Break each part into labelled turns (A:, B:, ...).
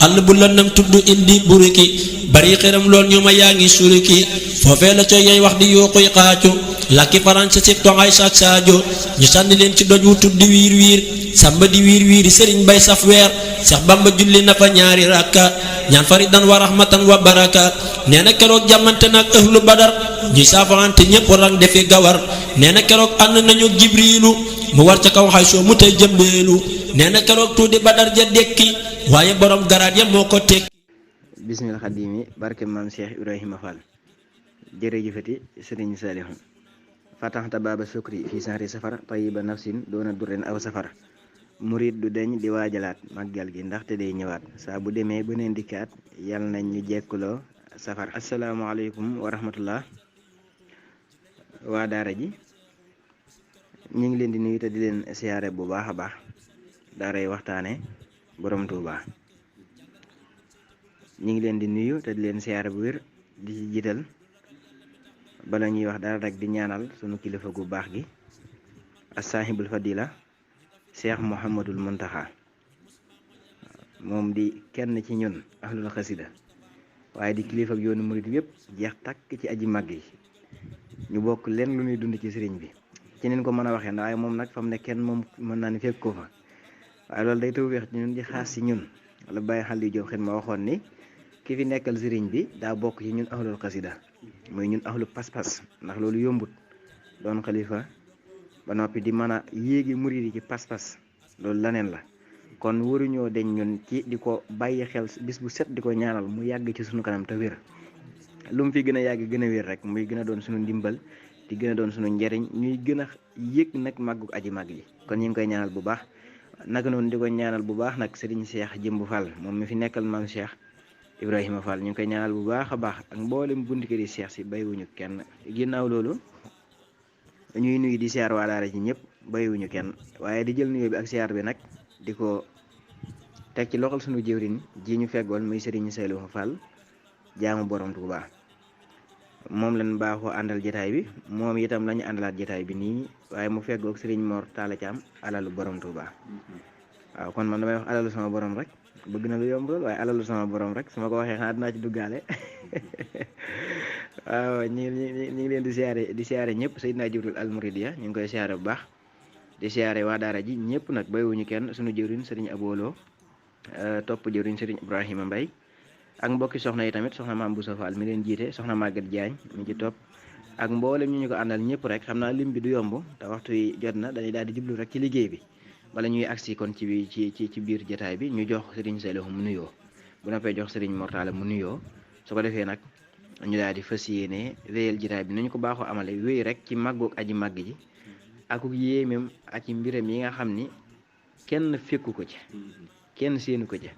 A: àll bu lëndëm tudd indi buriki bari xëram lool ñu ma yaa ngi suriki foofee la coy yay wax di yuuxuy xaacu làkki faransa sib tongay saak saajo ñu sànni leen ci doj wu tuddi wiir wiir sàmba di wiir wiiri sëriñ bay saf weer Seex Bamba julli na fa ñaari rakka ñaan faridan wa rahmatan wa baraka nee na keroog jàmmante nag ahlu badar ñuy saafante ñépp rang defi gawar nee na keroog ànd nañu jibriilu mu war ca kaw xay soo mu tey jëmbeelu nee na keroog tuuti badar ja dekki waaye borom garaat ya moo ko tekki.
B: bismil xadimi barke maam Cheikh Ibrahima Fall jërëjëfati sëriñ Saliou fataxta baaba sukri fi sahri safar tayiba nafsin doona durren aw safar murit du deñ di waajalaat màggal gi ndaxte day ñëwaat saa bu demee ba neen dikkaat yal nañ ñu jekkuloo safar. asalaamaaleykum wa rahmatullah waa daara ji ñu ngi leen di nuyu te di leen siyaare bu baax a baax daaray waxtaane borom Tuuba ñu ngi leen di nuyu te di leen siyaare bu wér di ci jiital bala ñuy wax dara rek di ñaanal sunu kilifa gu baax gi as-saahibul fadila Cheikh Mouhamadul Muntaxa moom di kenn ci ñun ahlul xasida waaye di kilifa ak yoonu murit yépp jeex takk ci aji màgg yi ñu bokk leen lu ñuy dund ci sëriñ bi ci neen ko mën a waxee waaye moom nag fa mu ne kenn moom mën naa ni fekk ko fa waaye loolu day tawfeex ci ñun di xaas ci ñun wala bàyyi xal yu jóg xen ma waxoon ni ki fi nekkal sëriñ bi daa bokk ci ñun ahlul xasida mooy ñun ahlu pas-pas ndax loolu yombut doon xalifa ba noppi di mën a yéegi murid yi ci pas-pas loolu laneen la kon waruñoo deñ ñun ci di ko bàyyi xel bis bu set di ko ñaanal mu yàgg ci suñu kanam te wér lu mu fi gën a yàgg gën a wér rek muy gën a doon suñu ndimbal di gën a doon suñu njariñ ñuy gën a yëg nag màggu aji màgg yi kon ñu ngi koy ñaanal bu baax naka noonu di ko ñaanal bu baax nag Serigne Cheikh Jëmbu Fall moom mi fi nekkal maam Cheikh Ibrahima Fall ñu ngi koy ñaanal bu baax a baax ak mboolem bunti kër yi Cheikh si bayiwuñu kenn ginnaaw loolu ñuy nuyu di siyaar waa daara ji ñëpp bayiwuñu kenn waaye di jël nuyoo bi ak siyaar bi nag di ko teg ci loxol suñu jëwriñ ji ñu feggoon muy Serigne Saliou Fall jaamu borom Tuuba moom lañ baaxoo àndal jotaay bi moom itam lañu àndalaat jotaay bi nii waaye mu feggoog Serigne Mor Talla Thiam alalu borom Tuuba waaw kon man damay wax alalu sama borom rek bëgg na lu yomb lool waaye alalu sama borom rek su ma ko waxee xanaa dinaa ci duggaale waaw ñu ngi leen di siyaare ñëpp Seydina Jibril al Mouridiya ñu ngi koy siyaare bu baax di siyaare waa daara ji ñëpp nag bayiwuñu kenn suñu jëwriñ Serigne Abolo topp jëwriñ Serigne Ibrahima Mbaye ak mbokki soxna yi tamit soxna Maam Boussa Fall mi leen jiite soxna Maguette Diagne mi ci topp ak mboolem ñu ko àndal ñëpp rek xam naa lim bi du yomb te waxtu yi jot na dañuy daal di jublu rek ci liggéey bi bala ñuy agsi kon ci biir jotaay bi ñu jox Serigne Saliou mu nuyoo bu noppee jox Serigne Mor Talla mu nuyoo su ko defee nag ñu daal di fas yéene wéyal jotaay bi nañu ko baaxoo amale wéy rek ci màggoog aji màgg ji ak yéemeem ak ci mbiram yi nga xam ni kenn fekku ko ci kenn séenu ko ci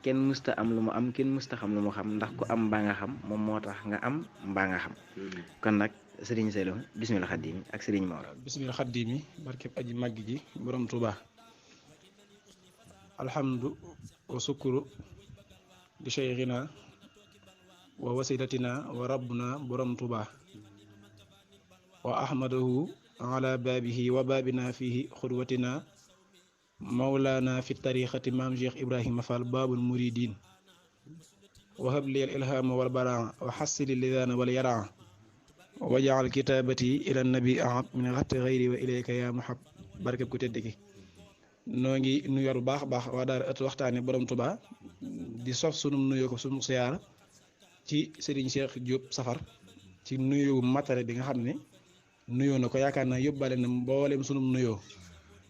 B: kenn musta am lu mu am kenn musta xam lu mu xam ndax ku am mbaa nga xam moom moo tax nga am mbaa nga xam kon nag Serigne Saliou bismillah xaddiimi ak Serigne Mor.
C: bismillah xaddiimi barkeb aji màgg ji borom Tuuba alhamdu wa sukuru bi cheikhina wa wasilatina wa rabbuna borom Tuuba wa ahmadahu ala baabihi wa baabina fihi xudwatina mawlaana fi tariqati maam Cheikh Ibrahima Fall baabul muridin wa habli al ilhama wal baraa wa xassili lidaana wal yaraa wa jaal kitaabati ila nabi ahab min xatti xayri wa ilayka yaa muhab barkeb ku tedd ki noo ngi nuyu bu baax a baax waa daara ëtt waxtaane borom Tuuba di sof sunum nuyoo ko sunu siyaara ci Serigne Cheikh Diop Safar ci nuyu matale bi nga xam ne nuyoo na ko yaakaar naa yóbbaale na mboolem sunum nuyoo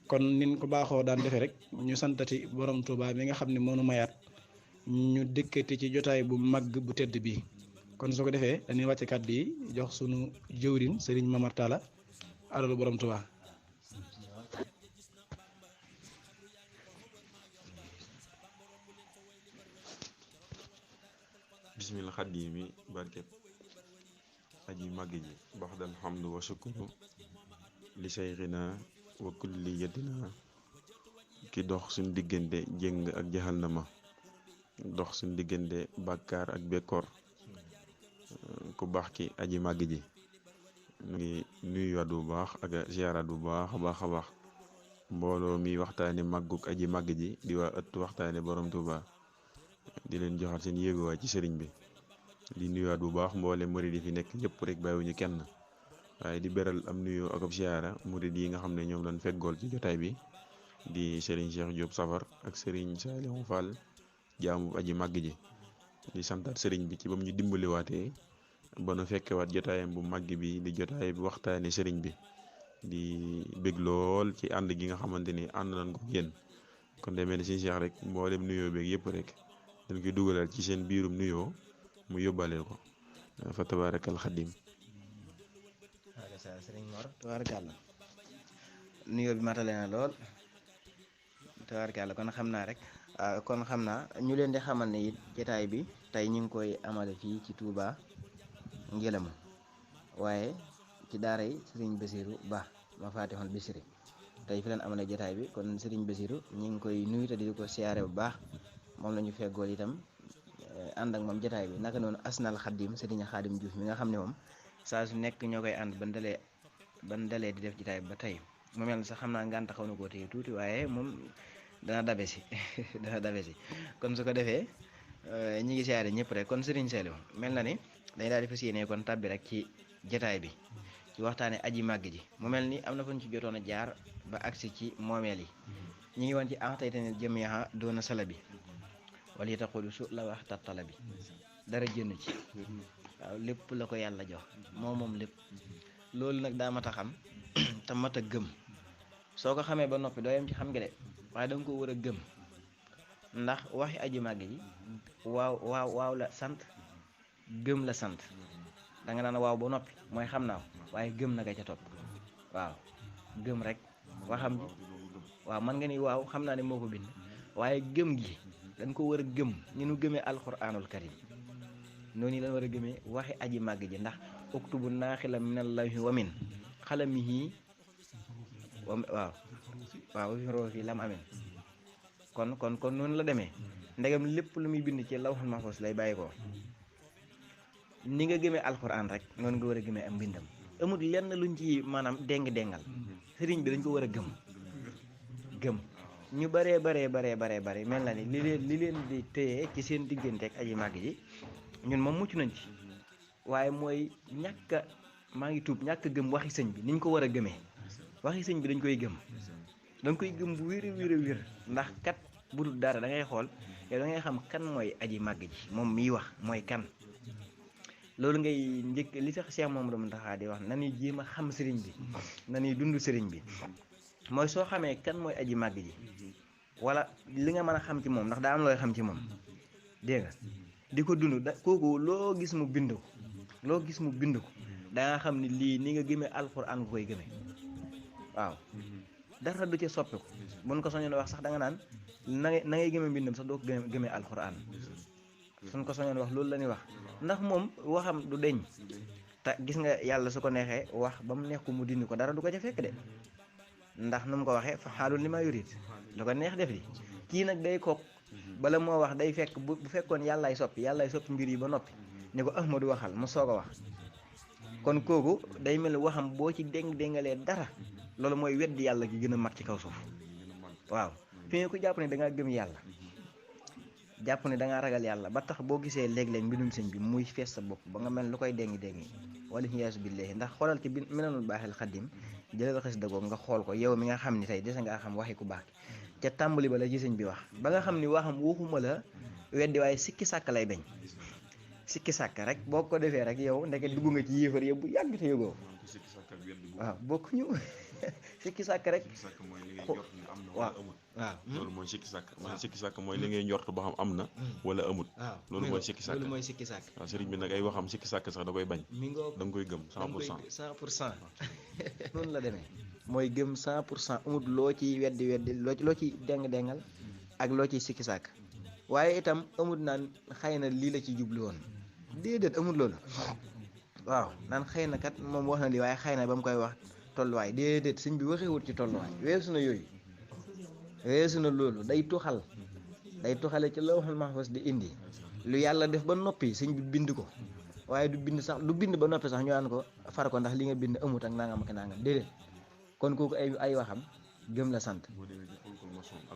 C: kon nin ko baaxoo daan defee rek ñu santati borom Tuuba mi nga xam ne moonu mayaat ñu dëkkati ci jotaay bu màgg bu tedd bi kon su ko defee dañuy wàcce kàddu yi jox sunu jëwriñ Serigne Mamar Talla alalu borom Tuuba.
D: bismillah xaddiimi barkeb aji màgg ji baxdal hamdu wa shukru li sayxina wa kulli yadina ki dox suñ diggante jéng ak jaxal na ma dox suñ diggante bàkkaar ak bekkoor ku baax ki aji màgg ji ngi nuyuwaat bu baax ak ziyaaraat bu baax a baax mbooloo mi waxtaane màgguk aji màgg ji di waa ëtt waxtaane borom Tuuba di leen joxaat seen yéeguwaay ci sëriñ bi di nuyuwaat bu baax mboole murid yi fi nekk ñëpp rek bàyyiwuñu kenn waaye di beral am nuyoo ak ab siyaara murid yi nga xam ne ñoom lañ feggool ci jotaay bi di sëriñ Cheikh Diop Safar ak sëriñ Saliou Fall jaamu aji màgg ji di santaat sëriñ bi ci bam ñu dimbaliwaatee ba nu fekkewaat jotaayam bu màgg bi di jotaay bi waxtaane sëriñ bi di bég lool ci ànd gi nga xamante ni ànd nañ ko yéen kon demee ne suñu Cheikh rek mboolem nuyoo beeg yëpp rek dañ koy dugalal ci seen biirum nuyoo mu yóbbaaleel ko fa tabaarakal xadim.
B: waaw sa sëriñ Mor tabaarkàlla nuyoo bi matale na lool tabaarkàlla kon xam naa rek ñu leen di xamal ne it jotaay bi tey ñu ngi koy amale fii ci Touba Ngélamu waaye ci daara yi sëriñ Basiru Ba ma faatixoon Bisri tey fi leen amale jotaay bi kon sëriñ Basiru ñu ngi koy nuyu te di ko siyaare bu baax moom la ñu feggool itam ànd ak moom jotaay bi naka noonu Asnal Xadim sëriñ Xaadim Diouf mi nga xam ne moom saa su nekk ñoo koy ànd ban dalee di def jotaay bi ba tey mu mel sax xam naa ngànt xaw na koo téye tuuti waaye moom dana dabe si kon su ko defee ñi ngi siyaare ñëpp rek kon Serigne Saliou mel na ni dañ daal di fas yéene kon tabbi rek ci jotaay bi ci waxtaane aji màgg ji mu mel ni am na fa ñu ci jotoon a jaar ba agsi ci moomeel yi ñi ngi woon ci axtaytanil jamiha doona sala bi wala yi taxulu su la wax tattala bi dara jënn ci waaw lépp la ko yàlla jox moom lépp loolu nag daa mat a xam te mat a gëm soo ko xamee ba noppi doo yem ci xam nga de waaye da nga ko war a gëm ndax waxi aji màgg ji waaw la sant gëm la sant da nga naan waaw ba noppi mooy xam naa waaye gëm na nga ca topp waaw gëm rek waxam ji waaw man nga ni waaw xam naa ne moo ko bind waaye gëm gi dañ ko war a gëm ni nu gëmee alquranul karim noonu lañ war a gëmee waxi aji màgg ji ndax uktubu naaxila minallahi wa min xalamihi waaw fi roofi lam amin kon noonu la demee ndegam lépp lu muy bind ci lawhul mahfuz lay bàyyi ko ni nga gëmee alquran rek noonu nga war a gëmee am mbindam amul lenn luñ ci maanaam déng-déngal sëriñ bi dañ ko war a gëm ñu baree mel na ni li leen di téye ci seen diggante ak aji màgg ji ñun moom mucc nañ ci waaye mooy maa ngi tuub ñàkk gëm waxi sëñ bi niñ ko war a gëmee waxi sëñ bi dañ koy gëm danga koy gëm bu wér ndax kat bu dul dara da ngay xool yow da ngay xam kan mooy aji màgg ji moom miy wax mooy kan loolu ngay njëkk li sax Cheikh Mamadou Mountakha di wax nañuy jéem a xam sëriñ bi nañuy dund sëriñ bi mooy soo xamee kan mooy aji màgg ji wala li nga mën a xam ci moom ndax daa am looy xam ci moom dégg nga di ko dund kooku loo gis mu bind ko da nga xam ni lii ni nga gëmee alxuraan nga koy gëmee waaw dara du ca soppiku buñ ko soñoon wax sax da nga naan na ngay gëmee mbindam sax doo ko gëmee alxuraan suñ ko soñoon wax loolu la ñuy wax ndax moom waxam du deñ te gis nga yàlla su ko neexee wax ba mu neex ko mu dindi ko dara du ko ca fekk de ndax nu mu ko waxee fa xaalul li ma yurit lu ko neex def di kii nag day kook bala moo wax day fekk bu fekkoon yàllaay soppi mbir yi ba noppi ni ko Ahmadu waxal mu soog a wax kon kooku day mel waxam boo ci déngalee dara loolu mooy weddi yàlla gi gën a mag ci kaw suuf waaw fi nga ko jàpp ne da ngaa gëm yàlla jàpp ne da ngaa ragal yàlla ba tax boo gisee léeg-léeg mbindum sëñ bi muy fees sa bopp ba nga mel lu koy déngi wala yaasu billahi ndax xoolal ci Minanul Baaxil Xadim jëlal xës dëggoog nga xool ko yow mi nga xam ni tey dese ngaa xam waxi ku baax ca tàmbali ba la ci sëñ bi wax ba nga xam ni waxam waxuma la weddi waaye sikki sàkk lay bañ sikki sàkk rek boo ko defee rek yow ndeke dugg nga ci yéefar yow bu yàgg te yëgoo waaw bokkuñu sikki sàkk rek waaw
D: loolu mooy sikki sàkk mooy li ngay njort ba xam am na wala amut loolu mooy sikki sàkk waaw sëriñ bi nag ay waxam sikki sàkk sax da koy bañ da nga koy gëm
B: 100% noonu la demee mooy gëm 100% amut loo ci weddi loo ci déngal ak loo ciy sikki sàkk waaye itam amut naan xëy na lii la ci jublu woon déedéet amut loolu waaw naan xëy na kat moom wax na lii waaye xëy na ba mu koy wax tolluwaay déedéet sëñ bi waxewut ci tolluwaay weesu na yooyu weesu na loolu day tuxale ci lawhul mahfuz di indi lu yàlla def ba noppi sëñ bi bind ko waaye du bind ba noppi sax ñu naan ko far ko ndax li nga bind amut ak nangam ak nangam déedéet kon kooku ay waxam gëm la sant.
D: boo demee ci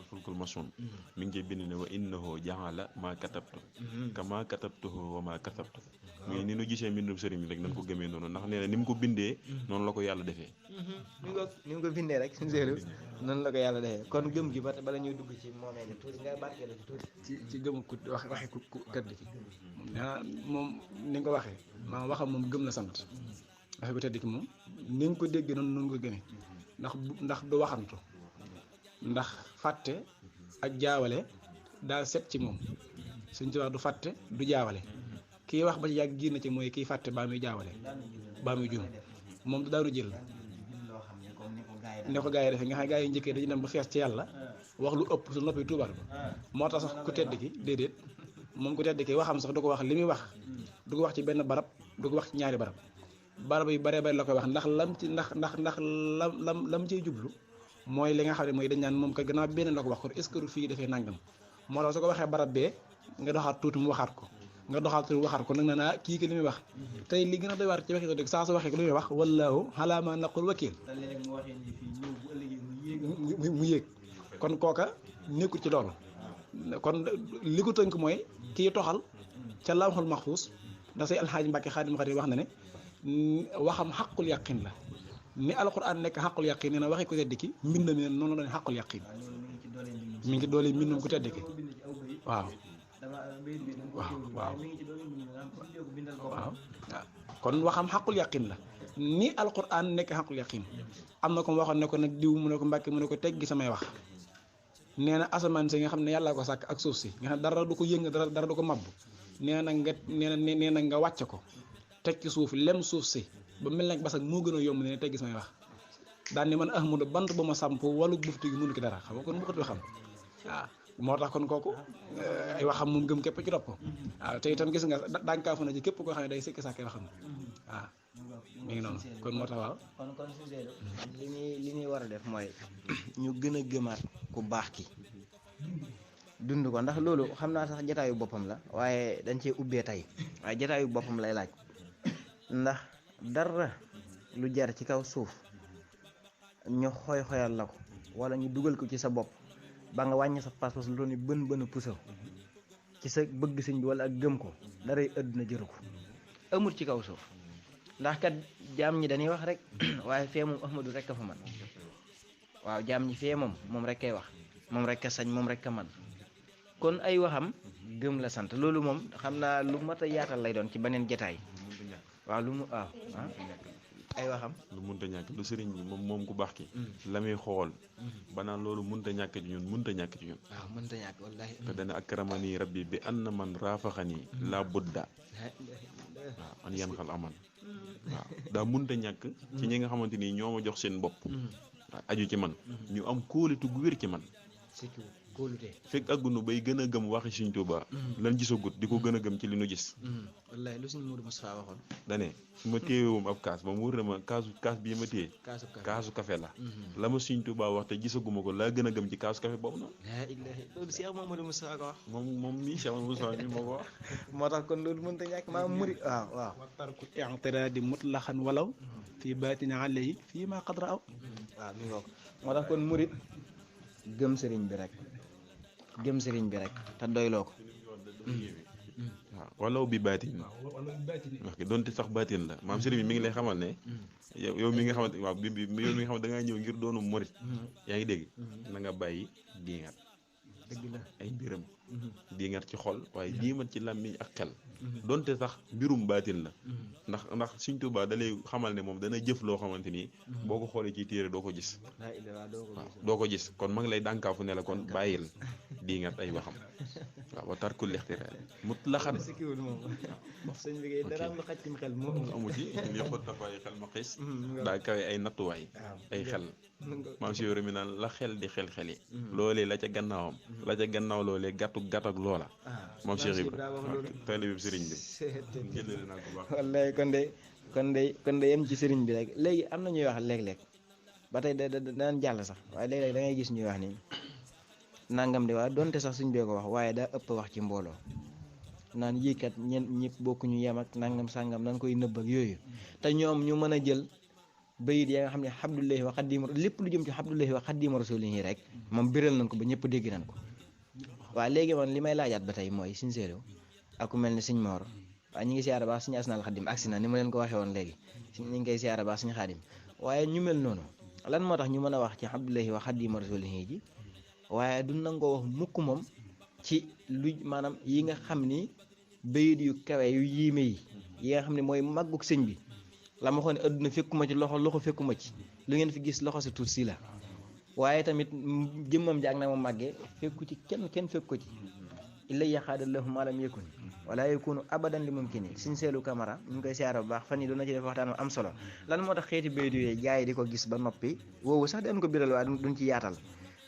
D: fulkul masoon mi ngi cay bind ne wa innahu jaala maa katabtu kama katabtuhu wa maa kasabtu mais ni nu gisee mbindum sëriñ bi rek nañ ko gëmee noonu ndax nee na ni mu ko bindee noonu la ko yàlla defee
B: ni mu ko bindee rek suñu séeru noonu la ko yàlla defee kon gëm gi bala ñuy dugg ci moomee tuuti nga barkeelu ci tuuti
C: ci gëm ku waxe ku tedd ki moom ni nga ko waxee maanaam waxam moom gëm la sant waxe ku tedd ki moom ni nga ko déggee noonu ko gëmee ndax du waxantu ndax fàtte ak jaawale daa set ci moom suñ ci wax du fàtte du jaawale kii wax ba ci yàgg giir na ci mooy kii fàtte baa muy jaawale baa muy juum moom du daanu jël ne ko gaa yi defee nga xam gaa yi njëkkee dañu dem ba fees ci yàlla wax lu ëpp su noppi tuubaat ko moo tax sax ku tedd ki déedéet moom ku tedd ki waxam sax du ko wax li muy wax du ko wax ci benn barab du ko wax ci ñaari barab yu bare bare la koy wax ndax lam ci ndax lam ciy jublu mooy li nga xam ne mooy dañ naan moom ka gannaaw benn la ko wax ko est-ce que fii defee nangam moo tax su ko waxee barab bee nga doxaat tuuti mu waxaat ko nga doxaat tuuti waxaat ko nag naa kii ki li muy wax tey li gën a doy waar ci waxee ko dégg saa su waxee ko li muy wax wallaahu alaa maa naqul wakiil mu yéeg kon kooka nekkul ci loolu kon li ko tënk mooy kii toxal ca lawhul mahfuus ndax say alxaaji Mbàkke Xaadim Xaadim wax na ne waxam xaqul yaqin la ni alquran nekk xaqul yaqin nee na waxi ko tedd ki mbind mi noonu la ne xaqul yaqin mi ngi doole mbindum ku tedd ki waaw kon waxam xaqul yaqin la ni alquran nekk xaqul yaqin am na ko waxoon ne ko nag diw mu ne ko Mbàkke mu ne ko teggi samay wax nee na asamaan si nga xam ne yàllaa ko sàkk ak suuf si nga xam dara du ko yëng dara du ko mabb nee na nga wàcce ko teg ci suuf lem suuf si ba mel nag basak moo gën a yomb ne teggi samay wax daan ni man Ahmadu bant ba ma samp walu buftu gi mënu ki dara xam nga kon buxat waxam waaw moo tax kon kooku ay waxam moom gëm képp ci topp waaw te itam gis nga daankaafu na ci képp koo xam ne day sikki sàkkee waxam waaw mi ngi noonu kon moo tax waaw
B: kon suñu li ñuy war a def mooy ñu gën a gëmaat ku baax ki dund ko ndax loolu xam naa sax jataayu boppam la waaye dañ cee ubbee tey waaye jataayu boppam lay laaj ndax dara lu jar ci kaw suuf ñu xoyal la ko wala ñu dugal ko ci sa bopp ba nga wàññi sa pas-pas lu doon ni bën puso ci sa bëgg sëñ bi wala ak gëm ko daray àdduna jëru ko amul ci kaw suuf ndax kat jaam ñi dañuy wax rek waaye fee moom Ahmadu rek a fa man waaw jaam ñi fee moom rek kay wax moom rek a sañ moom rek a man kon ay waxam gëm la sant loolu moom xam naa lu mat a yaatal lay doon ci beneen jataay waaw ay waxam
D: lu munta ñàkk lu sëriñ bi moom ku baax ki la muy xool ba naan loolu munta ñàkk ci ñun munta ñàkk ci ñun
B: waaw munta ñàkk wallaahi
D: te dana akramani rabbi bi anna man raafaxani la budda waaw an yan xal aman waaw daa munta ñàkk ci ñi nga xamante ni ñoo ma jox seen bopp waaw aju ci man ñu am kóolitu gu wér ci man
B: kóolute
D: fekk àggunu bay gën a gëm waxi Sëriñ Tuubaa lan gisagut di ko gën a gëm ci li nu gis
B: wallaahi lu Sëriñ Moodu Mustafaa waxoon
D: dane su ma téewum ab kaas ba mu wër na ma kaas bii ma téye kaasu café la la ma Sëriñ Tuubaa wax te gisaguma ko laa gën a gëm ci kaasu café boobu noonu
B: laa ilaaha loolu Cheikh Mamadou Mustafaa ko wax
D: moom mii Cheikh Mamadou Mustafaa mi moo ko wax
B: moo tax kon loolu mënta ñàkk maa murid waaw
C: wa tarku i'tiraadi mutlaxan walaw fii baatin alayhi fii ma qad raaw
B: waaw mi ngoo ko moo tax kon murid gëm sëriñ bi rek te doyloo ko
D: waaw walaw bi baatin wax donte sax baatin la maam sëriñ bi mi ngi lay xamal ne yow mi nga xamante waaw yow mi nga xamante da ngaa ñëw ngir doonu murit yaa ngi dégg na nga bàyyi diingat
B: dëgg la
D: ay mbiram diingat ci xol waaye diimat ci làmmiñ ak xel donte sax mbirum baatin la ndax Sëriñ Tuubaa da lay xamal ne moom dana jëf loo xamante ni boo ko xoolee ci téere doo ko gis waaw doo ko gis kon ma ngi lay dànkaafu ne la kon bàyyil diingat ay waxam waaw wa tarkul ixtiraal mutlaxan
B: sikiwul moom sëñ bi dara am lu xaj ci xel moom
D: amu ci li xot tafaay xel ma xis daa kawe ay nattuwaay ay xel maam si yore mi naan la xel di xel-xel yi loolee la ca gannaawam la ca gannaaw loolee gàttu gàtt ak loola maam Cheikh Ibra taalibe bi sëriñ bi jëlale naa ko baax
B: wallaay kon de yem ci sëriñ bi rek léegi am na ñuy wax léeg-léeg ba tey daan jàll sax waaye léeg-léeg da ngay gis ñuy wax ni nangam de waa donte sax suñ bee ko wax waaye daa ëpp wax ci mbooloo naan yii kat ñëpp bokkuñu yem ak nangam sàngam nan koy nëbb ak yooyu te ñoom ñu mën a jël bayit ya nga xam ne Abdullahi wa Xaadimu lépp lu jëm ci Abdullahi wa Xaadimu rasulihi rek moom biral nañ ko ba ñëpp dégg nañ ko. waaw léegi man li may laajaat ba tey mooy Sëñ Seeru ak ku mel ne Sëñ Moor waaye ñu ngi siyaara baax Sëñ Asnaal Xaadim agsi na ni ma leen ko waxee woon léegi ñu ngi koy siyaara baax Sëñ Xaadim waaye ñu mel noonu lan moo tax ñu mën a wax ci Abdullahi wa Xaadimu rasulihi ji waaye du nangoo wax mukk moom ci lu maanaam yi nga xam ni bayit yu kawe yu yiime yi nga xam ne mooy màggug sëñ bi la ma waxoon ne adduna fekkuma ci loxo fekkuma ci lu ngeen fi gis loxo si tuut si la waaye tamit jëmmam jaag na ma màggee fekku ci kenn fekk ko ci illa yaxaadallahu ma lam yakun wala yakunu abadan li mumkini Sëñ Seelu Camara ñu ngi koy siyaara bu baax fan yi doon na ci def waxtaan am solo lan moo tax xeeti bayit yooyu gars yi di ko gis ba noppi woowu sax dañ ko biral waaye duñ ci yaatal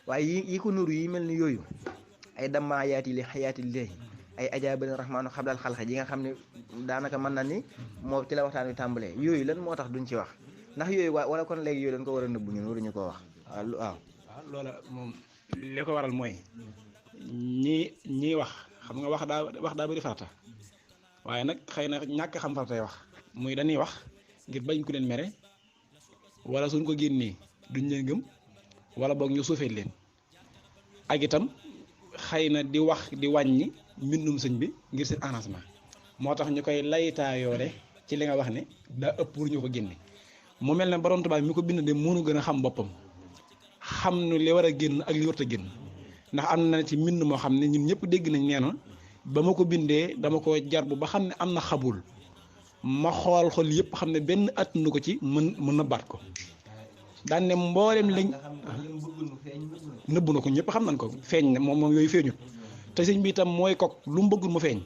B: waaye yi ko nuru yi mel ni yooyu ay damma yaati li xayaati lillahi ay ajaabal rahmaanu xablal xalqa yi nga xam ne daanaka mën na ni moo ci la waxtaan wi tàmbalee yooyu lan moo tax duñ ci wax ndax yooyu wala kon léegi yooyu dañ ko war a nëbbu ñun waruñu koo wax waaw
C: loola moom li ko waral mooy ñii wax xam nga wax daa bëri farata waaye nag xëy na ñàkk xam faratay wax muy dañuy wax ngir bañ ku leen mere wala suñ ko génnee duñ leen gëm wala boog ñu suufee leen ak itam xëy na di wax di wàññi mbindum sëñ bi ngir seen arrangement moo tax ñu koy laytaayoole ci li nga wax ne daa ëpp pour ñu ko génne mu mel ne borom Tuubaa mi ko bind de mënu gën a xam boppam xam nu li war a génn ak li warut a génn ndax am na ci mbind moo xam ne ñun ñëpp dégg nañ nee na ba ma ko bindee dama ko jarbu ba xam ne am na xabul ma xool yëpp xam ne benn at nu ko ci mën na baat ko daan ne mboolem lañ nëbbu na ko ñëpp xam nañ ko feeñ ne moom yooyu feeñut te sëñ bi itam mooy kok lu mu bëggul mu feeñ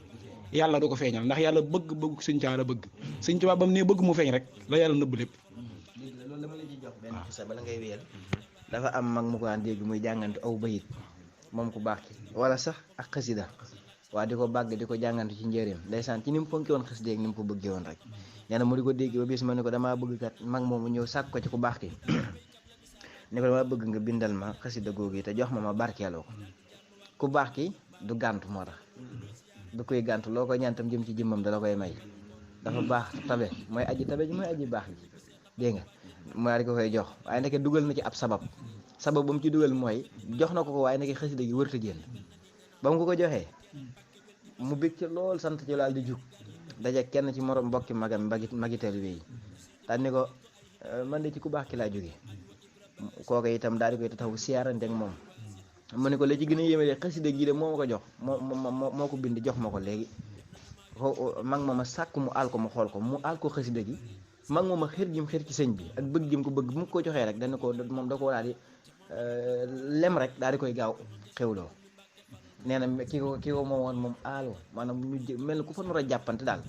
C: yàlla du ko feeñal ndax yàlla bëgg sëñ Tuubaa la bëgg sëñ Tuubaa ba mu ne bëgg mu feeñ rek la yàlla nëbb lépp.
B: loolu dama la ciy jox benn xisa bala ngay wéyal dafa am mag mu ko daan dégg muy jàngante aw bayit moom ku baax ki wala sax ak xasida waa di ko bàgg di ko jàngante ci njëriñam ndeysaan ci ni mu fonki woon xasida ak ni mu ko bëggee woon rek nee na mu di ko dégg ba bis ma ne ko damaa bëgg kat mag moomu ñëw sàkk ko ci ku baax ki ne ko damaa bëgg nga bindal ma xasida googu te jox ma barkeeloo ko ku baax ki du gàntu moo tax du koy gàntu loo ko ñaantam jëm ci jëmmam dala koy may dafa baax tabe mooy aji tabe ji mooy aji baax ji dégg nga maa di ko koy jox waaye ndeke dugal na ci ab sabab ba mu ci dugal mooy jox na ko waaye ndeke xasida gi wërta génn ba mu ko joxee mu bég ci lool sant ci laal di jug daje kenn ci morom mbokki magam magi taalibe yi daal ni ko man de ci ku baax ki laa jógee kooku itam daal di koy taxaw siyaarante ak moom mu ne ko la ci gën a yéeme de xasida gi de moo ma ko jox moo ko bind jox ma ko léegi mag ma sàkk mu aal ko mu xool ko mu aal ko xasida gi mag ma xër jim xër ci sëñ bi ak bëgg jim ko bëgg bu mu ko joxee rek dana ko moom da ko daal di lem rek daal di koy gaaw xewloo nee na ki ko moom woon moom aaloo maanaam ñu mel ni ku fa nar a jàppante daal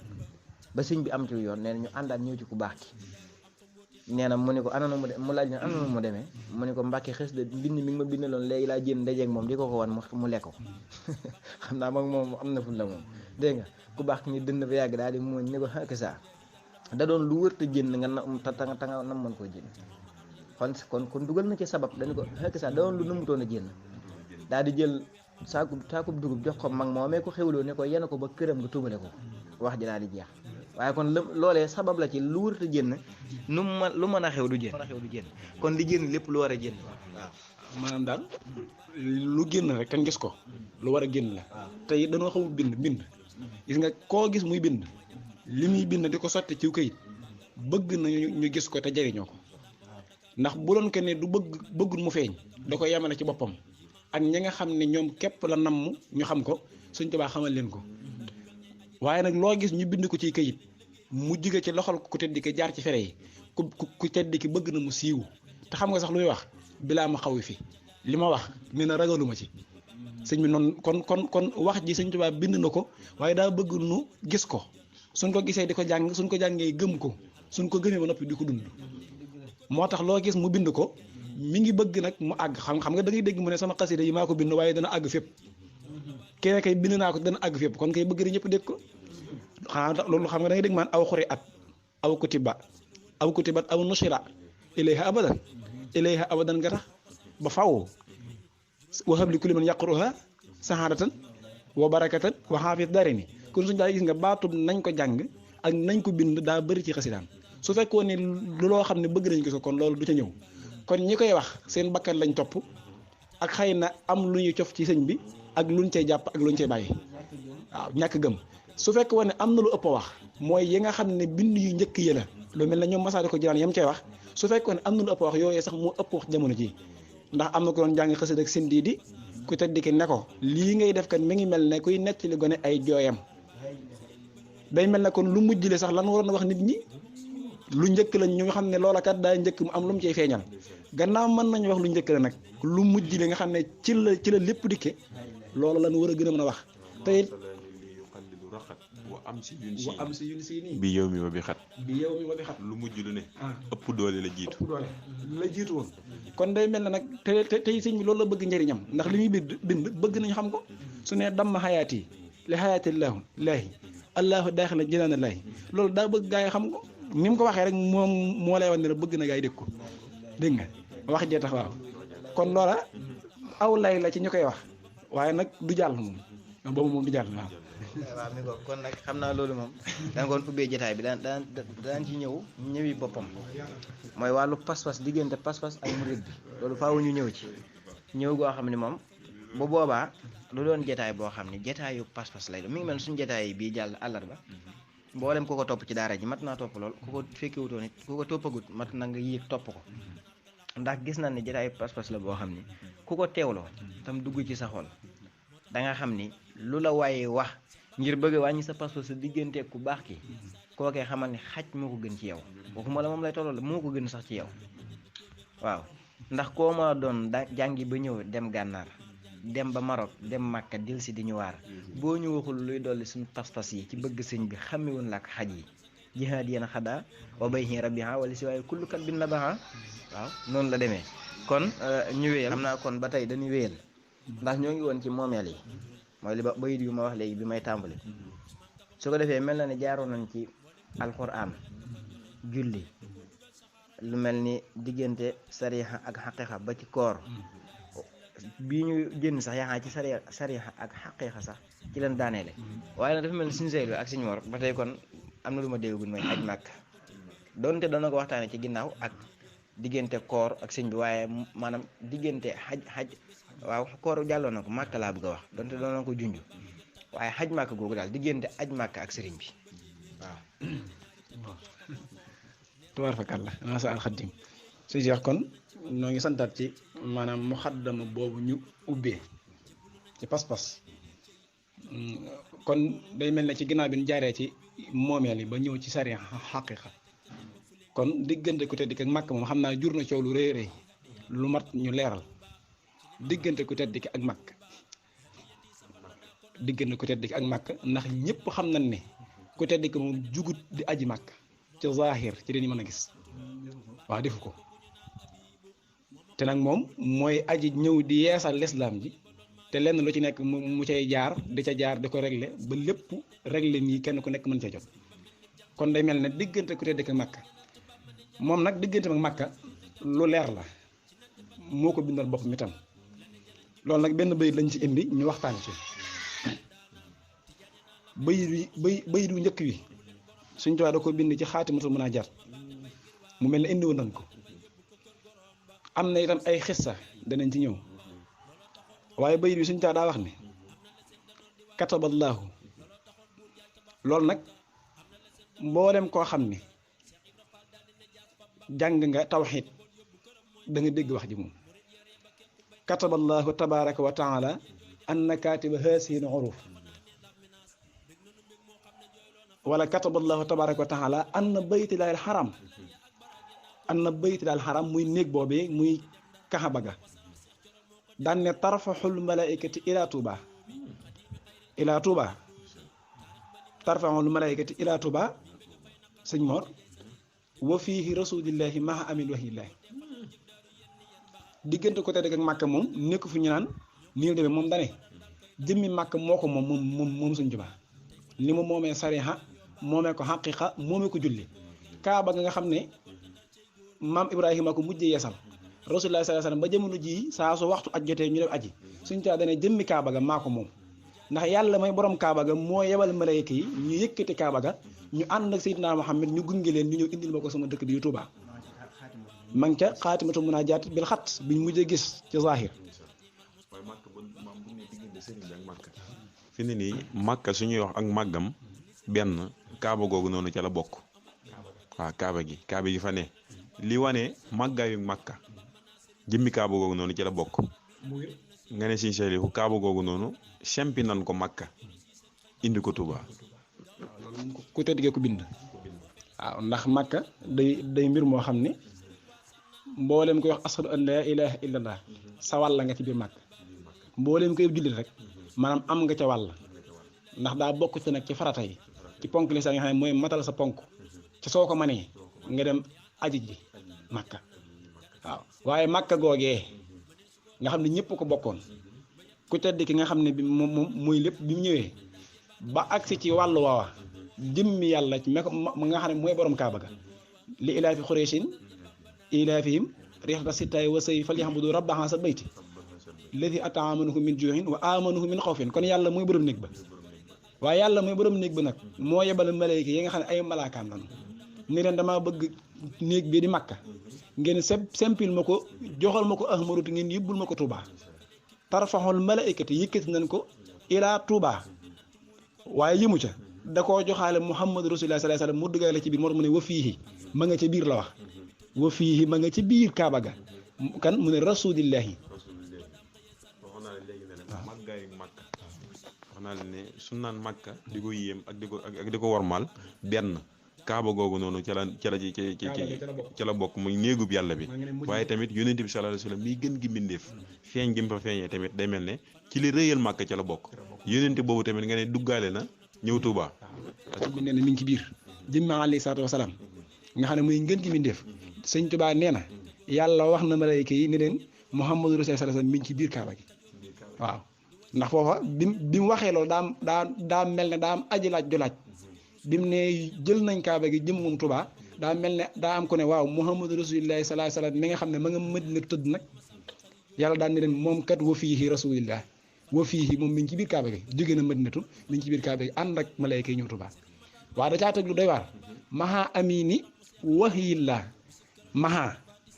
B: ba sëñ bi am ci yoon nee na ñu àndaat ñëw ci ku baax ki nee na mu ne ko anana mu laaj na anana mu demee mu ne ko Mbàkke xës de mbind mi ngi ma bindaloon léegi laa jéem ndajeeg moom di ko wan mu lekk ko xam naa moom am na ful la moom dégg nga ku baax ki ñu dënd ba yàgg daal di muuñ ni ko xëkk saa da doon lu wërta génn nga tanga nam mën koo génn kon dugal na ci sabab dañu ko xëkk saa da doon lu nëmutoon a génn daal di jël saakub dugub jox ko mag moomee ko xewloo ne ko yenn ko ba këram nga tuubale ko wax ji daal di jeex waaye kon loolee sabab la ci lu wërta génn lu mën a xew du génn kon li génn lépp lu war a génn waaw
C: maanaam daal lu génn rek kan gis ko lu war a génn la te it dañoo xamul bind gis nga koo gis muy bind li muy bind di ko sotti ci këyit bëgg na ñu gis ko te jariñoo ko ndax bu doon ke ne du bëggul mu feeñ da ko yemale ci boppam ak ñi nga xam ne ñoom képp la namm ñu xam ko Sëñ Tuubaa xamal leen ko waaye nag loo gis ñu bind ko ci këyit mu jóge ci loxol ku tedd ki jaar ci fere yi ku tedd ki bëgg na mu siiw te xam nga sax lu muy wax bilaa ma xaw fi li ma wax nee na ragaluma ci sëñ bi noonu kon wax ji Sëñ Tuubaa bind na ko waaye daa bëgg nu gis ko suñ ko gisee di ko jàng suñ ko jàngee gëm ko suñ ko gëmee ba noppi di ko dund moo tax loo gis mu bind ko mi ngi bëgg nag mu àgg xam nga da ngay dégg mu ne sama xasida yi maa ko bind waaye dana àgg fépp keneen kay bind naa ko dana àgg fépp kon kay bëgg na ñëpp dégg ko xanaa loolu xam nga da ngay dégg man aw xuri at aw kutibat aw nushira ilayha abadan nga tax ba faw wahab li kulli man yaqruha sahadatan wa barakatan wa xaafis dare ni kon suñu daal gis nga baatub nañ ko jàng ak nañ ko bind daa bëri ci xasidaam su fekkoon ne lu loo xam ne bëgg nañ ko kon loolu du ca ñëw kon ñi koy wax seen bakkan lañ topp ak xëy na am lu ñu cof ci sëñ bi ak luñ cay jàpp ak luñ cay bàyyi waaw ñàkk gëm su fekkoon ne am na lu ëpp a wax mooy yi nga xam ne bind yu njëkk yi la lu mel ne ñoom masaari ko jiraan yam cay wax su fekkoon ne am na lu ëpp a wax yooyee sax moo ëpp wax jamono ji ndax am na ko doon jàng xasida ak sindi di ku tedd ki ne ko lii ngay def kat mi ngi mel ne kuy nettali gone ay jooyam day mel ne kon lu mujj le sax lan waroon a wax nit ñi lu njëkk la ñu xam ne loola kat daa njëkk mu am lu mu cay feeñal gannaaw mën nañu wax lu njëkk la nag lu mujj li nga xam ne ci la lépp dikke loolu lan war a gën a mën a wax te it
D: wa am si yun
C: si nii
D: bi yow mi wa bi xat
C: lu
D: mujj lu ne ëpp doole la jiitu
C: woon kon day mel ne nag te tey sëñ bi loolu la bëgg njëriñam ndax li muy bind bëgg nañu xam ko su ne damm xayaat yi li xayaati laahi allahu daaxila jinaana laahi loolu daa bëgg gaa yi xam ko ni mu ko waxee rek moom moo lay wax ne la bëgg na gaa yi dégg ko dégg nga wax jee tax waaw kon loola aw lay la ci ñu koy wax waaye nag du jàll moom boobu moom du jàll waaw.
B: waaw mi ko kon nag xam naa loolu moom danga koon ubbee jotaay bi daan ci ñëwi boppam mooy wàllu pas-pas diggante pas-pas ak murid bi loolu faaw ñu ñëw ci ñëw goo xam ne moom bu boobaa lu doon jotaay boo xam ne jotaayu pas-pas lay doon mi ngi mel suñu jotaay bii jàll àllarba mboolem ku ko topp ci daara ji mat naa topp lool ku ko fekkewutoo nit ku ko toppagut mat na nga yéeg topp ko ndax gis nañ ne jotaayu pas-pas la boo xam ni ku ko teewloo tam dugg ci sa xol da nga xam ni lu la waaye wax ngir bëgg a wàññi sa pas-pas sa diggante ku baax ki kookee xamal ne xaj moo ko gën ci yow waxuma la moom lay tolloo moo ko gën sax ci yow waaw ndax koo ma doon jàngi ba ñëw dem gànnaar dem ba Maroc dem Màkka dil si di ñu waar boo ñu waxul luy dolli suñu pas-pas yi ci bëgg sëñ bi xamewun la ak xaj yi jihaad yéen xadaa wa bay hi rabbiha wala si waaye kullu kat bin nabaha waaw noonu la demee kon ñu wéyal xam naa kon ba tey dañuy wéyal ndax ñoo ngi woon ci moomeel yi mooy li ba bayit yu ma wax léegi bi may tàmbali su ko defee mel na ne jaaroon nañ ci alquran julli lu mel ni diggante sariha ak xaqiqa ba ci koor bii ñu génn sax yaakaar ci sariha ak xaqiqa sax ci leen daaneele waaye nag dafa mel ni suñu seylu ak suñu mor ba tey kon am na lu ma déggul mooy aj màkk doonte doon na ko waxtaane ci ginnaaw ak diggante koor ak sëñ bi waaye maanaam diggante xaj waaw koor jàlloon na ko màkk laa bëgg a wax donte doon na ko junj waaye xaj màkk googu daal diggante aj màkk ak sëriñ bi waaw
C: tubaarkalla maasa alxadim su jeex kon noo ngi santaat ci maanaam muxaddama boobu ñu ubbee ci pas-pas kon day mel ne ci ginnaaw bi ñu jaaree ci moomeel yi ba ñëw ci sariya xaqiqa kon diggante ku tedd ki ak màkk moom xam naa jur na coow lu rëy rëy lu mat ñu leeral diggante ku tedd ki ak màkk ak màkk ndax ñëpp xam nañ ne ku tedd ki moom jugut di aji màkk ci zahir ci dañu mën a gis waaw defu ko te nag moom mooy aji ñëw di yeesal lislaam ji te lenn lu ci nekk mu cay jaar di ko régler ba lépp régler nii kenn ku nekk mën ca jot kon day mel ne diggante ku tedd ki ak màkk moom nag diggante ak màkka lu leer la moo ko bindal bopp mi tam loolu nag benn bayit lañ ci indi ñu waxtaan ci bayit wu njëkk wi suñ tuwaa da ko bind ci xaatimatul munaajaat mu mel ne indi woon nañ ko am na itam ay xissa danañ ci ñëw waaye bayit bi suñ tuwaa daa wax ne kataballaahu loolu nag mboolem koo xam ne jàng nga tawxiid da nga dégg wax ji moom kataballaahu tabaraka wa taala anna katiba haasihi uruf wala kataballaahu tabaraka wa taala anna baytilaahil xaram muy néeg boobee muy kaxaba ga daan ne tarfaxul malaikati ila tuuba tarfaxul malaikati ila tuuba sëñ Mor wa fiihi rasulillahi maha amin wahillahi diggante ko tedd ak Màkka moom nekk fu ñu naan nii la demee moom dane jëmmi Màkka moo ko moom suñ Tuubaa ni mu moomee sariha moomee ko xaqiqa moomee ko julli kaaba nga xam ne maam Ibrahima ko mujjee yeesal rasulullah sallallahu alayhi wasallam ba jamono jii saa su waxtu aj jotee ñu def aji suñ Tuubaa dane jëmmi kaaba ga maa ko moom ndax yàlla mooy borom kaaba ga moo yebal malayka yi ñu yëkkati kaaba ga ñu ànd ak Seydina Muhammad ñu gunge leen ñu ñëw indil ma ko sama dëkk bi yu Tuuba ma ngi ca xaatimatu munaajaat bil xat biñ mujjee gis ci zahir.
D: waaye màkk bu maam bu ne diggante sëriñ bi ak màkk fi ne nii màkk suñuy wax ak màggam benn kaaba googu noonu ca la bokk waaw kaaba gi fa ne li wane màggaayu màkka jëmmi kaaba googu noonu ci la bokk nga ne siñ selifu kaaba googu noonu sempi nan ko màkka indi ko Tuuba
C: ku tedd gee ko bind waaw ndax màkka day mbir moo xam ne mbooleem koy wax ashadu an laa ilaha illallah sa wàll nga ci biir màkk mbooleem koy jullit rek maanaam am nga ca wàll ndax daa bokk ci nag ci farata yi ci ponk li sax nga xam ne mooy matal sa ponk ci soo ko manee nga dem aji ji màkka waaw waaye màkka googee nga xam ne ñëpp ko bokkoon ku tedd ki nga xam ne bi moom mooy lépp bi mu ñëwee ba agsi ci wàllu waawa jëmmi yàlla ci ma nga xam ne mooy borom kaaba ga li ilaafi xureeshin ilaafihim riixata sittaay wa say falyaxbudu rabba haazal bayti alladi at'amahum min juu'in wa aamanahum min xawfin kon yàlla mooy borom néeg ba waaye yàlla mooy borom néeg ba nag moo yebal malayka yi nga xam ne ay malaakaam lañu ni leen damaa bëgg néeg bi di Makka ngeen sempil ma ko joxal ma ko ahmaruti ngeen yóbbul ma ko Touba tarfaxul malaykati yëkkati nañ ko ilaa Touba waaye yëmu ca da koo joxaale Muhammad Rasulullah sallallahu alayhi wasallam mu duggaale ci biir moo tax mu ne wa fiihi ma nga ca biir la wax wa fiihi ma nga ci biir Kaaba ga kan mu ne rasulillahi
D: waxoon naa leen léegi ne leen màggaayu Makka wax naa leen ne su naan Makka di ko yéem ak di ko wormaal benn Kaaba googu noonu ca la bokk muy néegub yàlla bi waaye tamit yonent bi sallallahu alayhi wasallam miy gën gi mbindeef feeñ gi mu fa feeñee tamit day mel ne ci li rëyal Makka ca la bokk yonent boobu tamit nga ne duggaale na ñëw Touba.
C: bi nee na mi ngi ci biir jëmmi alayhi salaatu wasalaam nga xam ne muy ngën gi mbindeef sëñ Touba nee na yàlla wax na malayka yi ne leen Muhammadu Rasulullah sallallahu alayhi wasallam mi ngi ci biir Kaaba gi waaw ndax foofa bi mu waxee loolu daa mel ne daa am aji laaj ju laaj bi mu ne jël nañ Kaaba gi jëm moom Touba daa mel ne daa am ko ne waaw Muhammadu Rasulullah sallallahu alayhi wasallam mi nga xam ne ma nga Madina tëdd nag yàlla daan ne leen moom kat wa fiihi Rasulullah wa fiihi moom mi ngi ci biir Kaaba gi jóge na Madinatu mi ngi ci biir Kaaba gi ànd ak malayka yi ñëw Touba waaw da caa teg lu doy waar maha amini wahiyillah maha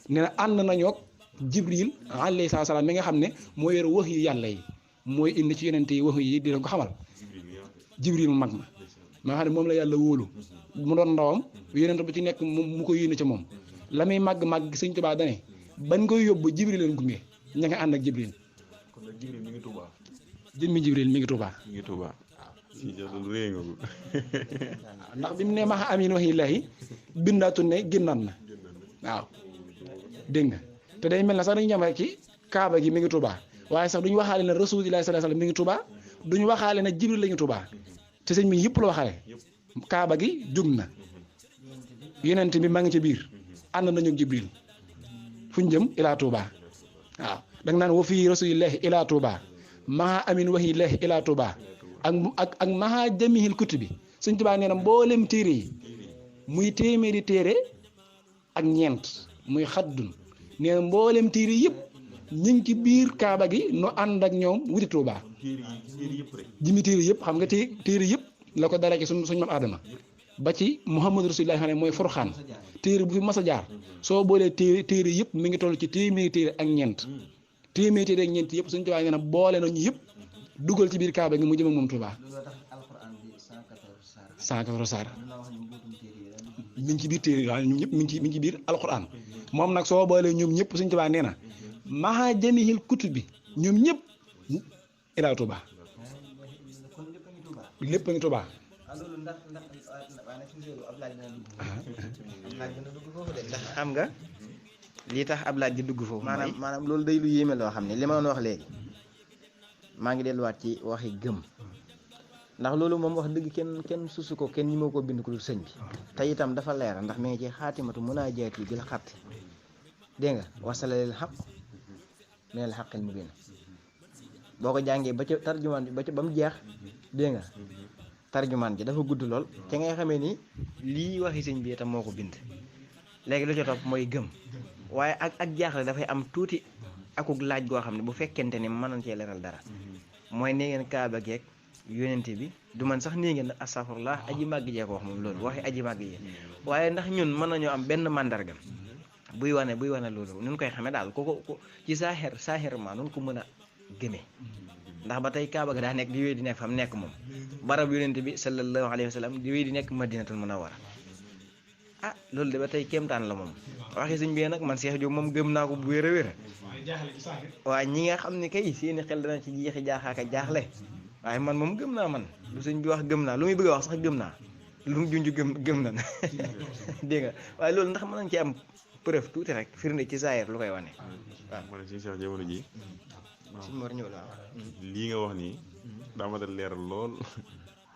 C: ne na ànd nañook Jibril alayhi salaam mi nga xam ne moo yor wax yu yàlla yi mooy indi ci yonente yi wax yi di leen ko xamal Jibril mu mag ma nga xam ne moom la yàlla wóolu mu doon ndawam yonente bu ci nekk mu ko yónni ca moom la muy màgg sëñ Tuubaa dane bañ koy yóbbu Jibril leen gunge ña nga ànd ak Jibril
D: kon nag Jibril mi ngi Touba.
C: jëmmi Jibril mi ngi Touba.
D: mi ngi Touba si jotul réy nga ko
C: ndax bi mu ne maxa amin wax yi laahi bindaatu ne génnaat na waaw dégg nga te day mel na sax dañu ñam rek ci Kaaba gi mi ngi Touba waaye sax duñu waxaale na Rasulullah sallallahu alayhi wasallam mi ngi Touba duñu waxaale na Jibril la ñu Touba te sëñ bi yëpp la waxaale Kaaba gi jóg na yonent bi ma ngi ci biir ànd nañu Jibril fu ñu jëm ilaa Touba waaw da nga naan wa fii rasulillahi ilaa Touba maha amin waxi lahi ilaa Touba ak maha jamihil kutubi sëñ Touba nee na mboolem téere yi muy téeméeri téere ak ñeent muy xaddun nee na mboolem téere yëpp ñu ngi ci biir Kaaba gi nu ànd ak ñoom wuti Touba jimi téere yëpp xam nga téere yëpp la ko dara ci suñ maam Adama ba ci Muhammadu Rasulullah xam ne mooy Furxaan téere bu fi mas a jaar soo boolee téere yëpp mi ngi toll ci téeméeri téere ak ñeent téeméeri téere ak ñeent yëpp suñ Tuubaa nee na boole nañu yëpp dugal ci biir Kaaba gi mu jëm ak moom Touba 114 saar mi ngi ci biir téere waaw ñoom ñëpp mi ngi ci biir alquran moom nag soo boolee ñoom ñëpp suñ Tuubaa nee na maha jamihil kutubi ñoom ñëpp ilaa Touba lépp a ngi Touba
B: ndax xam nga lii tax ab laaj di dugg foofu maanaam loolu day lu yéeme loo xam ne li ma doon wax léegi maa ngi delluwaat ci waxi gëm ndax loolu moom wax dëgg kenn susu ko kenn ñi moo ko bind ko dul sëñ bi te itam dafa leer ndax mi ngi ci xaatimatu munaajaat yi bil xatti dégg nga wasalalil xaq minal xaqil mubiin boo ko jàngee ba ca tarjumaan bi ba mu jeex dégg nga tarjumaan ji dafa gudd lool ca ngay xamee ni lii waxi sëñ bi itam moo ko bind léegi lu ca topp mooy gëm waaye ak jaaxle dafay am tuuti akuk laaj goo xam ne bu fekkente ni mën nañ cee leeral dara mooy ne ngeen Kaaba geek yonente bi du man sax nii ngeen astafurlah aji màgg jee ko wax moom loolu waxi aji màgg jee waaye ndax ñun mën nañoo am benn mandarga buy wane loolu nun koy xamee daal ko ci saaxir ma nun ko mën a gëmee ndax ba tey Kaaba ga daa nekk di wéy di nekk fa mu nekk moom barab yonente bi sallallahu alayhi wa sallam di wéy di nekk madinatul munawwara ah loolu de ba tey kéemtaan la moom waxi sëñ bi nag man Cheikh Diop moom gëm naa ko bu wér a wér waaye ñi nga xam ne kay seeni xel dana ci jeexi jaaxaaka jaaxle waaye man moom gëm naa man lu sëñ bi wax gëm naa lu muy bëgg a wax sax gëm naa lu mu junj gëm na dégg nga waaye loolu ndax mën nañ ci am preuve tuuti rek firnde ci saayir lu koy wane waaw
D: ma ne si Cheikh jamono ji
B: suñ mor ñëw la
D: lii nga wax nii daa ma dal leeral lool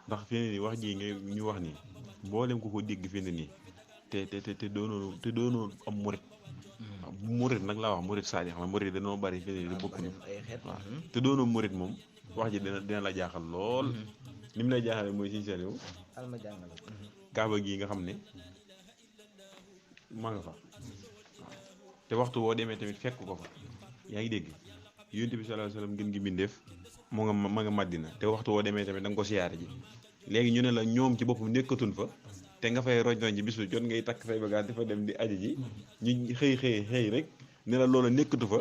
D: ndax fi ne nii wax ji nga ñu wax nii mboolem ku ko dégg fi ne nii te doonoo am murit nag laa wax murit saadi xam murit dañoo bari fi ne nii bokkuñu waaw te doonoo murit moom wax ji dina la jaaxal lool ni mu lay jaaxale mooy siñ seen yow
B: alma jàngal
D: kaaba gii nga xam ne maa nga fa te waxtu woo demee tamit fekk ko fa yaa ngi dégg yonent bi sallallahu alayhi wasallam gën gi bindeef ma nga Madina te waxtu woo demee tamit da nga ko siyaare ji léegi ñu ne la ñoom ci boppam nekkatun fa te nga fay roj ji bis bu jot ngay takk say bagage dafa dem di aji ji ñu xëy rek ne la loola nekkatu fa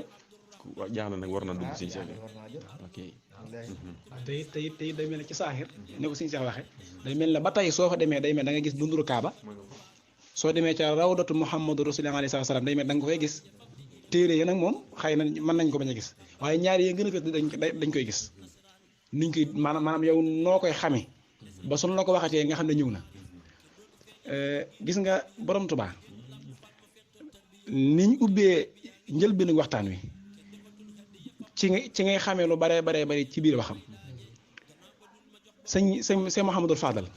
D: jaaxle nag war na dugg siñ seen ok
C: tey day mel ne ci saaxir ne ko siñ seex waxe day mel ne ba tey soo fa demee day mel da nga gis dunduru Kaaba soo demee ca rawdatu Muhammadu Rasulullah alayhi salaam day mel da nga ko fay gis téere yi nag moom xëy na mën nañ ko bañ a gis waaye ñaari yi gën a fës dañ koy gis niñ koy maanaam yow noo koy xamee ba suñ la ko waxatee nga xam ne ñëw na gis nga borom Tuubaa niñ ubbee njëlbéenu waxtaan wi ci ngay xamee lu bare ci biir waxam sëñ Mouhamadul Fadal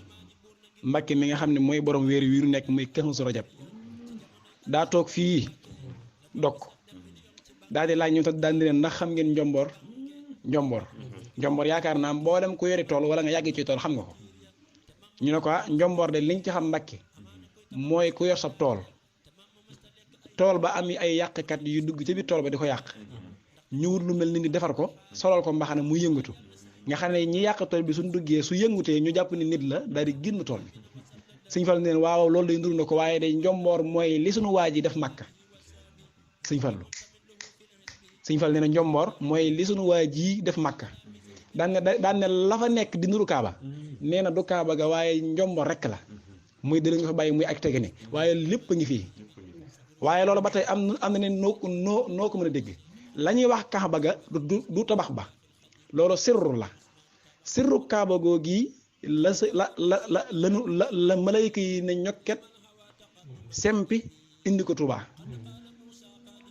C: Mbàkke mi nga xam ne mooy borom weer wi nekk muy Kazu Rajab daa toog fii dokk daal di laaj ñu tax daan leen ndax xam ngeen njomboor yaakaar naa mboolem ku yori tool wala nga yàgg ci tool xam nga ko ñu ne ko njomboor de liñ ci xam Mbàkke mooy ku yor sa tool ba am ay yàqkat yu dugg ci biir tool ba di ko yàq ñu wut lu mel ni defar ko solal ko mbaxana muy yëngatu nga xam ne ñi yàq tool bi suñ duggee su yëngutee ñu jàpp ni nit la daal di génn tool bi sëñ Fallu neen waaw loolu day ndur na ko waaye day njomboor mooy li suñu waa ji def Makka sëñ Fallu nee na njomboor mooy li suñu waa ji def Makka daan ne la fa nekk di nuru Kaaba nee na du Kaaba ga waaye njomboor rek la muy dina nga fa bàyyi muy ak tege ni waaye lépp a ngi fii waaye loolu ba tey am na ne noo ko mën a dégg la ñuy wax Kaaba ga du tabax ba loolu sirru Kaaba googi la malayka yi ne ñokket sempi indi ko Tuubaa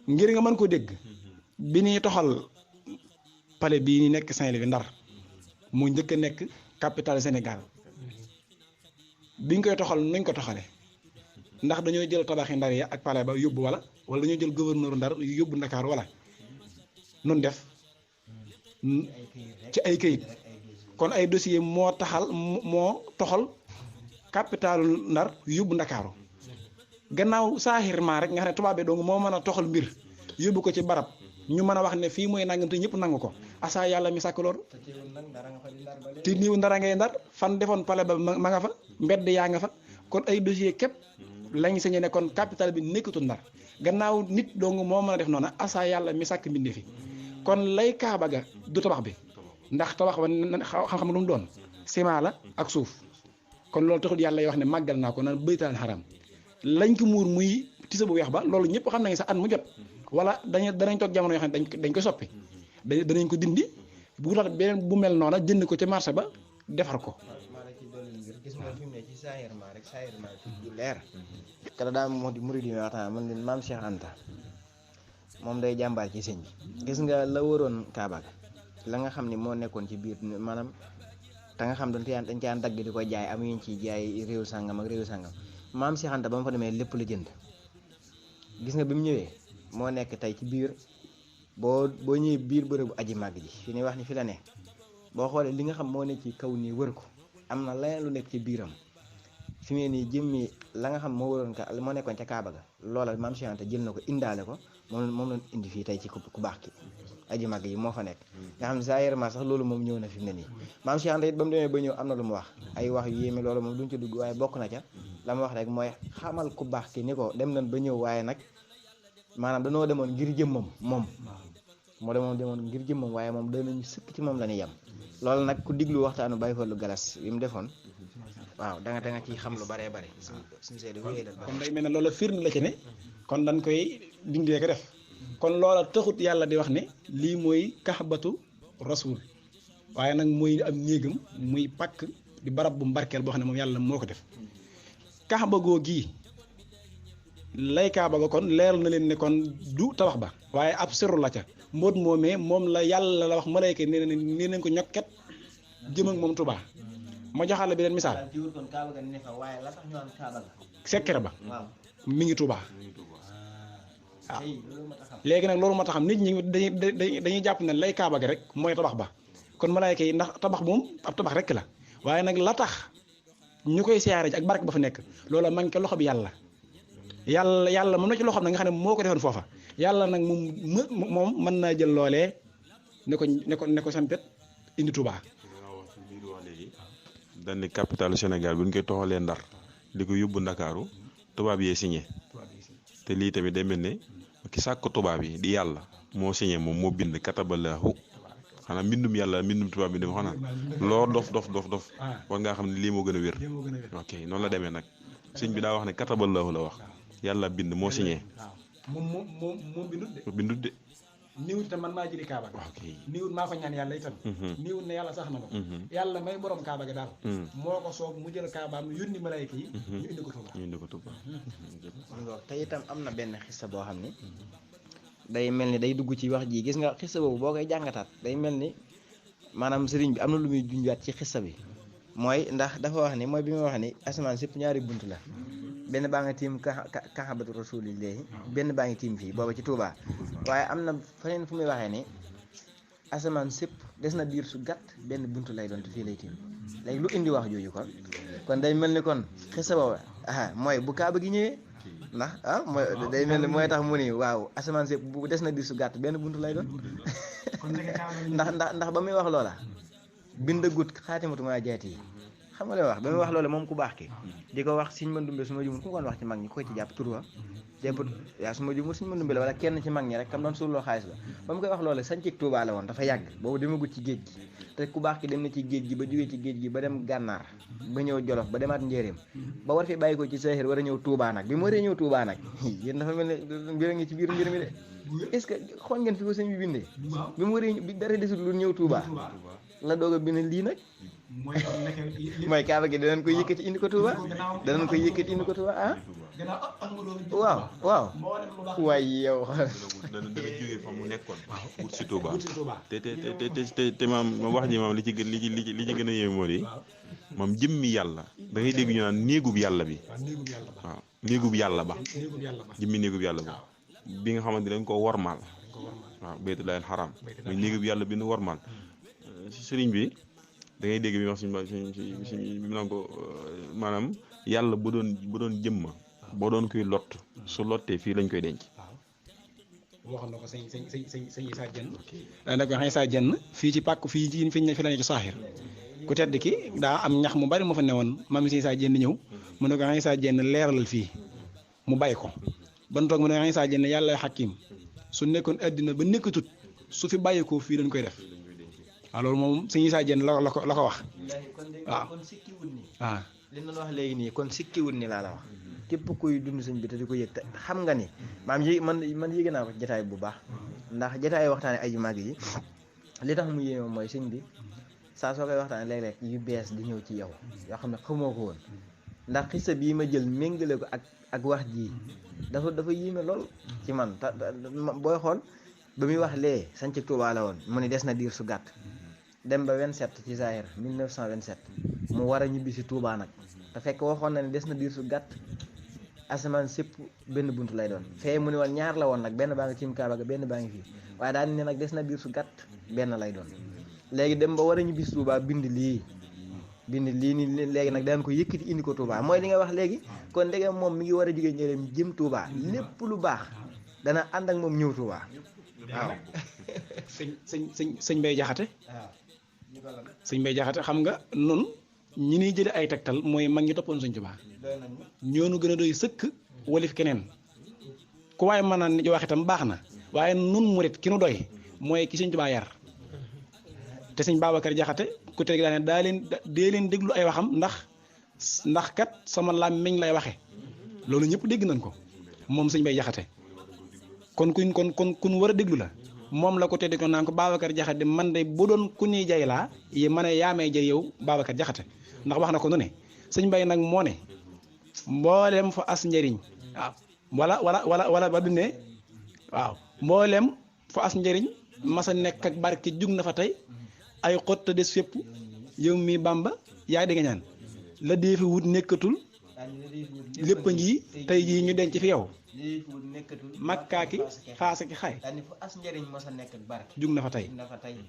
C: ngir nga mën ko dégg bi ñuy toxal palais bii ni nekk Saint-Louis Ndar mu njëkk a nekk capitale Sénégal biñ koy toxal nuñ ko toxale ndax dañoo jël tabaxi Ndar ya ak palais ba yóbbu wala dañoo jël gouverneur Ndar yóbbu Ndakaar wala nun def ci ay këyit kon ay dossier moo toxal capitalu Ndar yóbbu Ndakaaru gannaaw saaxirmaa rek nga xam ne tubaab bi donc moo mën a toxal mbir yóbbu ko ci barab ñu mën a wax ne fii mooy nangam te ñëpp nangu ko asa yàlla mi sàkk loolu te niiw ndara ngay Ndar fan defoon palais ba ma nga fa mbedd yaa nga fa kon ay dossier képp lañ sañe ne kon capital bi nekkatul Ndar gannaaw nit dong moo mën a def noonu asa yàlla mi sàkk mbinde fi kon lay Kaaba ga du tabax bi ndax tabax ba xam-xam lu mu doon ciment la ak suuf kon loolu taxul yàlla wax ne màggal naa ko naan baytaan xaram lañ ko muur muy tisa bu weex ba loolu ñëpp xam nañ sax at mu jot wala danañ toog jamono yoo xam ne dañ ko soppi danañ ko dindi bu tax beneen bu mel noona jënd ko ca marché ba defar ko
B: gis nga fi mu ne ci saahirement rek du leer kala daa moo di murid yi waxtaan man leen maam Cheikh Anta moom day jàmbaar ci sëñ bi gis nga la waroon Kaaba ga la nga xam ne moo nekkoon ci biir maanaam te nga xam dañ ci daan dagg di ko jaay am yuñ ci jaay réew sàngam ak réew sàngam maam Cheikh Anta ba mu fa demee lépp la jënd gis nga bi mu ñëwee moo nekk tey ci biir boo ñëwee biir bërëbu aji màgg ji fi ni wax ni fi la ne boo xoolee li nga xam moo nekk ci kaw nii wër ko am na leneen lu nekk ci biiram fi mu ne nii jëmmi la nga xam moo nekkoon ca Kaaba ga loola maam Cheikh Anta jël na ko indaale ko moom la indi fii tey ci ku baax ki aji màgg yi moo fa nekk nga xam ne zaahirement sax loolu moom ñëw na fi mu ne nii maam Cheikh Anta it ba mu demee ba ñëw am na lu mu wax ay wax yu yéeme loolu moom duñ ci dugg waaye bokk na ca la mu wax rek mooy xamal ku baax ki ni ko dem nañ ba ñëw waaye nag maanaam dañoo demoon ngir jëmmam moom moo demoon ngir jëmmam waaye moom danañu sëkk ci moom la ñuy yem loolu nag ku diglu waxtaanu Baye Fallou Galas yi mu defoon waaw da nga ciy xam lu baree bare suñu seede wéyee dal
C: kon day mel ne loola firnde la ci ne kon dañ koy dindee ko def kon loola taxut yàlla di wax ne lii mooy kaxbatu rasul waaye nag muy am néegam muy pakk di barab bu mbarkeel boo xam ne moom yàlla moo ko def kaxba goo gii lay kaaba ga kon leeral na leen ne kon du tabax ba waaye ab sirru la ca mbóot moomee moom la yàlla la wax malayka nee nañ ko ñokket jëm ak moom Tuubaa ma joxal la beneen misaal sekkere ba mi ngi Tuubaa waaw léegi nag loolu moo tax xam nit ñi dañuy jàpp ne lay kaaba gi rek mooy tabax ba kon malayka yi ndax tabax moom ab tabax rek la waaye nag la tax ñu koy siyaare ji ak barke ba fa nekk loola manqué loxo bi yàlla moom na ci loo xam ne nga xam ne moo ko defoon foofa yàlla nag moom mën naa jël loolee ne ko sampet indi Touba.
D: dañ ne capitalu Sénégal bu ñu koy toxalee Ndar di ko yóbbu Ndakaaru tubaab yee signé te lii tamit day mel ne ki sàkk tubaab yi di yàlla moo signé moom moo bind katabalaahu xanaa mbindum yàlla mbindum tubaab bi dem xanaa loo dof war ngaa xam ne lii moo gën a wér ok noonu la demee nag sëñ bi daa wax ne katabalaahu la wax yàlla bind moo signé.
C: moom
D: bindut de.
C: niwut te man maa jëli kaaba ga.
D: ok
C: niwut maa ko ñaan yàlla itam. niwut ne yàlla sax na ma. yàlla may borom kaaba ga daal. moo ko soob mu jël kaabaam yónni malayka yi. ñu indi ko Tuuba.
B: te itam am na benn xissa boo xam ni day mel ni day dugg ci wax ji gis nga xissa boobu boo koy jàngataat day mel ni maanaam sëriñ bi am na lu muy junjaat ci xissa bi mooy ndax dafa wax ni mooy bi muy wax ni asamaan sépp ñaari bunt la benn baa nga tiim kaxabatu rasulillahi benn baa ngi tiim fii booba ci Touba waaye am na feneen fu muy waxee ni asamaan sépp des na diir su gàtt benn bunt lay doon te fii lay tiim léegi lu indi wax jooju kon day mel ni kon xissa booba mooy bu kaaba gi ñëwee ndax mooy day mel ni mooy tax mu ni waaw asamaan sépp bu des na diir su gàtt benn bunt lay doon ndax ba muy wax loola bindagut xaatimatu maa jaati yi xam nga li wax ba muy wax loolu moom ku baax ki di ko wax Sëñ Mandumbe su ma jumul ku ko wax ci mag ñi ko ci jàpp turwa jàpp yaa su ma jumul Sëñ Mandumbe la wala kenn ci mag ñi rek kam doon suuloo xaalis ba ba mu koy wax loolu sañ ci Tuubaa la woon dafa yàgg boobu demagut ci géej gi te ku baax ki dem na ci géej gi ba jógee ci géej gi ba dem gànnaar ba ñëw Jolof ba demaat Njéeréem ba war fi bàyyi ko ci Saaxir war a ñëw Tuubaa nag bi mu waree ñëw Tuubaa nag yéen dafa mel ne mbir a ngi ci biir mbir mi de est-ce que xool ngeen fi ko sëñ bi bindee bi mu waree bi dara desul lu ñëw Tuubaa la doog a bind lii nag mooy kaaba gi danañ ko yëkkati indi ko Touba danañ ko yëkkati indi ko Touba waaw waaye yow
D: dana jógee fa mu nekkoon wut si Touba te maam wax ji maam li ci gën a yéeme moo di moom jëmmi yàlla da ngay dégg ñu naan néegub yàlla bi waaw néegub yàlla ba jëmmi néegub yàlla ba bi nga xamante dañ ko wormaal waaw baytullaahil xaram muy néegub yàlla bi nu wormaal sëriñ bi da ngay dégg bi wax suñ naan ko maanaam yàlla bu doon jëmma boo doon koy lott su lottee fii lañ koy denc.
C: waxoon na ko sëñ Issa Dieng da ko Issa Dieng fii ci pàkk fii ci fi la ne ci Saaxir ku tedd ki daa am ñax mu bari moo fa newoon maam si Issa Dieng ñëw mu ne ko Issa Dieng leeralal fii mu bàyyi ko ban toog mu ne Issa Dieng yàlla xakim su nekkoon àddina ba nekkatut su fi bàyyi ko fii dañ koy def waaw loolu moom sëñ Issa Dieng la ko wax waaw
B: kon sikkiwut ni
C: waaw
B: li ñu wax léegi nii kon sikkiwut ni laa la wax képp kuy dund sëñ bi te di ko yëg te xam nga ni maam yi man yëg naa ko jataay bu baax ndax jataay waxtaane aju màgg yi li tax mu yéeme mooy sëñ bi saa soo koy waxtaane léeg-léeg yu bees di ñëw ci yow yoo xam ne xamoo ko woon ndax xisa bii ma jël méngale ko ak wax ji dafa yéeme lool ci man te booy xool ba muy wax lee sanc Tuubaa la woon mu ni des na diir su gàtt dem ba 27 ci Zahir 1927 mu war a ñibbi si Tuubaa nag te fekk waxoon na ne des na diir su gàtt asamaan sépp benn buntu lay doon fee mu ne woon ñaar la woon nag benn baa ngi tiim Kaaba ga benn baa ngi fii waaye daal ne nag des na diir su gàtt benn lay doon léegi dem ba war a ñibbi si Tuubaa bind lii nii léegi nag daan ko yëkkati indi ko Tuubaa mooy li nga wax léegi kon ndegem moom mi ngi war a jógee Njaaréem jëm Tuubaa lépp lu baax dana ànd ak moom ñëw Tuubaa waaw
C: sëñ Mbay Jaxate sëñ Mbay Jaxate xam nga nun ñi niy jële ay tegtal mooy mag ñi toppoon sëñ Tuubaa ñoonu gën a doy sëkk walif keneen ku waaye mën a wax itam baax na waaye nun murit ki nu doy mooy ki sëñ Tuubaa yar te sëñ Babacar Jaxate ku teg daa ne dee leen déglu ay waxam ndax kat sama làmmiñ lay waxe loolu ñëpp dégg nañ ko moom sëñ Mbay Jaxate kon kun war a déglu la moom la ko teddi ko naan ko Babacar Jaxate man de bu doon ku ñuy jay laa yi ma ne yaa may jay yow Babacar Jaxate ndax wax na ko nu ne sëñ Mbay nag moo ne mboolem fa as njëriñ waaw wala ba bi ne waaw mboolem fa as njëriñ masa nekk ak barke jug na fa tey ay xott des fépp yow mi Bamba yaa dégg ñaan la dee fi wut nekkatul lépp a ngi tey jii ñu denc fi yow makkaa ki faasa ki xay
B: as njëriñ mos a nekk ak barke
C: jug na fa tey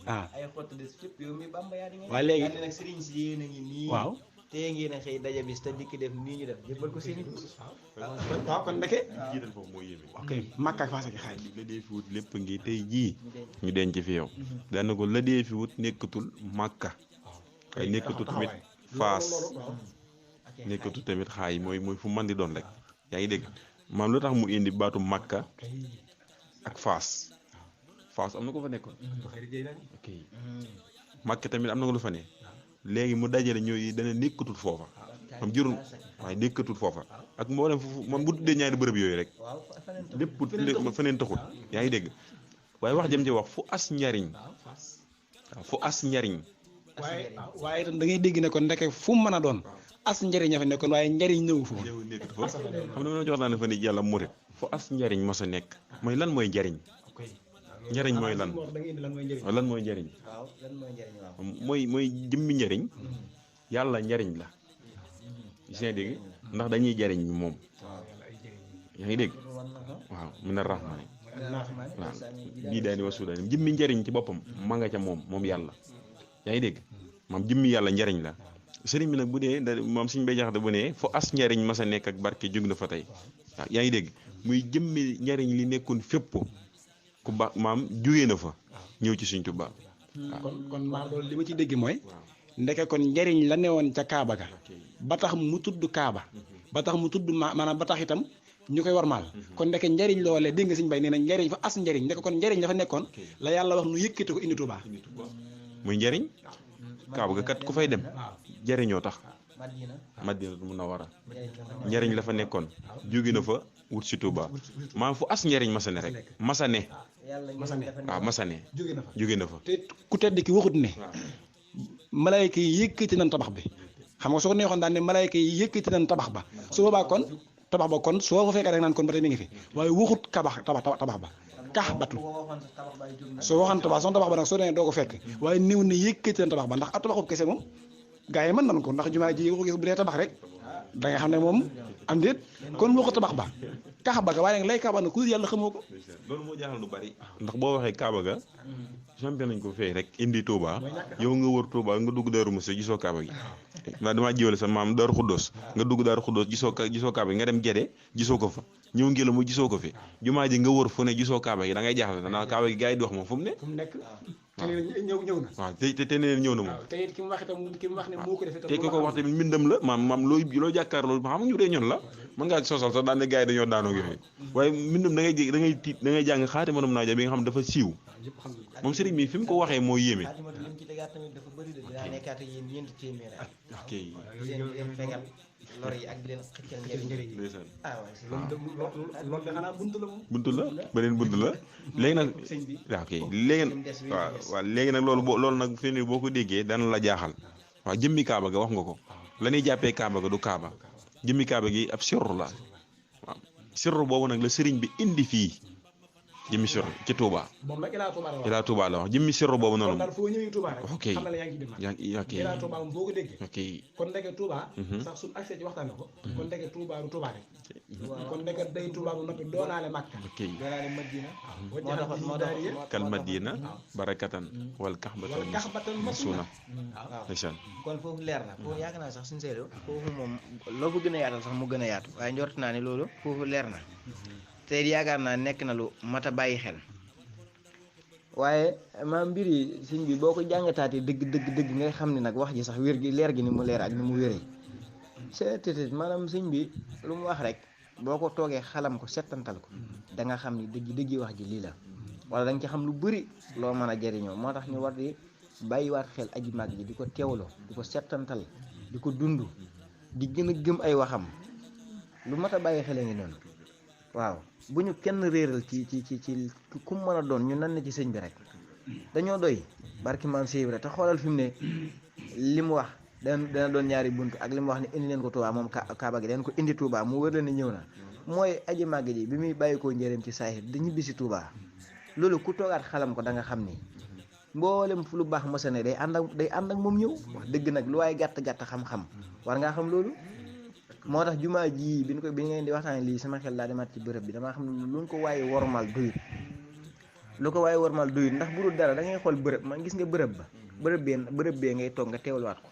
B: waaw ay xott des fépp yow mi Bamba yaa dégg
C: waaye léegi
B: nag sëriñ si yéen a ngi nii
C: waaw
B: tey ngeen a xëy daje bis te dikki def nii ñu def jébbal ko seen i
C: waaw kon ndeke
D: jiital foofu moo yéeme.
C: ok makkaa ki faasa ki xay
D: la dee fi wut lépp ngi tey jii ñu denc fi yow daana ko la dee fi wut nekkatul màkka waaye nekkatul tamit faas nekkatul tamit xaay mooy fu man di doon rek yaa ngi dégg maam lu tax mu indi baatu màkka ak faas am na ko fa nekkoon ok màkka tamit am na ko lu fa ne léegi mu dajale ñooyu dana nekkatul foofa xam jurul waaye nekkatul foofa ak mboolem foofu man bu tuddee ñaari bërëb yooyu rek lépp feneen taxul yaa ngi dégg waaye wax jëm ci wax fu as njariñ waaw fu as njariñ
C: waaye itam da ngay dégg ne kon ndeke fu mu mën a doon as njariñ a fa nekkoon waaye njariñ ñëwu foofu
D: nekkatu foofu xam ne ma jox naa ne fa ni yàlla murit fu as njariñ mos a nekk mooy lan mooy njariñ njariñ mooy lan lan mooy njariñ mooy jëmmi njariñ yàlla njariñ la gis dégg ndax dañuy jariñ moom yaa ngi dégg waaw mina rahmaani waaw bii daani wa suudaani jëmmi njariñ ci boppam ma nga ca moom yàlla yaa ngi dégg moom jëmmi yàlla njariñ la sëriñ bi nag bu dee moom suñ bay jaxate bu ne fu as njariñ mas a nekk ak barke jóg na fa tey waaw yaa ngi dégg muy jëmmi njariñ li nekkoon fépp ku ba maam jógee na fa ñëw ci suñ Tuubaa
C: kon maa loolu li ma ci dégg mooy ndeke kon njariñ la newoon ca Kaaba ga ba tax mu tudd Kaaba ba tax mu tudd maanaam ba tax itam ñu koy warmaal kon ndeke njariñ loolee dégg nga suñ bay nee na njariñ fa as njariñ ndeke kon njariñ dafa nekkoon la yàlla wax nu yëkkati ko indi Tuubaa
D: muy njariñ Kaaba ga kat ku fay dem jariñoo tax Madinatu Munawwara njariñ la fa nekkoon jóge na fa wut si Tuubaa maanaam fu as njariñ masane rek masane waaw masane jóge na fa
C: te ku tedd ki waxut ne malayka yi yëkkati nañ tabax bi xam nga soo ko neexoon daan ne malayka yi yëkkati nañ tabax ba su boobaa kon tabax ba kon soo ko fekkee rek naan kon ba tey mi ngi fi waaye waxut tabax ba kax batu soo waxoon tabax ba nag soo demee doo ko fekk waaye néew na yëkkati nañ tabax ba ndax ab tabaxub kese moom gaa yi mën nañ ko ndax jumaa ji ko gis bu dee tabax rek da nga xam ne moom am déet kon waxu tabax ba kax ba ga waaye nag lay kaaba na ku yàlla xamoo ko
D: loolu moo jaaxal lu bari ndax boo waxee Kaaba ga champion nañ ko fay rek indi Touba yow nga wër Touba nga dugg Daaru Musti gisoo Kaaba gi ndax damaa jiwale sa maam Daaru Xuddoos nga dugg Daaru Xuddoos gisoo Kaaba gi nga dem Gede gisoo ko fa ñëw ngi la mu gisoo ko fi jumaa ji nga wër fu ne gisoo Kaaba gi da ngay jaaxle ndax Kaaba gi gars yi di wax moom fu mu nekk
C: ñëw na
D: waaw te nee ñëw na moom
C: te it ki mu wax itam ki mu wax ne moo ko defee
D: te ko wax tamit mbindam la maam loo jàkkaar loolu xam nga ñu dee ñoon la mën ngaa sosal sax daan ne gars yi dañoo daanoo yooyu waaye mbindam da ngay tiit da ngay jàng xaati manam naaja bi nga xam dafa siiw moom sëriñ bi fi mu ko waxee moo yéeme ok
B: lor yi ak di leen xëccal njëriñ
C: loolu de xanaa buntu la moom
D: buntu la beneen buntu la léegi nag waaw ok léegi nag loolu nag fi ne boo ko déggee dana la jaaxal waaw jëmmi Kaaba ga wax nga ko la ñuy jàppee Kaaba ga du Kaaba jëmmi Kaaba gi ab sirru la waaw sirru boobu nag la sëriñ bi indi fii jëmmi sirru ci Touba ilaa Touba la wax jëmmi sirru boobu noonu ok ok ok
C: kon ndeke Touba sax suñu accès ci waxtaane ko kon ndeke Touba du Touba rek kon ndeke day Touba bu noppi doonaale Makka
D: ok
B: doonaale Madina
D: kal Madina barakatan wal kaxbatan masuna ndeysaan
B: kon foofu leer na foofu yaakaar naa sax suñu seedo foofu moom loo ko gën a yaatal sax mu gën a yaatu waaye njort naa ne loolu foofu leer na te yaakaar naa nekk na lu mat a bàyyi xel waaye maa mbir yi sëñ bi boo ko jàngataatee dëgg ngay xam ne nag wax ji sax wér gi leer gi ni mu leer ak ni mu wéree c'est maanaam sëñ bi lu mu wax rek boo ko toogee xalam ko settantal ko da nga xam ni dëgg wax ji lii la wala da nga ci xam lu bëri loo mën a jëriñoo moo tax ñu war di bàyyiwaat xel aji màgg ji di ko teewloo di ko settantal di ko dund di gën a gëm ay waxam lu mat a bàyyi xel a ngi noonu waaw bu ñu kenn réeral ci ku mën a doon ñu nan na ci sëñ bi rek dañoo doy barki maam Cheikh Ibra te xoolal fi mu ne li mu wax dana doon ñaari bunt ak li mu wax ne indi leen ko Touba moom Kaaba gi den ko indi Touba mu wër leen ni ñëw na mooy aji màgg ji bi muy bàyyi koo njëreem ci saahir di ñibbi si Touba loolu ku toogaat xalam ko da nga xam ni mboolem fu lu baax mësa ne day ànd ak moom ñëw wax dëgg nag lu waaye gàtt xam-xam war ngaa xam loolu moo tax jumaa ji bi ngeen di waxtaan lii sama xel daa demaat ci bërëb bi damaa xam ne lu ko waaye wormal doyut ndax bu dul dara da ngay xool bërëb man gis nga bërëb bee ngay toog nga teewluwaat ko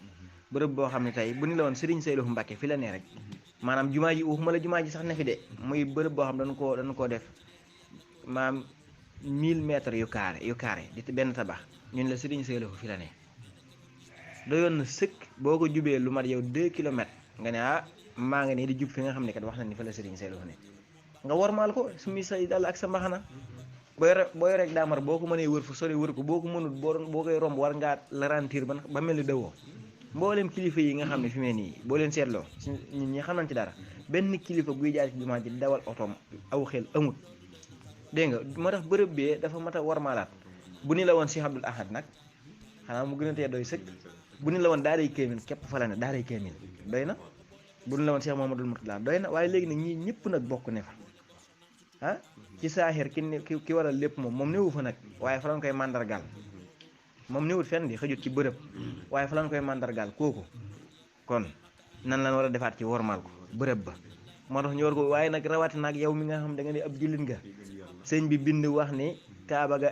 B: bërëb boo xam ne tey bu ni la woon Serigne Saliou Mbacké fi la ne rek maanaam jumaa ji waxuma la jumaa ji sax ne fi de muy bërëb boo xam dañu koo def maam 1000 mètres yu carré di benn tabax ñun la Serigne Saliou fi la ne doyoon na sëkk boo ko jubee lu mat yow 2 kilomètres nga ne maa nga ne di jub fi nga xam ne kat wax na ni fa la Serigne Saliou ne nga wormaal ko sumi say dal ak sa mbaxana booy rek daamar boo ko mënee wër fu sori wër ko boo ko mënul boo koy romb war ngaa la ralentir ba mel ni dawoo mboolem kilifa yi nga xam ne fi mee nii boo leen seetloo ñun ñi xam nañ ci dara benn kilifa buy jaar ci jumaa ji dawal otoom aw xel amut dégg nga moo tax bërëb bee dafa mat a warmaalaat bu ni la woon Cheikh Abdoul Ahad nag xanaa mu gën a tee doy sëkk bu ni la woon daaray kéemil képp fa la ne daaray kéemil doy na bu ni la woon Cheikh Mouhamadoul Mourtada doy na waaye léegi nag ñii ñëpp nag bokk ne fa ci saaxir ki waral lépp moom néewu fa nag waaye fa lañ koy màndargaal moom néewut fenn di xëjut ci bërëb waaye fa lañ koy màndargaal kooku kon nan lan war a defaat ci wormaal ko bërëb ba moo tax ñu war ko waaye nag rawati nag yow mi nga xam da nga ne ab jullit nga sëñ bi bind wax ni Kaaba ga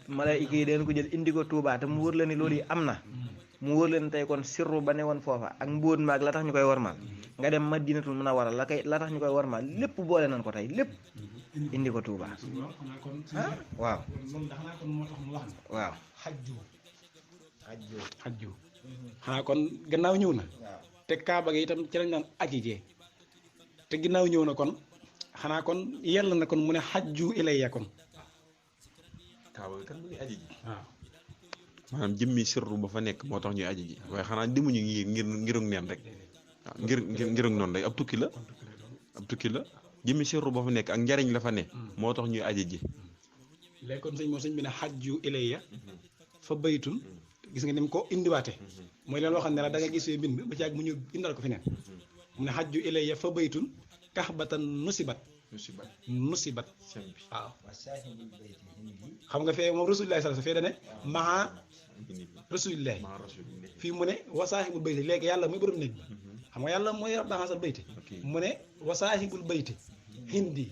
B: malaayika yi dañ ko jël indi ko Touba te mu wër la ni loolu yi am na mu wër leen tey kon sirru ba ne woon foofa ak mbóot maag la tax ñu koy warmaal nga dem Madinatul Munawwara la tax ñu koy warmaal lépp boole nañ ko tey lépp indi ko Touba waaw waaw
C: xajju xanaa kon gannaaw ñëw na te Kaaba gi itam ci lañ naan aji jee te ginnaaw ñëw na kon xanaa kon yell na kon mu ne xajju ilayya kon
D: Kaaba gi kan mu ngi aji ji waaw maanaam jëmmi sirru ba fa nekk moo tax ñuy aji ji waaye xanaa demuñu ngirug neen rek waaw ngirug noonu rek ab tukki la jëmmi sirru ba fa nekk ak njariñ la fa ne moo tax ñuy aji ji
C: léegi kon sëñ bi ne xajju ilayya fa baytun gis nga ni mu ko indiwaate mooy leen loo xam ne la da nga gis bind ba ci ak mu ñu indal ko fi neen mu ne xajju ilayya fa baytun kaxbatan nusibat waaw xam nga fee moom rasulillahi sallallahu alayhi wasallam fee dane maha rasulillahi fii mu ne wasaahibul bayti léegi yàlla muy borom néeg bi xam nga yàlla mooy rab daxasal bayti mu ne wasaahibul bayti hindi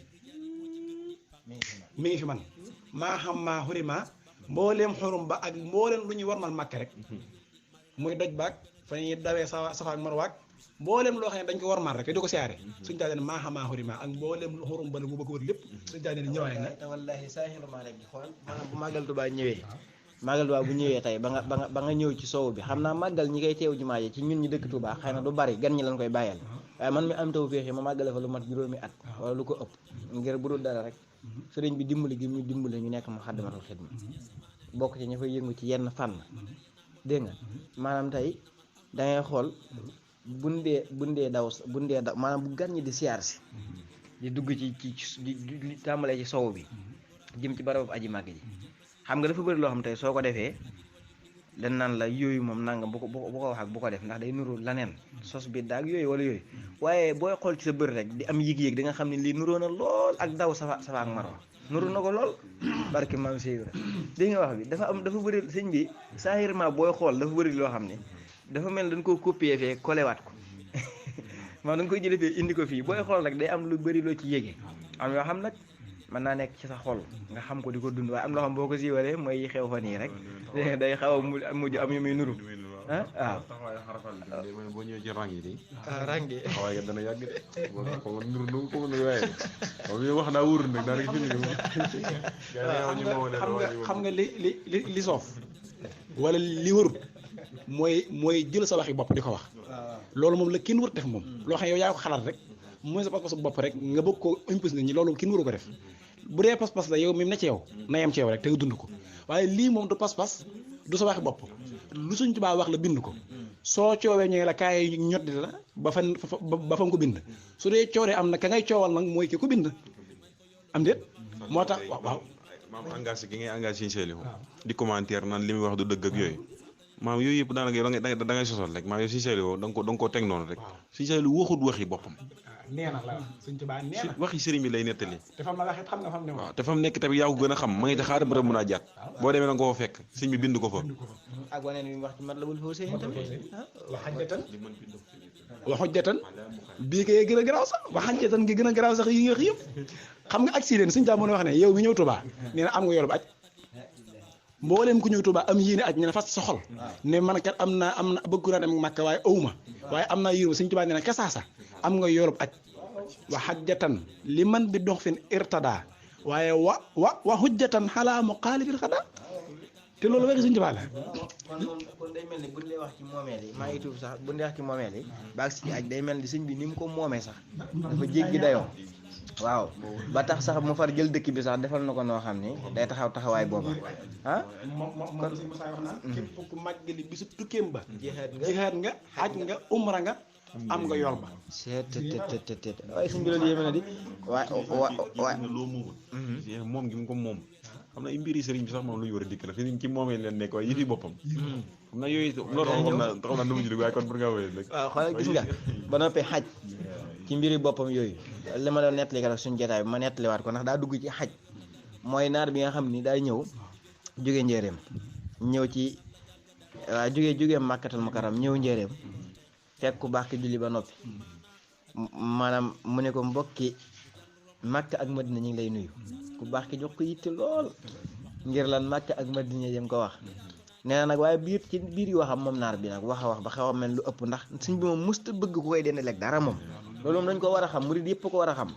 C: mi ngi fi man maa xam maa xurima mbooleem xurum ba ak mbooleem lu ñuy warmal màkk rek muy doj baag fa ñuy dawee Safa ak Marwa mbooleem loo xam ne dañ ko warmal rek te du ko siyaare suñu taa maa xam maa xurima ak mbooleem xurum ba la mu bëgg wër lépp suñu taa ñëwaay na
B: te wallahi saaxirumaa rek di xool maanaam bu màggal Tuubaa ñëwee màggal Tuubaa bu ñëwee tey ba nga ñëw ci soow bi xam naa màggal ñi koy teew jumaa ji ci ñun ñi dëkk Tuubaa xëy na du bari gan ñi lañ koy bàyyal waaye man mi am taw féexi ma màggale fa lu mat juróomi at wala lu ko ëpp ngir bu dul dara rek sëriñ bi dimbali gi ñu dimbali ñu nekk Muxaddamatul Xidma bokk ci ña fay yëngu ci yenn fànn dégg nga maanaam tey da ngay xool buñ dee daw maanaam bu gan ñi di siyaar si di dugg ci di tàmbalee ci sow bi jëm ci barabu aji màgg ji xam nga dafa bëri loo xam tey soo ko defee dañ naan la yooyu moom nangam bu ko wax ak bu ko def ndax day nuru laneen sos bi daag yooyu wala yooyu waaye booy xool ci sa bër rek di am yëg-yëg di nga xam ne lii nuroo na lool ak daw safa ak marwa nuru na ko lool barke maam Seydou dégg nga wax bi dafa bëri sëñ bi saahirement booy xool dafa bëri loo xam ne dafa mel dañ koo copier fee kolewaat ko maanaam dañ koy jëlee fee indi ko fii booy xool rek day am lu bëri loo ci yéege am yoo xam nag mën naa nekk ci sa xol nga xam ko di ko dund waaye am loo xam boo ko siiwalee mooy xew fa nii rek day xaw a mujj am yu muy nuru waaw
D: taxawaay xarafal bi de man boo ñëwee ci rang yi de
B: rang gi
D: taxawaay dana yàgg de boo ko ko nur nu ko nu waaye moom wax naa wóorul nag daanaka fi ñu
C: xam nga li soof wala li warut mooy jël sa waxi bopp di ko wax loolu moom la kenn warut def moom loo xam ne yow yaa ko xalaat rek mooy sa pas-pas bopp rek nga bëgg ko impose nit ñi loolu kenn waru ko def bu dee pas-pas la yow mi ne ci yow na yem ci yow rek te nga dund ko waaye lii moom du pas-pas du sa waxi bopp lu Sëñ Tuubaa wax la bind ko soo coowee ñëwee la kaay ñoddi la ba fa nga ko bind su dee cooree am na ka ngay coowal nag mooy ki ko bind am déet moo tax waaw
D: maam engagé gi ngay engagé Sëñ Saliou di commentaire naan li muy wax du dëgg ak yooyu maam yooyu yëpp daanaka yow da ngay sosal rek maam yow Sëñ Saliou da nga koo teg noonu rek Sëñ Saliou waxut waxi boppam
C: nee na la Sëñ Tuubaa nee na
D: waxi sëriñ bi lay nettali
C: te fam la waxee xam nga fam ne
D: waaw te fam nekk tamit yaa ko gën a xam ma ngi te xaaral bërëb mën a jaat boo demee da nga koo fekk sëñ bi bind ko fa
B: ak waneen bi mu wax ci Matlabul Fawzayni tamit
C: waxujjatan bii kay gën a garaaw sax waxujjatan gi gën a garaaw sax yi nga wax yëpp xam nga aj si leen Sëñ Tuubaa mën a wax ne yow mi ñëw Tuubaa nee na am nga yoolu aj mbooleem ku ñëw Tuubaa am yéene aj ne na fas soxol ne man kat am na bëgg naa dem Makka waaye awuma waaye am naa yéene Sëñ Tuubaa nee na kasaasa am nga yoolub aj wa xajjatan li man bi dox fin irtada waaye wa xujjatan xalaa muqaalibil xada te loolu waxi Sëñ Tuubaa la
B: kon day mel ni buñ lay wax ci moomeel yi maa ngi tuub sax buñ lay wax ci moomeel yi baag si aj day mel ni sëñ bi ni mu ko moomee sax dafa jéggi dayoo waaw ba tax sax mu far jël dëkk bi sax defal na ko noo xam ni day taxawaay booba
C: kon sëñ Musaa wax naa képp ku màggali bisu tukkeem ba jihaad nga aj nga umra nga am nga yool ba
B: seet waaye suñ bi loolu yéeme na di waay
D: loo moomul moom gi mu ko moom xam na mbiri sëriñ bi sax moom lu ñu war a dikk la fi ci moomee leen nekk waaye yëfi boppam xam na yooyu loolu xam naa nu mu jël waaye kon pour nga wéy rek
B: waaw xoolal gis nga ba noppee xaj ci mbiri boppam yooyu li ma la nettali ka suñu jotaay bi ma nettaliwaat ko ndax daa dugg ci xaj mooy naar bi nga xam ni daa ñëw jóge njëreem ñëw ci waaw jóge Màkkatal Mukarram ñëw njëreem fekk ku baax ki julli ba noppi maanaam mu ne ko mbokki Makka ak Madina ñu ngi lay nuyu ku baax ki jox ko yitte lool ngir lan Makka ak Madina yem ko wax nee na nag waaye ci biir yi waxam moom naar bi nag wax a wax ba xaw a mel lu ëpp ndax suñ bi moom musta bëgg ku koy dend lekk dara moom loolu moom dañ ko war a xam murid yëpp ko war a xam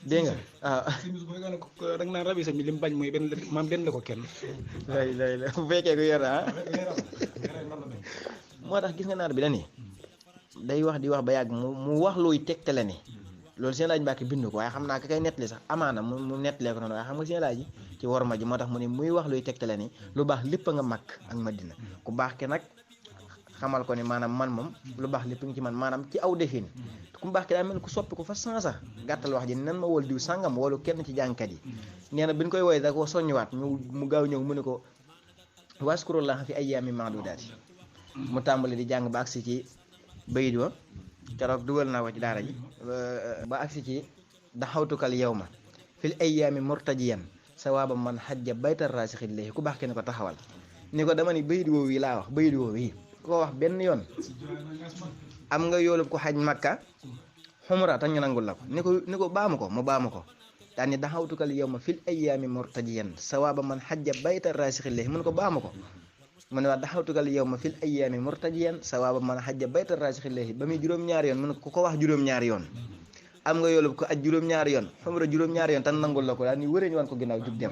B: dégg nga waaw
C: da nga naan rabi sëñ bi li mu bañ mooy benn la ko kenn
B: lay bu fekkee ko yor moo tax gis nga naar bi la nii day wax di wax ba yàgg mu wax looy tegtale ni loolu seen laaj Mbàkke bind ko waaye xam naa ka kay nettali sax amaana mu nettalee ko noonu waaye xam nga seen laaj yi ci worma ji moo tax mu ne muy wax luy tegtale ni lu baax lépp nga Makk ak Madina ku baax ki nag xamal ko ni maanaam man moom lu baax lépp nga ci man maanaam ci aw defin ku baax ki daa mel ku soppi ko fa sansa gàttal wax ji nan ma wol diw sàngam wala kenn ci jàngkat yi nee na bi ñu koy woowee da ko soññiwaat mu gaaw ñëw mu ne ko waskurullah fi ayyaami maadudaati mu tàmbali di jàng ba agsi ci bayit wa keroog dugal naa ko ci daara ji ba agsi ci daxawtukal yawma fil ayyaami murtajiyan sawaaba man xajja baytar raasixi ilayhi ku baax kenn ko taxawal ni ko dama ni bayit woowu yi laa wax bayit woowu yi ku ko wax benn yoon am nga yoolub ko xaj Makka xumra tax ñu nangul la ko ni ko baamu ko mu baamu ko daan ni daxawtukal yawma fil ayyaami murtajiyan sawaaba man xajja baytar raasixi ilayhi mun ko baamu ko mu ne waa daxawtukal yawma fil ayyaami murtajiyan sawaaba man xajja bayta raasixillaahi ba muy juróom-ñaari yoon mu ne ko ko wax juróom-ñaari yoon am nga yoolub ko aj juróom-ñaari yoon xumra juróom-ñaari yoon tan nangul la ko daal ni wëreñ wan ko ginnaaw jug dem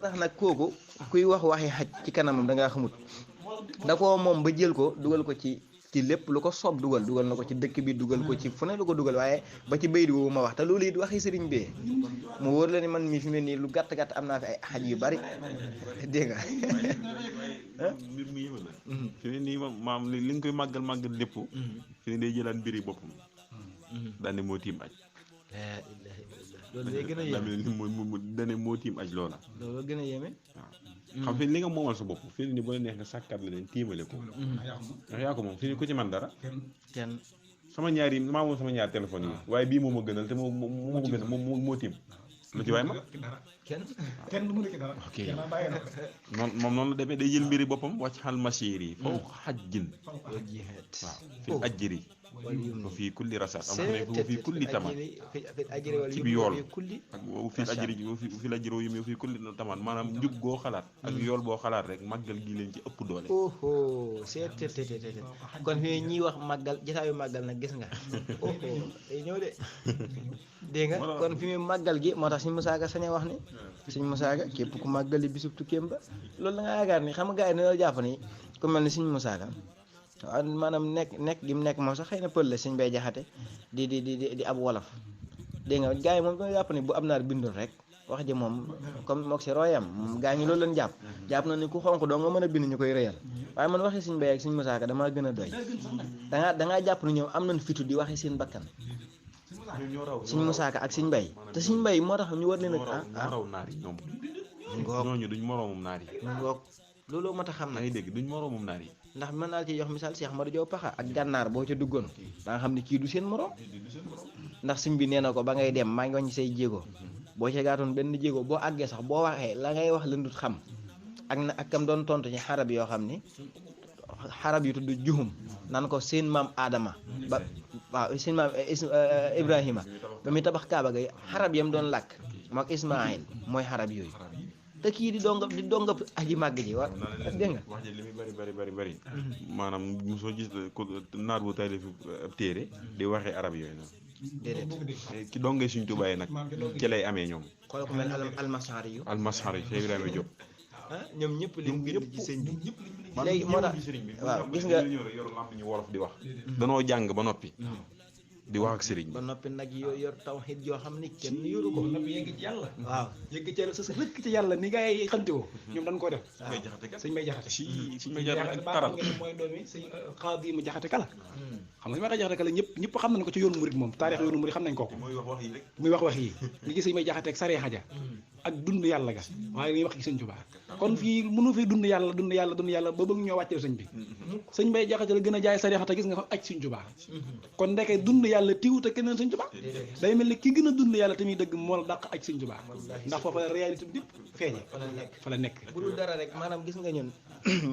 B: ndax nag kooku kuy wax waxi xaj ci kanamam da ngaa xamut da koo moom ba jël ko dugal ko ci lépp lu ko soob dugal na ko ci dëkk bi dugal ko ci fu ne lu ko dugal waaye ba ci bayit woowu ma wax te loolu it waxi sëriñ bee mu wóor la ni man mi fi mel nii lu gàtt am naa fi ay xaj yu bari dégg nga
D: mbir mi yëma la fi ne nii maam li nga koy màggal lépp fi ne day jëlaat mbiri boppam daane moo tiim aj
B: loolu day gën a yéeme
D: daane moo tiim aj loola
B: loolu gën a yéeme
D: waaw xam fi li nga moomal sa bopp fi ne nii bu la neex nga sàkkat la leen tiimale ko ndax yaa ko moom fi ne ku ci man dara
B: kenn
D: sama ñaari maa moom sama ñaari téléphone yi waaye bii moo ma gënal te moo gënal moo tiim lu ci waay ma
C: kenn du mu nekk dara
D: ok noonu la demee day jël mbiri boppam wàcc xal machir yi foo xaj jin waaw fi ajjiri wa fii kulli rasaat am fu ne wa fii kulli tamaan ci bi yool ak wa fii ajri wa fii la ajri wa fii kulli tamaan maanaam njub goo xalaat ak yool boo xalaat rek màggal gi leen ci ëpp doole.
B: oho seet kon fi ñuy wax màggal jotaayu màggal nag gis nga oho day ñëw de dégg nga kon fi mu màggal gi moo tax suñu musaaga sañ a wax ni suñu musaaga képp ku màggali bisub tukkeem ba loolu da nga yaakaar ni xam nga gars yi dañoo jàpp ni ku mel ni suñu musaaga waaw maanaam nekk gi mu nekk moom sax xëy na pël la suñ bay jaxate di ab wolof dégg nga gars yi moom dañoo jàpp ni bu am naar bindul rek wax ji moom comme mook si royam moom gaa ñi loolu leen jàpp na ni ku xonq doo nga mën a bind ñu koy rëyal waaye man waxi suñ bay ak suñ musaaka damaa gën a doy dangaa jàpp ni ñoom am nañ fitu di waxi seen bakkan suñ musaaka ak suñ bay te suñ bay moo tax ñu war leen a
D: raw naar yi ñoom
B: ngoog
D: ñooñu duñ moroomum naar yi
B: ngoog loolu moo tax xam na
D: ngay dégg duñ moroomum naar yi
B: ndax mën naa ci jox misaal Cheikh Madou Diaw Paxa ak gànnaar boo ca duggoon da nga xam ne kii du seen morom ndax suñ bi nee na ko ba ngay dem maa ngi wàññi say jéego boo ca gaatoon benn jéego boo àggee sax boo waxee la ngay wax lëndut xam ak kam doon tontu ci xarab yoo xam ni xarab yu tudd juhum nan ko seen maam Adama ba waaw seen maam Ibrahima ba muy tabax Kaaba ga xarab yam doon làkk mook Ismaïl mooy xarab yooyu te kii di dongab aji màgg ji wa dégg nga
D: wax ji li muy bari maanaam mosoo gis naar bu taalif ab téere di waxee arab yooyu noonu
B: déedéet
D: ki dongee suñ tubaay nag ci lay amee ñoom
B: xoolal ko mel almasari yu
D: Cheikh Ibrahima Diop
B: ñoom ñëpp li mu bind ci sëñ bi léegi moo tax waaw gis nga
D: yor lamp ñu wolof di wax danoo jàng ba noppi di wax ak sëriñ
B: ba noppi nag yor tawhid yoo xam ni kenn yoru ko noppi yegg ci yàlla waaw yegg ci yàlla sa rëkk ci yàlla ni gaa yi xante woo ñoom dañ koo def sëñ Bay Jaxate
D: sëñ Bay Jaxate taral
B: mooy doomi sëñ Xaadim Jaxate Kala xam nga sëñ Bay Jaxate Kala ñëpp xam nañ ko ci yoonu murid moom taarix yoonu murid xam nañ ko
D: muy
B: wax wax yi li gis sëñ Bay Jaxate ak saree xaja ak dund yàlla ga waaye ñuy wax ci sëñ Tuubaa kon fii mënu fi dund yàlla ba bëgg ñoo wàccee sëñ bi sëñ Bay Jaxate la gën a jaay saree xata gis nga fa aj sëñ Tuubaa kon ndeke dund yàlla tiwut ak keneen sëñ Tuubaa day mel ni ki gën a dund yàlla tamit dëgg moo la dàq aj sëñ Tuubaa ndax foofa la réalité bi yëpp feeñe fa la nekk bu dul dara rek maanaam gis nga ñun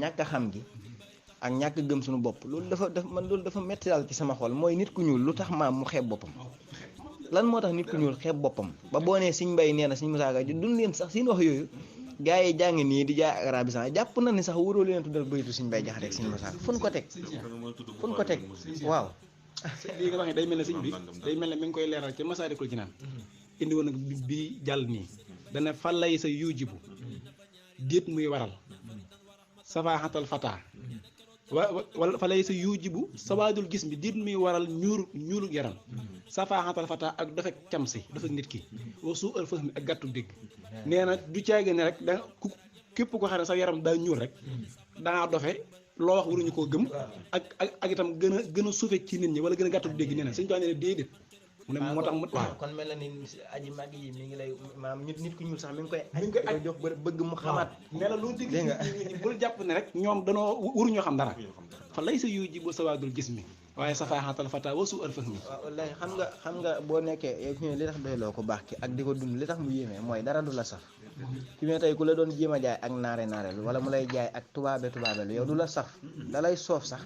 B: ñàkk a xam gi ak ñàkk gëm suñu bopp loolu dafa metti daal ci sama xol mooy nit ku ñuul lu tax maam mu xeeb boppam lan moo tax nit ku ñuul xeeb boppam ba boo nee Sëñ Mbay nee na Sëñ Musaa Ka duñ leen sax seen wax yooyu gars yi jàng nii di jaay ak arabisan jàpp na ni sax wóoroo leen tuddal baytu Sëñ Mbay Jaxate ak Sëñ Musaa Ka fu ñu ko teg waaw lii nga wax ne day mel ne sëñ bi day mel ne mi ngi koy leeral ca Masaalikul Jinaan indi woon nag bi jàll nii dana falay sa yujibu déet muy waral safaaxatal fataa wala falay sa yujibu sawaadul gis mi déet muy waral ñuulug yaram safaaxatal fataa ak dafa cam si dafa nit ki wa suu al fahmi ak gàttu dégg nee na du caage ne rek da képp ko xam ne sa yaram daa ñuul rek dangaa dofe loo wax waruñu koo gëm ak itam gën a suufe ci nit ñi wala gën a gàttu dégg nee na suñu doon ne déedéet mu ne moo tax mu waaw kon mel na ni aji màgg yi mi ngi lay maanaam nit ku ñuul sax mi ngi koy jox bëgg mu xamaat nee na loo dégg nga bul jàpp ne rek ñoom danoo waruñoo xam dara fa lay sa yu ji bu sawaadul gis mi waaye safaaxatal fata wasu al fahmi waaw wallahi xam nga boo nekkee yow li tax doyloo ko baax ki ak di ko dund li tax mu yéeme mooy dara du la saf fi mu ne tey ku la doon jéem a jaay ak naare wala mu lay jaay ak tubaabelu yow du la saf da lay soof sax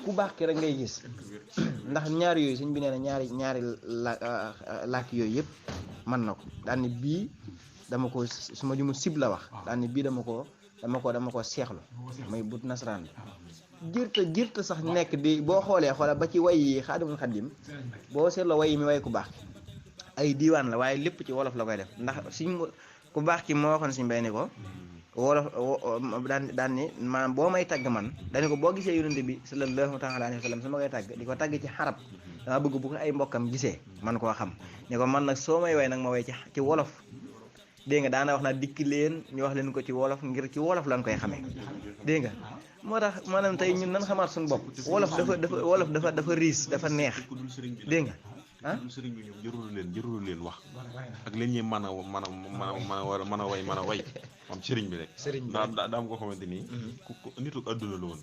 B: ku baax ki rek ngay gis ndax ñaari yooyu sëñ bi nee na ñaari làkk yooyu yëpp mën na ko daan ni bii dama ko su ma jumu sib la wax daan ni bii dama ko seexlu muy but nasaraan bi jërta sax nekk di boo xoolee ba ci way yi Xaadimul Xaadim boo seetloo way yi mi way ku baax ay diiwaan la waaye lépp ci wolof la koy def ndax suñ ku baax ki moo waxoon suñ bay ni ko wolof daan ni maanaam boo may tagg man dañu ko boo gisee yonente bi sallallahu taala alayhi wa sallam su ma koy tagg di ko tagg ci xarab dama bëgg bu ko ay mbokkam gisee man koo xam ne ko man nag soo may way nag ma way ci wolof dégg nga daana wax naa dikk leen ñu wax leen ko ci wolof ngir ci wolof lañ koy xamee dégg nga moo tax maanaam tey ñun nan xamaat suñu bopp wolof dafa riis dafa neex dégg nga ah
D: sëriñ bi ñoom jërul leen wax ak leen ñuy mën a way moom sëriñ bi rek daa am ko xamante nii ku nitu adduna la woon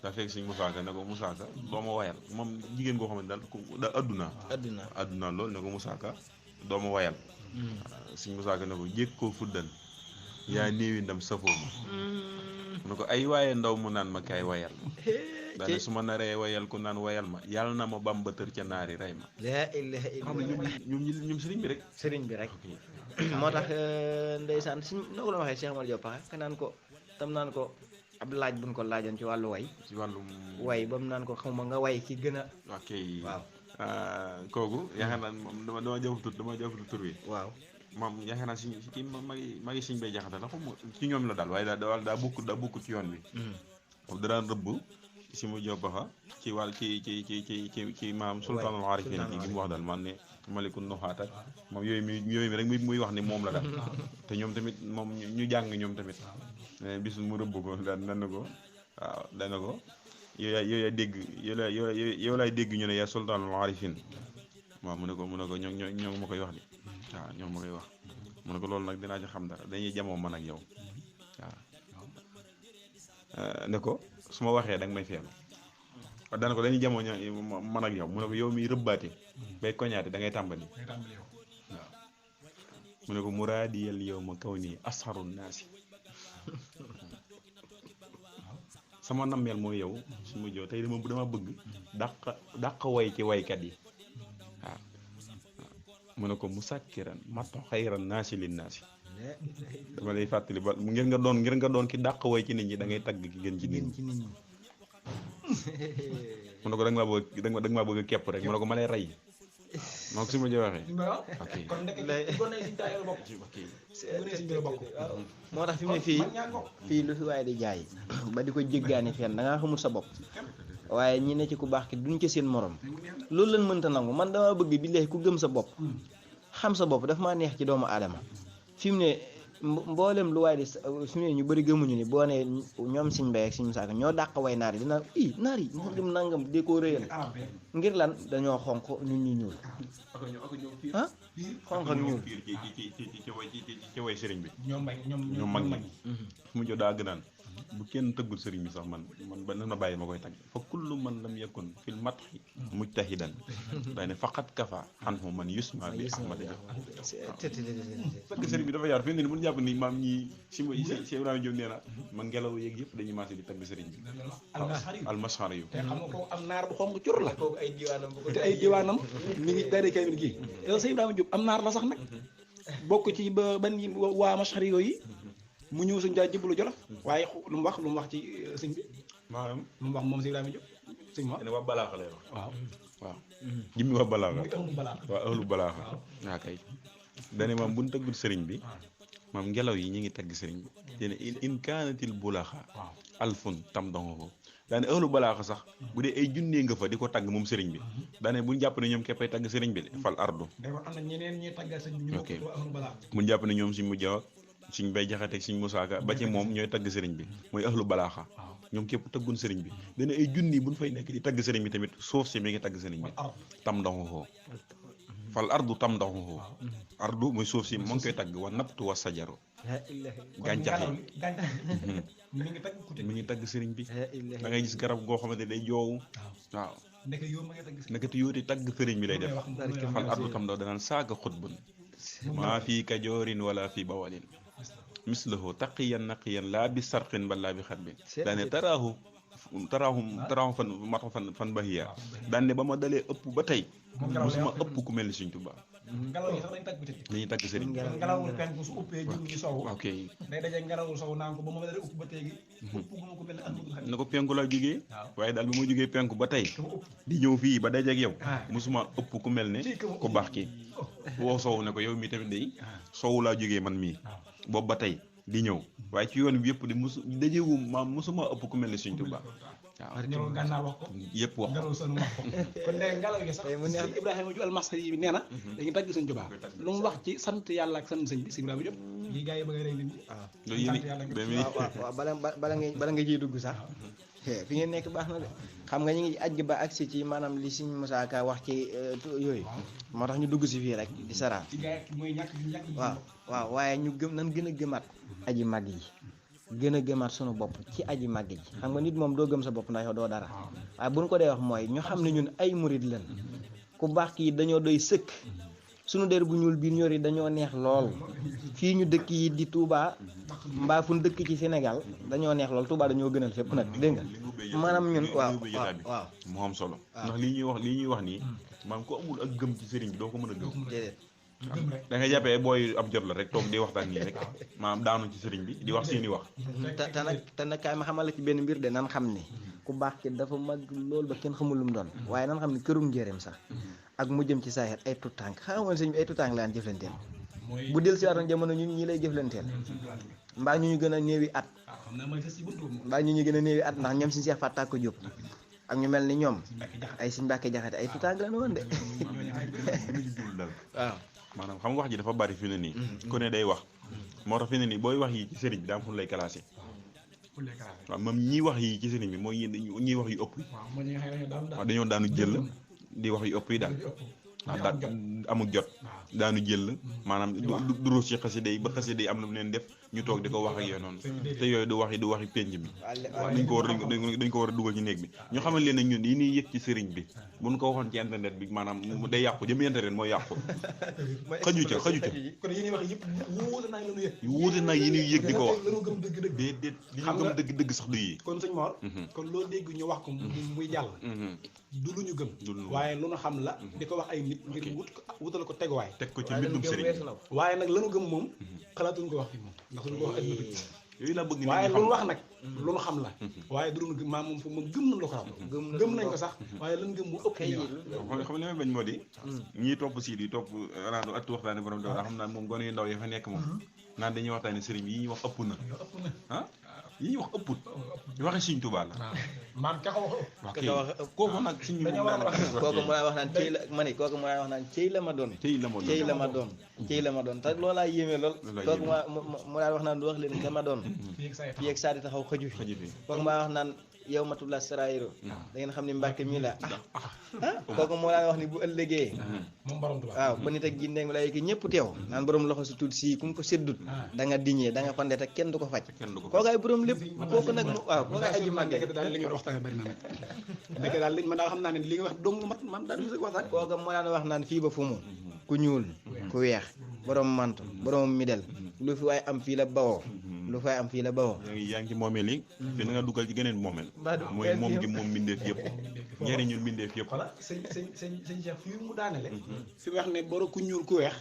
D: daa fekk suñ Musaa Ka ne ko Musaa Ka doo ma wayal moom jigéen koo xamante da adduna loolu ne ko Musaa Ka doo ma wayal suñ Musaa Ka ne ko jéeg koo fuddan yaa néewi ndam safoo ma mu ne ko ay waaye ndaw mu naan ma kaay wayal daane su ma naree wayal ku naan wayal ma yàlla na ma bamba tër ca naari rey ma
B: laa ilaha illallah
D: ñoom sëriñ bi rek
B: sëriñ bi rek moo tax ndeysaan suñ noo ko la waxee Cheikh Omar Diop Paxa ka naan ko tam naan ko ab laaj buñ ko laajoon ci wàllu way
D: ci wàllum
B: way ba mu naan ko xam nga way ki gën a
D: ok
B: waaw
D: kooku yaakaar naa moom dama jëfatu tur wi
B: waaw
D: moom yaakaar naa si kii magi siñ bay jaxate la xam ci ñoom la daal waaye daa bukk ci yoon bi moom da daan rëbb si mu joppaxa ci wàll ci maam sultaanul aarifin ci gi mu wax daal man ne malikul nuxaat ak moom yooyu mi rek muy wax ni moom la daal te ñoom tamit moom ñu jàng ñoom tamit bis mu rëbb ko dana ko waaw dana ko yow laay dégg ñu ne yaa sultaanul aarifin waaw mu ne ko ñoo ma koy wax ni waaw ñoom ma koy wax mu ne ko loolu nag dinaa ci xam dara dañuy jamoo man ak yow waaw ne ko su ma waxee danga may feelu dana ko dañuy jamoo man ak yow mu ne ko yow mi rëbbaate bay koñaate da ngay tàmbali waaw mu ne ko muraadiyal yow ma kaw nii asxaru naasi sama nammeel mooy yow su ma jow tey dama bëgg dàq way ci waykat yi waaw mu ne ko musakkiran matto xayran naasi lin naasi dama lay fàttali ba ngir nga doon ki dàq way ci nit ñi da ngay tagg ki gën ci nit ñi mu ne ko da nga maa bëgg a képp rek mu ne ko ma lay rey moo ko su ma waxee ok
B: moo tax fi mu ne fii lu fi waaye di jaay ba di ko jéggaani fenn da ngaa xamul sa bopp waaye ñi ne ci ku baax ki duñ ci seen morom loolu lañ mënta nangu man dama bëgg bi léegi ku gëm sa bopp xam sa bopp daf maa neex ci doomu aadama fi mu ne mboolem lu waay di fi mu ne ñu bëri gëmuñu ni boo ne ñoom Sëñ Mbay ak Sëñ Musaa Ka ñoo dàq way naar yi dina naar yi nangam nangam di ko réyal ngir lan dañoo xonq ñun ñu ñuul ah xonq ak ñuul
D: ci way sëriñ bi ñoom mag ñi mu jo daa gënaan bu kenn tëggul sëriñ bi sax man ba na bàyyi ma koy tagg fa kullu man lam yakun fil matxi mujtahidan day ne faqat kafa anhu man yusma bi ahmad fekk sëriñ bi dafa yaar fi mu ne mun jàpp ni maam ñi Cheikh Ibrahima Diop nee na ma ngelaw yeeg yëpp dañuy maase di tagg sëriñ bi almashar yu
C: te xam nga ko am naar bu xonq cur la te ay diwaanam mi ngi dari kay mi kii yow Cheikh Ibrahima Diop am naar la sax nag bokk ci ba ban waa mashar yooyu mu ñëw suñ daa jibbalu Jolof waaye lu mu wax ci sëñ bi
D: maanaam
C: lu mu wax moom Cheikh Ibrahima Diop sëñ ma
D: ne waa balaaxa lay wax waaw jimmi waa balaaxa waaw ahlu balaaxa waa kay dane maam bu ñu tëggul sëriñ bi maam ngelaw yi ñu ngi tagg sëriñ bi dene in kaanatil bulaxa alfun tam dongo daane ahlu balaaxa sax bu dee ay junnee nga fa di ko tagg moom sëriñ bi daane buñ jàpp ne ñoom keppay tagg sëriñ bi de fal ardu ok buñ jàpp ne ñoom si mu jaw Sëñ Bay Jaxate Sëñ Musaa Ka ba ci moom ñooy tagg sëriñ bi mooy ahlu balaaxa ñoom képp taggun sëriñ bi dana ay junni buñ fay nekk di tagg sëriñ bi tamit suuf si mi ngi tagg sëriñ bi tam ndaxuxoo fal ardu tam ndaxuxoo ardu mooy suuf si moo ngi koy tagg wa nabtu wa sajaru gàncax yi mi ngi tagg sëriñ bi da ngay gis garab goo xamante ne day joowu waaw nekkati yooti tagg sëriñ bi lay def fal ardu tam ndax danaan saaga xutbun maa fii kajoorin wala fii bawalin mislahu taqiyan naqiyan laa bi sarqin ba laa bi xarbin daane taraahu fan bahiya daane ba ma dalee ëpp ba tey musuma ëpp ku mel ni Sëriñ Tuubaa
C: ngelaw yi sax
D: dañuy tagg sëriñ bi
C: ngelawul penku su uppee jëm gi sow
D: ok
C: day daje ngelawul sow naan ko ba ma dalee upp ba tey gi upp gu ma ko mel ne
D: na ko penku laa jógee waaye daal bi ma jógee penku ba tey di ñëw fii ba dajeeg yow musuma ëpp ku mel ne ku baax kii woo sow ne ko yow mi tamit day sow laa jógee man mii boobu ba tey di ñëw waaye ci yoon bi yëpp di dajeegu maam musuma ëpp ku mel ne Sëriñ Tuubaa waaw
C: ñëw gànnaar wax ko
D: yëpp wax
C: ngelaw sën wax ko kon léegi ngelaw gi sax Ibrahima Diop almasari yi nee na dañuy tagg Sëñ Tuubaa lu mu wax ci sant yàlla ak sant sëñ bi si Ibrahima Diop yi gars yi bëgg a rey nit ñi
B: waaw bala nga ciy dugg sax fi ngeen nekk baax na de xam nga ñu ngi aj ba agsi ci maanaam li Sëñ Musaa Ka wax ci yooyu moo tax ñu dugg si fii rek di saraan waaw waaye ñu gëm nan gën a gëmaat aji mag yi gën a gëmaat sunu bopp ci aji màgg ji xam nga nit moom doo gëm sa bopp ndax yow doo dara waaye bu ñu ko dee wax mooy ñu xam ne ñun ay murid lañ ku baax kii dañoo doy sëkk sunu der bu ñuul biir ñor yi dañoo neex lool fii ñu dëkk yi di Touba mbaa fu dëkk ci Sénégal dañoo neex lool Touba dañoo gënal fépp nag dégg nga maanaam ñun waaw
D: moo am solo ndax lii ñuy wax nii maanaam ko amul ak gëm ci sëriñ bi doo ko mën a gëm
B: déedéet
D: da nga jàppee booy ab jot la rek toog di waxtaan nii rek maanaam daanu ci sëriñ bi di wax seeni wax
B: te nag kaay ma xamal la ci benn mbir de nan xam ni ku baax ki dafa mag loolu ba kenn xamul lu mu doon waaye nan xam ni kërum njéeréem sax ak mu jëm ci saaxet ay tutànk xamoon sëñ bi ay tutànk laan jëflanteel bu del si waatoon jamono ñun ñi lay jëflanteel mbaa ñu gën a néewi at mbaa ñu gën a néewi at ndax ñoom si Seex Fatta ko Jóob ak ñu mel ni ñoom ay Sëñ Mbàkke Jaxate ay tutànk la woon de waaw
D: maanaam xam nga wax ji dafa bari fi ne nii ku ne day wax moo tax fi ne nii booy wax yi ci sëriñ bi daa am fu lay classé waaw moom ñiy wax yi ci sëriñ bi mooy ñiy wax yu ëpp yi waaw dañoo daanu jël di wax yu ëpp yi daal waaw daa amul jot daanu jël maanaam du ruus ci xasida yi ba xasida yi am na mu leen def ñu toog di ko wax ak yooyu noonu te yooyu du waxi penc mi dañ ko war a dugal ci néeg bi ñu xamal leen ne ñun yi ñuy yëg ci sëriñ bi buñ ko waxoon ci internet bi maanaam day yàqu jëm internet mooy yàqu xaju ca
C: kon yi ñuy wax yëpp wuute nag la ñu yëg
D: wuute nag yi ñuy yëg di ko wax déedéet li ñu gëm dëgg sax du yi
C: kon sëñ Mor kon loo dégg ñu wax ko muy jàll du lu ñu gëm waaye lu ñu xam la di ko wax ay nit ngir wutal ko teguwaay
D: teg ko ci mbindum sëriñ
C: waaye nag lanu gëm moom xalaatuñ ko wax fi moom ndax suñu ko wax adduna bi
D: yooyu laa bëgg
C: waaye lu ñu wax nag lu ñu xam la waaye du ñu maam moom moom gëm nañ lu ko xam gëm nañ ko sax waaye lan gëm mu ëpp ñu wax
D: xam li may bañ moo di ñii topp siit yi topp raado at waxtaane borom daw xam naa moom gone yu ndaw yi fa nekk moom naan dañuy waxtaane sëriñ bi yi ñuy wax ëpp na ah yi ñuy wax ëpput waxe Sëriñ Tuubaa la
C: maam ka ko wax
D: kooku nag suñu
B: kooku mu daan wax naan cëy la ma ni kooku mu daan wax naan cëy la ma doon cëy la ma doon te loolaa yéeme lool kooku mu daan wax naan du wax leen ka ma doon fii ak saa di taxaw xaju fi kooku mu daan wax naan yow matula sarayro da ngeen xam ne Mbàkke mi la kooku moo daan wax ni bu ëllëgee
C: moom borom Tuubaa
B: waaw ba nit ak jinne ak malaayika ñëpp teew naan borom loxo su tuut si ku ko séddut da nga diñee da nga fande te kenn du ko faj kookaay borom lépp kooku nag waaw kookaay aji màgge
C: daal li nga waxtaan bari na nag daal li man daal xam naa ne li nga wax dong man daal di waxtaan
B: kooku moo daan wax naan fii ba fu mu ku ñuul ku weex borom manto borom midel lu fi waay am fii la bawoo lu fay am fii la bawoo
D: yaa ngi ci moomeel yi fi na nga dugal ci geneen moomeel mooy moom gi moom mbindeef yëpp njëriñul mbindeef yëpp
C: voilà sëñ Cheikh fii mu daanele fi wax ne borom ku ñuul ku weex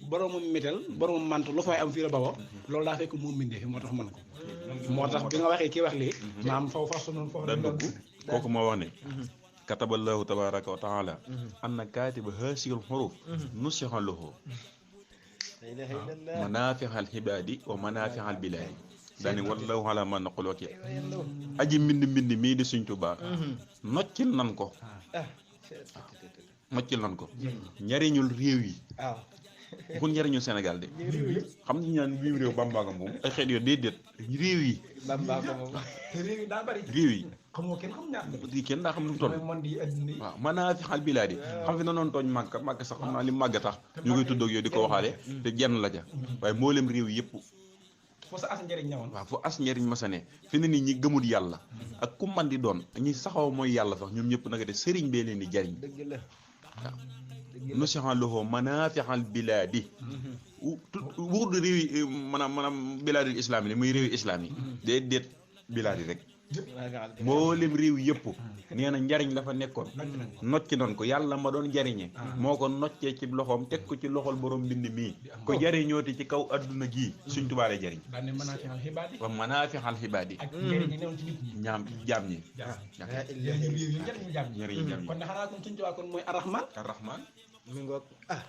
C: boromam métal boromam manto lu fay am fii la bawoo loolu daa fekk moom mbindeef yi moo tax mën ko moo tax bi nga waxee kii wax lii maam faw fasu noonu foofu
D: da dugg kooku moo wax ne kataballahu tabaraka wa taala anna kaatiba haasihi l-xuruuf nusixa lahu manaafi'al xibaadi wa manaafi'al bilaadi daani wallahu ala ma naqul wakil aji mbind mii di Sëriñ Tuubaa noccil nan ko njariñul réew yi bu njariñul Sénégal de xam nañu naan biim réew bambaaga moom ay xeet yoo déedéet réew yi
B: bambaaga moom
C: réew yi daa bari
D: réew yi
C: xamoo kenn xam ñaar
D: di kenn daa xam lu mu toll waaw manaafi'al bilaadi xam fi na noonu tooñ màgg sax xam naa li màgg tax ñu koy tudd ak yooyu di ko waxaale te jenn la ja waaye mboolem réew yëpp
C: foo sa as njëriñ ñawoon
D: waaw foo as njëriñ ma sa ne fi ne nii ñi gëmul yàlla ak ku man di doon ñi saxaw mooy yàlla sax ñoom ñëpp nanga de sëriñ bee leen di jariñ waaw nusixa lahu manaafi'al bilaadi wuur du réew yi maanaam bilaadul islaam yi muy réew yi islaam yi déet bilaadi rek mboolem réew yëpp nee na njariñ la fa nekkoon nocc noon ko yàlla ma doon jariñe moo ko noccee ci loxoom teg ko ci loxol borom mbind mii ko jariñooti ci kaw adduna gii Sëriñ Tuubaa lay jariñ wa manaafi'al xibaadi ñaam jaam ñi njariñ jaam ñi
C: kon ne xanaa kon Sëriñ Tuubaa kon mooy arrahman
B: mi ngoog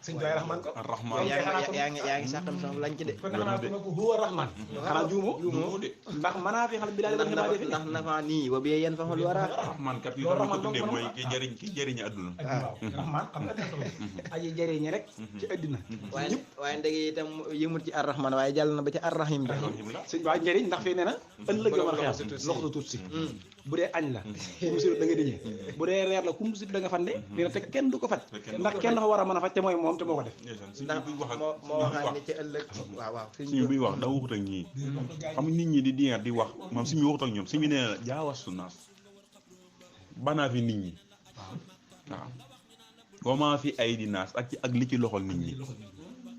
C: sëñ Tuubaa rahman ko
D: arrahman
B: yaa ngi saxam sax lañ ci de
C: kon xanaa ko ko huwa rahman xanaa juumoo de ndax manaafi'al bilaadi
B: ndax nafa nii wa bi yeen fa xol wara
D: rahman kat li ko tuddee mooy ki jariñ adduna
C: rahman xam nga aji jariñe rek ci adduna
B: waaye ndege itam yëmut ci arrahman waaye jàll na ba ci arrahim bi
C: sëñ waa njëriñ ndax fii nee na ëllëg yo man xeex loxo tuut si bu dee añ la kum si da nga diñee bu dee reer la kum si da nga fande dina te kenn du ko faj ndax kenn dafa war a mën a faj te mooy moom te moo ko def
B: ndax moo waxaat ni ci ëllëg waaw
D: suñu buy wax da waxut ak ñii xam nit ñi di diŋat di wax moom suñu waxut ak ñoom suñu nee na jaawastu naas banaa fi nit ñi waaw wamaa fi ay di naas ak li ci loxol nit ñi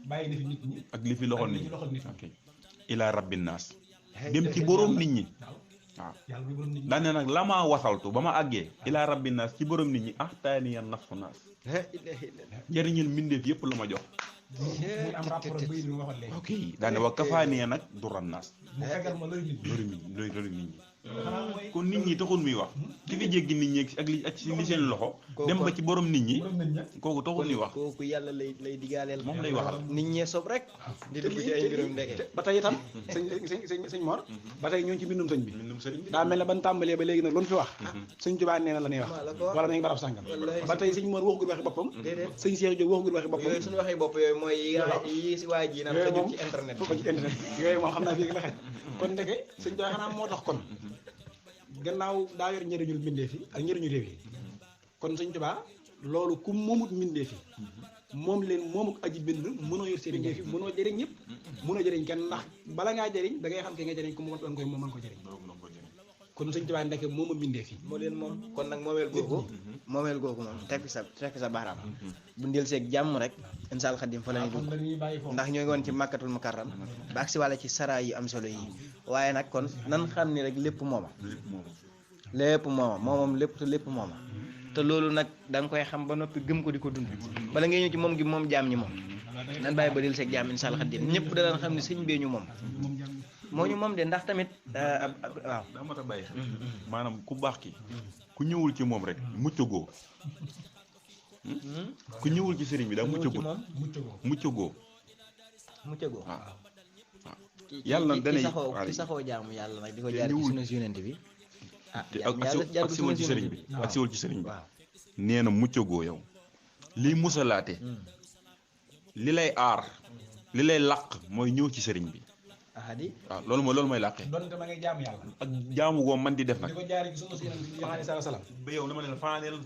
C: bàyyi na fi nit ñi
D: ak li fi loxol nit ñi ok ila rabbin naas dem ci borom nit ñi waaw daan ne nag lamaa wasaltu ba ma àggee ila rabbin naas ci borom nit ñi ahtaaniya nafsu naas njëriñul mbindeef yépp la ma jox
C: muy am rapport ak bëy bi nga waxoon léegi.
D: ok daane wa kafaaniya nag duran naas
C: mu fegal ma lori nit
D: loolu nit ñi kon nit ñi taxul muy wax ki fi jéggi nit ñi ak li seen loxo dem ba ci borom nit ñi kooku taxul muy wax
B: kooku yàlla lay digaaleel
D: moom lay waxal
B: nit ñee sob rek di dugg ci ay mbirum ndeke
C: ba tey itam sëñ Mor ba tey ñoo ngi ci mbindum sëñ bi daa mel ne ban tàmbalee ba léegi nag lu ñu fi wax sëñ Tuubaa nee na la ñuy wax wala nañ barab sàngam ba tey sëñ Mor waxugul waxi boppam sëñ Cheikh Diop waxugul waxi boppam
B: yooyu suñu waxee bopp yooyu mooy yi si waa ji naan xëjul ci internet
C: ko ci internet yooyu moom xam naa fii la xet kon ndeke sëñ Tuubaa xanaa moo tax kon gannaaw daa yor njëriñul mbindeef yi ak njëriñu réew yi kon sëñ Tuubaa loolu ku moomut mbindeef yi moom leen moomut aji bind mënoo yor seen mbindeef yi mënoo jëriñ ñëpp mënoo jëriñ kenn ndax bala ngaa jëriñ da ngay xam ke nga jëriñ ku mu doon koy moom mën ko jëriñ kon sëñ Tuubaa ndeke mooma mbindeef yi
B: moo leen moom kon nag moomeel googu moom tekki sa baaraam bu ndil seeg jàmm rek incha allah xadim fa la ñuy dugg ndax ñoo ngi woon ci màkkatul mukarram ba agsi wàlla ci sara yu am solo yi waaye nag kon nan xam ni rek lépp mooma moomam lépp te lépp mooma te loolu nag da nga koy xam ba noppi gëm ko di ko dund bala ngay ñëw ci moom gi moom jaam ñi moom nan bàyyi ba dil seeg jàmm incha allah xadim ñëpp da daan xam ne sëñ bee ñu moom moo ñu moom de ndax tamit waaw
D: daa mat a bàyyi xel maanaam ku baax ki ku ñëwul ci moom rek muccagoo ku ñëwul ci sëriñ bi daa muccagoo waaw yàlla na dana
B: ki saxoo jaamu yàlla nag di ko jaar ci sunu yonent bi
D: ak siwul ci sëriñ bi ak siwul ci sëriñ bi nee na muccagoo yow liy musalaate li lay aar li lay làq mooy ñëw ci sëriñ bi waaw loolu mooy làqee
C: donte ma ngay jaamu yàlla
D: ak jaamu goo man di def nag
C: di ko jaari ci sunu yonent bi sallallahu alayhi wasallam
D: ba yow dama ne la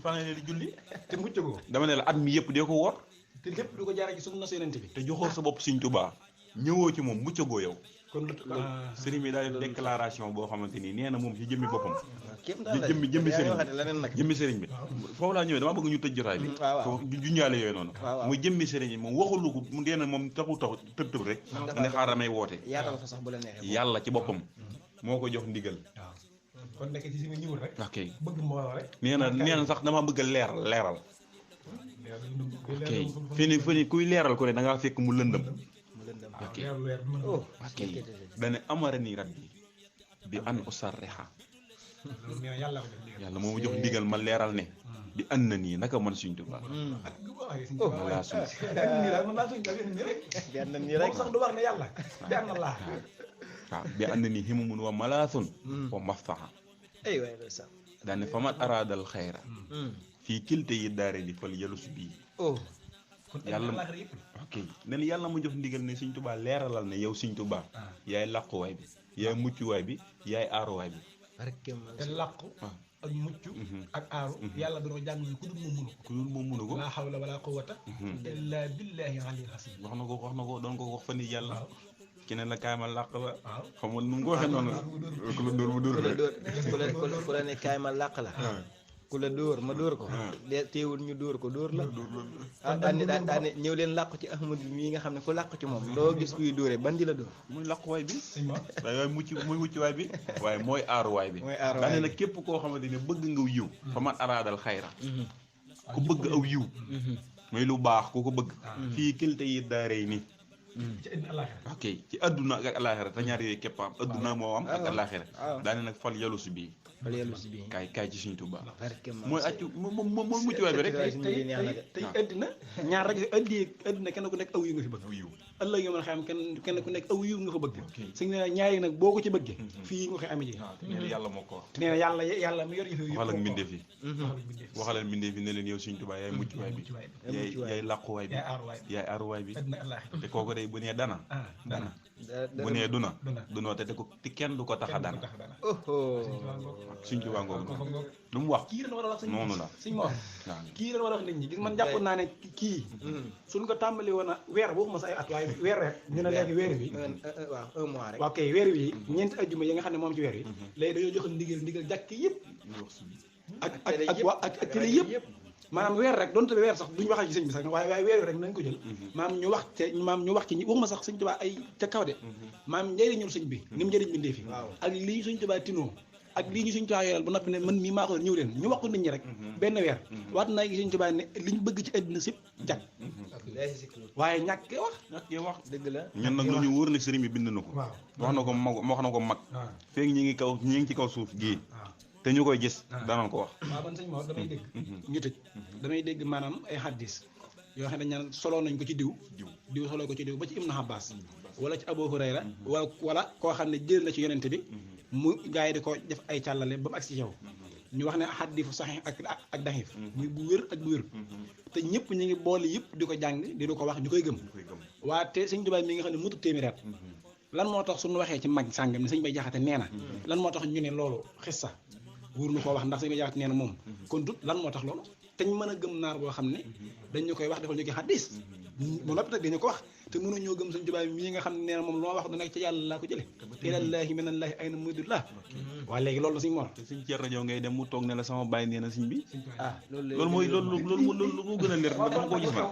D: fanaaneel di julli
C: te muccagoo
D: dama ne la at mi yëpp dee ko woor
C: te lépp du ko jaari ci sunu yonent bi
D: te joxoo sa bopp Sëriñ Tuubaa ñëwoo ci moom muccagoo yow
C: kon
D: sëriñ bi daal def déclaration boo xamante ni nee na moom ci jëmmi boppam jëmmi sëriñ bi foofu laa ñëwee dama bëgg ñu tëj jotaay bi foofu junjaale yooyu noonu muy jëmmi sëriñ bi moom waxulu ko mu ngeen moom taxu tëb rek ne xaaral may woote yàlla ci boppam moo ko jox ndigal
C: kon nekk ci si nga ñëwul rek
D: ok
C: bëgg mbooloo rek
D: nee na sax dama bëgg a leeral ok fi ni kuy leeral ko ne da ngaa fekk mu lëndëm ok ok dane amara ni rabbi bi an usarriha yàlla moo ma jox ndigal ma leeral ne bi an na nii naka man Sëriñ Tuubaa laa suñ
C: rek sax du wax ne yàlla bi an na laa
D: waaw bi an na nii himamun wa malaasun wa maftaha dane faman araadal xayra fii kilte yi daare di fal yalus bii yàlla ok nen yàlla mu jox ndigal ne Sëriñ Tuubaa leeralal ne yow Sëriñ Tuubaa yaay làquwaay bi yaay muccuwaay bi yaay aaruwaay bi
C: te làqu ak mucc ak aaru yàlla dañoo jàng ku dul moom mënu ko laa hawla wala quwwata illa billahi aliyyil azim
D: wax na ko doon ko wax fa ni yàlla ki ne la kaay ma làq la xam nga nu mu ko waxee noonu ku la dóor ma dóor
B: ku la ne kaay ma làq la ku la dóor ma dóor ko de teewul ñu dóor ko dóor la daane ñëw leen làqu ci Ahmadu mii nga xam ne ku làqu ci moom loo gis kuy dóoree bandi la dóor
D: muy làquwaay bi waaye muy muccuwaay bi waaye mooy aaruwaay bi daane nag képp koo xamante ne bëgg nga yiw fa man araadal xayra ku bëgg aw yiw mooy lu baax ku ko bëgg fii kilte yi daaree ni ok ci adduna ak alaxira te ñaar yooyu képp am adduna moo am ak alaxira daane nag fal yalus bi kaay ci Sëriñ Tuubaa mooy accu moom muccuwaay bi rek
C: tey addina ñaar rek addina kenn ku nekk aw yiw nga fi bëgg ëllëg yoo mën a xam kenn ku nekk aw yiw nga fa bëgg su ne ñaari nag boo ko ci bëggee fii nga koy amee ji
D: nee na yàlla moo ko wax
C: nee na yàlla mi yor yëf yi
D: waxal ak mbindeef yi waxalal mbindeef yi ne leen yow Sëriñ Tuubaa yaay muccuwaay bi yaay làquwaay bi yaay aaruwaay bi te kooku day bu nee dana bu nee dunoo te kenn du ko tax a dana Sëriñ Tuubaa ngoogu lu mu wax
C: kii leen war a wax
D: noonu la
C: Sëriñ Mor kii leen war a wax nit ñi gis man jàpp naa ne kii suñ ko tàmbali woon a weer waxuma sa ay at waaye weer rek ñu ne léegi weer wi
B: waaw un mois rek
C: waaw kay weer wi ñeenti ajjuma yi nga xam ne moom ci weer wi léegi dañoo joxe ndigal jàkk yëpp ak télé yëpp maanaam weer rek donte weer sax duñu waxal ci sëñ bi sax waaye weer rek nañ ko jël maam ñu wax te ñu wax ci waxuma sax sëñ Tuubaa ay ca kaw de maam njëriñul sëñ bi ni mu njëriñ bindee fi ak lii sëñ Tuubaa tinoo ak lii ñu sëñ Tuubaa yoral ba noppi ne man mii maa ko ñëw leen ñu wax ko nit ñi rek benn weer waat naa gi sëñ Tuubaa ne liñ bëgg ci àddina sépp jag waaye ñàkkee wax
B: dëgg la
D: ñun nag ñu wóor ne sëriñ bi bind na ko wax na ko mag feeg ñi ngi ci kaw suuf gii te ñu koy gis danañ ko wax
C: waaw man sëñ Mor damay dégg ñu tëj damay dégg maanaam ay hadis yoo xam ne dañ naan soloo nañ ko ci diw soloo ko ci diw ba ci Ibnu Abbas wala ci Abu Hurayra wala koo xam ne jël na ci yonente bi mu gars yi di ko def ay càllale ba mu agsi ci yow ñu wax ne xaddifu saxiix ak daxiif muy bu wér ak bu wér te ñëpp ñu ngi boole yëpp di ko jàng di ko wax ñu koy gëm waa te sëñ Tuubaa mi nga xam ne mutu téeméer lan moo tax suñu waxee ci mag sàngam ne sëñ Bay Jaxate nee na lan moo tax ñu ne loolu xissa wóor nu koo wax ndax sëñ Bay Jaxate nee na moom kon dut lan moo tax loolu te ñu mën a gëm naar boo xam ne dañ ñu koy wax defal ñu koy xaddis mu noppi nag dañu ko wax te mënuñoo gëm sëñ Tuubaa mii nga xam ne nee na moom loo wax du nekk ci yàlla laa ko jële ilallaahi minallaahi ayna muridullah waa léegi loolu sëñ Mor
D: te sëñ Ceerno Jaw ngay dem mu toog ne la sama bàyyi nee na sëñ bi
B: ah
D: loolu mooy loolu moo gën a leer dama koo gis man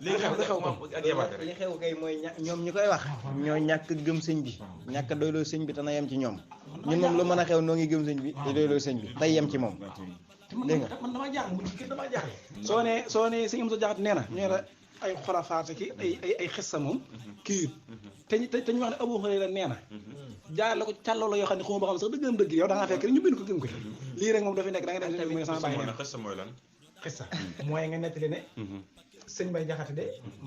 D: léegi xew ak yabaate
B: li xew kay mooy ñoom ñi koy wax ñoo ñàkk gëm sëñ bi ñàkk doyloo sëñ bi te na yem ci ñoom ñun moom lu mën a xew noo ngi gëm sëñ bi te doyloo sëñ bi tey yem ci moom dégg nga
C: man damaa jaaxle mujj kii damaa jaaxle soo ne sëñ Amsa Jaxate nee na ñu la ay xurafaat ki ay xissa moom kii te ñu wax ne Abu Hurayra nee na jaar la ko càlloo la yoo xam ne xuma boo xam ne sax dëggam dëgg yow da ngaa fekk rek ñu bind ko gëm ko ci lii rek moom dafay nekk da nga def mooy sama bàyyi
D: xissa mooy lan
C: xissa mooy nga nettali ne sëñ Bay Jaxate de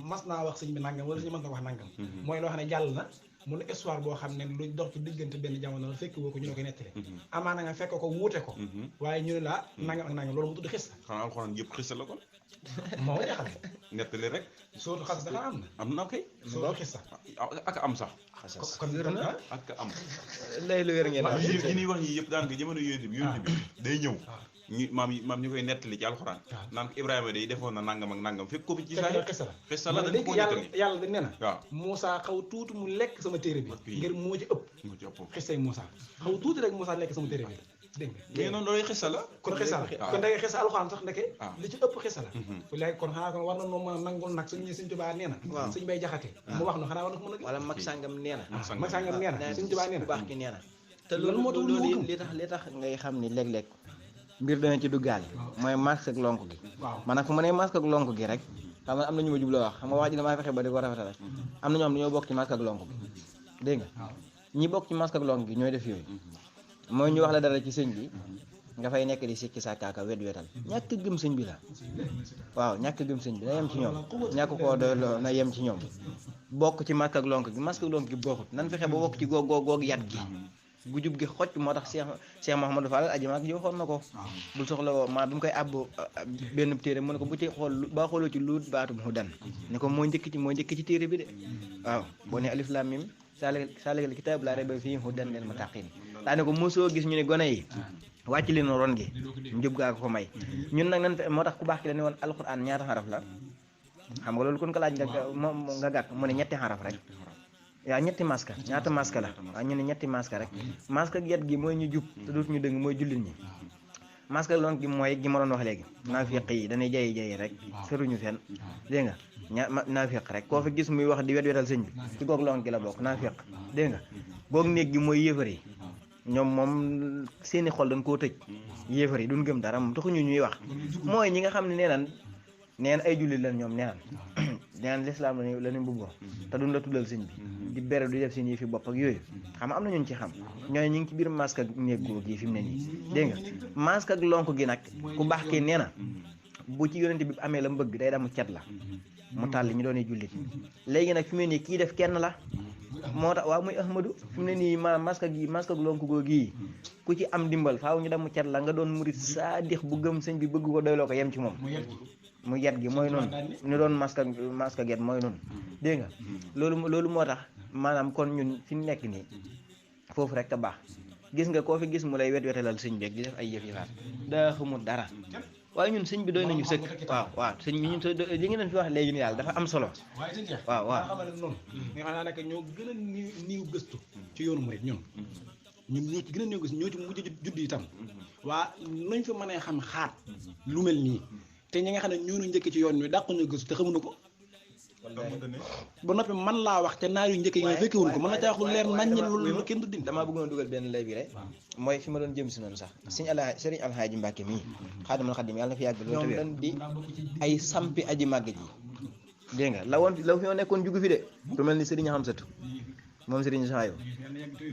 C: mas naa wax sëñ bi nangam wala sëñ mas na wax nangam mooy loo xam ne jàll na mu ne histoire boo xam ne lu dox ci diggante benn jamono la fekk woo ko ñu ne koy nettali amaana nga fekk ko wuute ko waaye ñu ne laa nangam ak nangam loolu mu tudd xissa
D: xanaa alxuraan yëpp xissa la kon
C: moo ma jaaxal
D: nettali rek
C: sootu xas dafa am
D: na kay
C: sootu xissa
D: ak am sax
C: kon wér na
D: ak am
B: lay lu wér ngeen
D: yi ñuy wax yi yëpp daanaka jamono yonent bi day ñëw ñu maam ñu koy nettali ci alxuraan naan ko Ibrahima day defoon na nangam ak nangam fekk ko fi ci saa xissa la dañ ko nettali
C: yàlla dañ nee na
D: waaw
C: Moussa xaw tuuti mu lekk sama téere bi ngir moo ci ëpp xissay Moussa xaw tuuti rek Moussa lekk sama téere bi dégg nga
D: léegi noonu loolu xissa la
C: kon xissa la kon da ngay xissa alxuraan sax ndeke li ci ëpp xissa la léegi kon xanaa kon war na noo mën a nangul nag sëñ Tuubaa nee na sëñ Bay Jaxate mu wax no xanaa war na ko mën a
B: wala mag sàngam nee na
C: mag sàngam nee na sëñ Tuubaa nee na
B: baax ki nee na te loolu li tax ngay xam ni léeg-léeg mbir dana ci duggaale mooy masque ak lonk gi maanaam fu ma nee masque ak lonk gi rek xam nga am na ñu ma jubloo wax xam nga wax ji damaa fexe ba di ko rafetal am na ñoo xam dañoo bokk ci masque ak lonk gi dégg nga ñi bokk ci masque ak lonk gi ñooy def yooyu mooy ñu wax la dara ci sëñ bi nga fay nekk di sikki sàkkaaka wetal ñàkk gëm sëñ bi la waaw ñàkk gëm sëñ bi na yem ci ñoom ñàkk koo doyloo na yem ci ñoom bokk ci masque ak lonk gi bokkut nan fexe ba bokk ci goog yat gi gu jub gi xocc moo tax Cheikh Mouhamadou Fall aji maak ji waxoon na ko bul soxla woo maa bi mu koy àbb benn téere mu ne ko bu ci xool ba xooloo ci luut baatum hudan ne ko moo njëkk ci téere bi de waaw boo ne alif lam mim saalikal kitaab laa rayba fiihi hudan lil muttaqiin daa ne ko mosoo gis ñu ne gone yi wàcc leen ron gi njub gaa ko may ñun nag nan moo tax ku baax ki la ne woon alxuraan ñaata xaraf la xam nga loolu kon ko laaj nga gàkk mu ne ñetti xaraf rek yaa ñetti masque ñaata masque la waaw ñu ne ñetti masque rek masque ak yet gi mooy ñu jub te dootu ñu dëng mooy jullit ñi masque ak lonk gi mooy gi ma doon wax léegi naafiq yi dañuy jayi rek feruñu fenn dégg nga naafiq rek koo fi gis muy wax di wetal sëñ bi ci goog lonk gi la bokk naafiq dégg nga goog néeg gi mooy yéefar yi ñoom moom seeni xol dañ koo tëj yéefar yi duñ gëm dara moom taxuñu ñuy wax mooy ñi nga xam ne neen ay jullit lan ñoom neen lislaam la ñu mbubboo te duñ la tuddal sëñ bi di bere du def seen yi fi bopp ak yooyu xam am na ñun ci xam ñooñu ñu ngi ci biir masque ak néeg góor gi fi mu ne nii dégg nga masque ak lonk gi nag ku baax kii nee na bu ci yonente bi amee la mbëgg day damu cet la mu tàlli ñu doon jullit léegi nag fi mu ne nii kii def kenn la moo tax waaw muy Ahmadu fi mu ne nii maanaam masque ak lonk góor gii ku ci am dimbal faaw ñu damu cet la nga doon murit saadix bu gëm sëñ bi bëgg ko doyloo ko yem ci moom mu yet gi mooy noonu ñu doon masque get mooy noonu dégg nga loolu moo tax maanaam kon ñun fi mu nekk nii foofu rek te baax gis nga koo fi gis mu lay wetalal sëñ beeg di def ay yëf yëfaat daa xamul dara waaye ñun sëñ bi doy nañu sëkk waaw sëñ bi ñun li ngeen leen fi wax léegi ni yàlla dafa am solo waaw
C: xamal noonu nga xam naa nag ñoo gën a niiw gëstu ci yoonu murit ñun ñun ñoo ci gën a néew gis ñoo ci mujj judd itam waa nañ fa mën a xam xaat lu mel nii te ñi nga xam ne ñoo njëkk ci yoon wi dàqu ñu gëstu te xamuñu ko ba noppi man laa wax te naar yu njëkk yi nga fekkewuñ ko mën na caa wax lu leer nañ lu kenn du din
B: damaa bëggoon dugal benn lay bi rek mooy fi ma doon jëm si noonu sax Sëriñ Alxaaji Mbàkke mii Xaadimul Xaadim yàlla na fi yàgg loolu ñoom dañ di ay sampi aji màgg ji dégg nga la fi nekkoon jugu fi de ku mel ni Sëriñ Xamsatu moom Sëriñ Saayo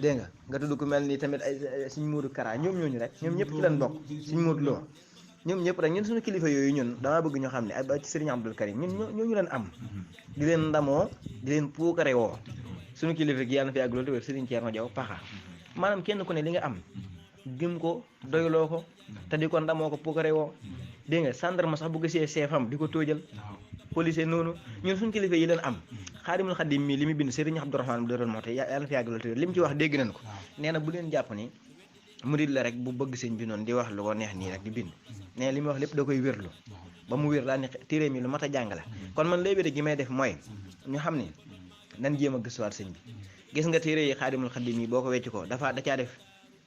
B: dégg nga tudd ku mel ni tamit ay Sëriñ Moodu Kara ñoom ñooñu rek ñoom ñëpp ci lañ bokk Sëriñ Moodu Lo ñoom ñëpp rek ñun suñu kilifa yooyu ñun damaa bëgg ñu xam ne ay ci Sëriñ Abdul Karim ñun ñooñu leen am di leen ndamoo di leen puukare woo suñu kilifa gi yàlla na fi yàgg loolu te wér Sëriñ Ceerno Jaw Paxa maanaam kenn ku ne li nga am gëm ko doyloo ko te di ko ndamoo ko puukare woo dégg nga gendarme sax bu gisee seefam di ko tóojal policier noonu ñun suñu kilifa yi leen am Xaadimul Xaadim mii li mu bind Sëriñ Abdourahmane bu doon moo te yàlla na fi yàgg loolu te wér li mu ci wax dégg nañ ko nee na bu leen jàpp ni murid la rek bu bëgg sëñ bi noonu di wax lu ko neex nii rek di bind nee li muy wax lépp da koy wérlu ba mu wér daal ne téere mi lu mat a jàng la kon man léegi gi may def mooy ñu xam ni nan jéem a gëstuwaat sëñ bi gis nga téere yi Xaadimul Xaadim yi boo ko wecc ko da caa def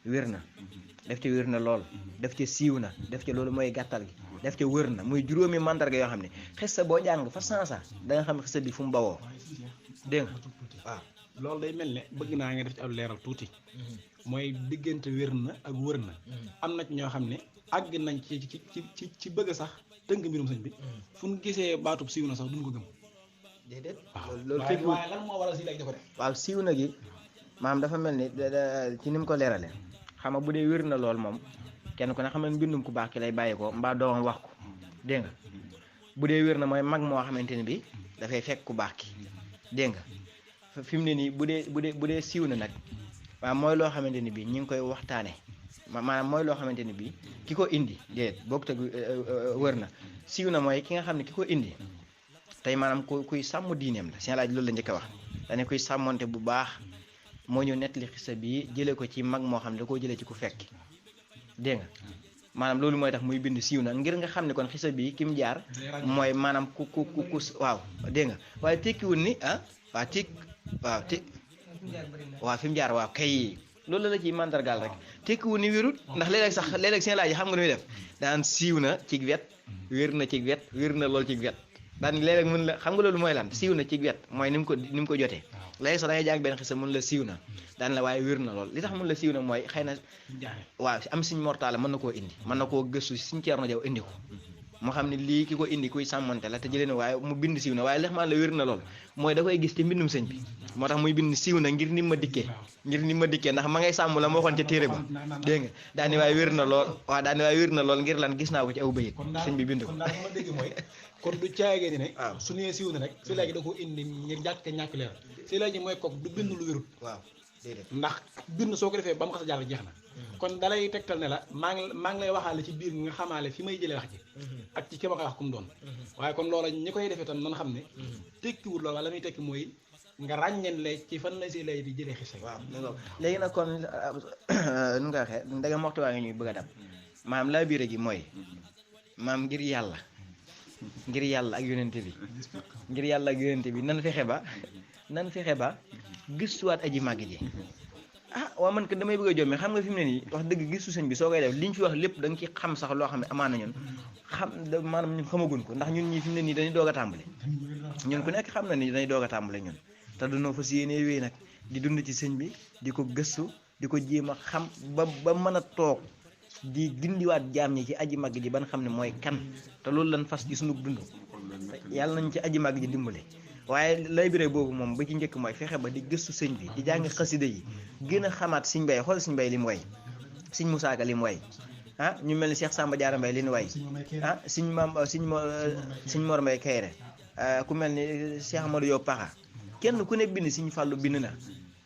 B: wér na def ci wér na lool def ci siiw na def ci loolu mooy gàttal gi def ci wér na muy juróomi mandarga yoo xam ne xissa boo jàng fa sansa da nga xam xissa bi fu mu bawoo dégg nga waaw
C: loolu day mel ne bëgg naa nga def ci ab leeral tuuti mooy diggante wér na ak wër na am na ci ñoo xam ne àgg nañ ci bëgg sax tënk mbirum sëñ bi fu ñu gisee baatub siiw na sax duñ ko gëm
B: déedéet
C: waaw
B: loolu
C: waaye lan moo waral si léegi dafa def
B: waaw siiw na gi maanaam dafa mel ni ci ni mu ko leerale xam nga bu dee wér na lool moom kenn ku ne xam ne mbindum ku baax ki lay bàyyi ko mbaa doomam wax ko dégg nga bu dee wér na mooy mag moo xamante ne bi dafay fekk ku baax ki dégg nga fi mu ne nii bu dee siiw na nag waaw mooy loo xamante ni bii ñu ngi koy waxtaane maanaam mooy loo xamante ni bii ki ko indi déedéet boog teg wër na siiw na mooy ki nga xam ne ki ko indi tey maanaam kuy sàmm diineem la seen laaj loolu la njëkk a wax dane kuy sàmmonte bu baax moo ñu nettali xisa bi jëlee ko ci mag moo xam ne da koo jëlee ci ku fekk dégg nga maanaam loolu mooy tax muy bind siiw na ngir nga xam ne kon xisa bi ki mu jaar mooy maanaam ku waaw dégg nga waaye tekkiwul ni waaw waaw fi mu jaar waaw kay loolu la ci mandargaal rek tekkiwul ni wérut ndax léeg-léeg seen laaj yi xam nga nu muy def daan siiw na ci wet wér na ci wet wér na lool ci wet daan léeg-léeg mën la xam nga loolu mooy lan siiw na ci wet mooy ni mu ko jotee léegi sax da ngay jàng benn xisa mën la siiw na daan la waaye wér na lool li tax mën la siiw na mooy xëy na waaw am Sëñ Mortalla mën na koo indi mën na koo gëstu Sëñ Ceerno Jaw indi ko moo xam ne lii ki ko indi kuy sàmmante la te jëlee na waaye mu bind siiw na waaye lex maan la wér na lool mooy da koy gis ci mbindum sëñ bi moo tax muy bind siiw na ngir ni ma dikkee ndax ma ngay sàmm la moo waxoon ca téere ba dégg nga daani waaye wér na lool waaw daani waaye wér na lool ngir lan gis naa ko ci aw bayit sëñ bi bind ko
C: kon daal ma dégg mooy kon du caagee ni ne su nee siiw na rek si léegi da ko indi ngir ñàkk leer si léegi mooy kook du bind lu wérut
B: waaw déedéet
C: ndax bind soo ko defee ba mu xas a jàll jeex na kon dalay tegtal ne la maa ngi lay waxaale ci biir nga xamaale fi may jëlee wax ji ak ci ki ma koy wax ku mu doon waaye kon loola ñi koy defee tam nan xam ne tekkiwul loolu la muy tekki mooy nga ràññeen lay ci fan la si lay di jëlee xisa
B: waaw léegi nag kon nu nga waxee ndegam waxtu waa ngi ñuy bëgg a dab maam laa biire gi mooy maam ngir yàlla ak yonente bi nan fexe ba gëstuwaat aji màgg ji waaw man ko damay bëgg a jomme xam nga fi mu ne nii wax dëgg gistu sëñ bi soo koy def liñ fi wax lépp da nga ci xam sax loo xam ne amaana ñun maanaam ñun xamagun ko ndax ñun ñi fi mu ne nii dañuy doog a tàmbale ñun ku nekk xam na ni dañuy doog a tàmbale ñun te dunoo fas yéenee wéy nag di dund ci sëñ bi di ko gëstu di ko jéem a xam ba mën a toog di gindiwaat jaam ñi ci aji màgg ji ban xam ne mooy kan te loolu lan fas ci sunu dund yàlla nañ ci aji màgg ji dimbale waaye lay biré boobu moom ba ci njëkk mooy fexe ba di gëstu sëñ bi di jàng xasida yi gën a xamaat Sëñ Mbay xool Sëñ Mbay li mu way Sëñ Musaa Ka li mu way ñu mel ni Cheikh Samba Diarra Mbay li ñu way Sëñ Mor Mbay Kayre ku mel ni Cheikh Amadou Yow Paxa kenn ku ne bind Sëñ Fallu bind na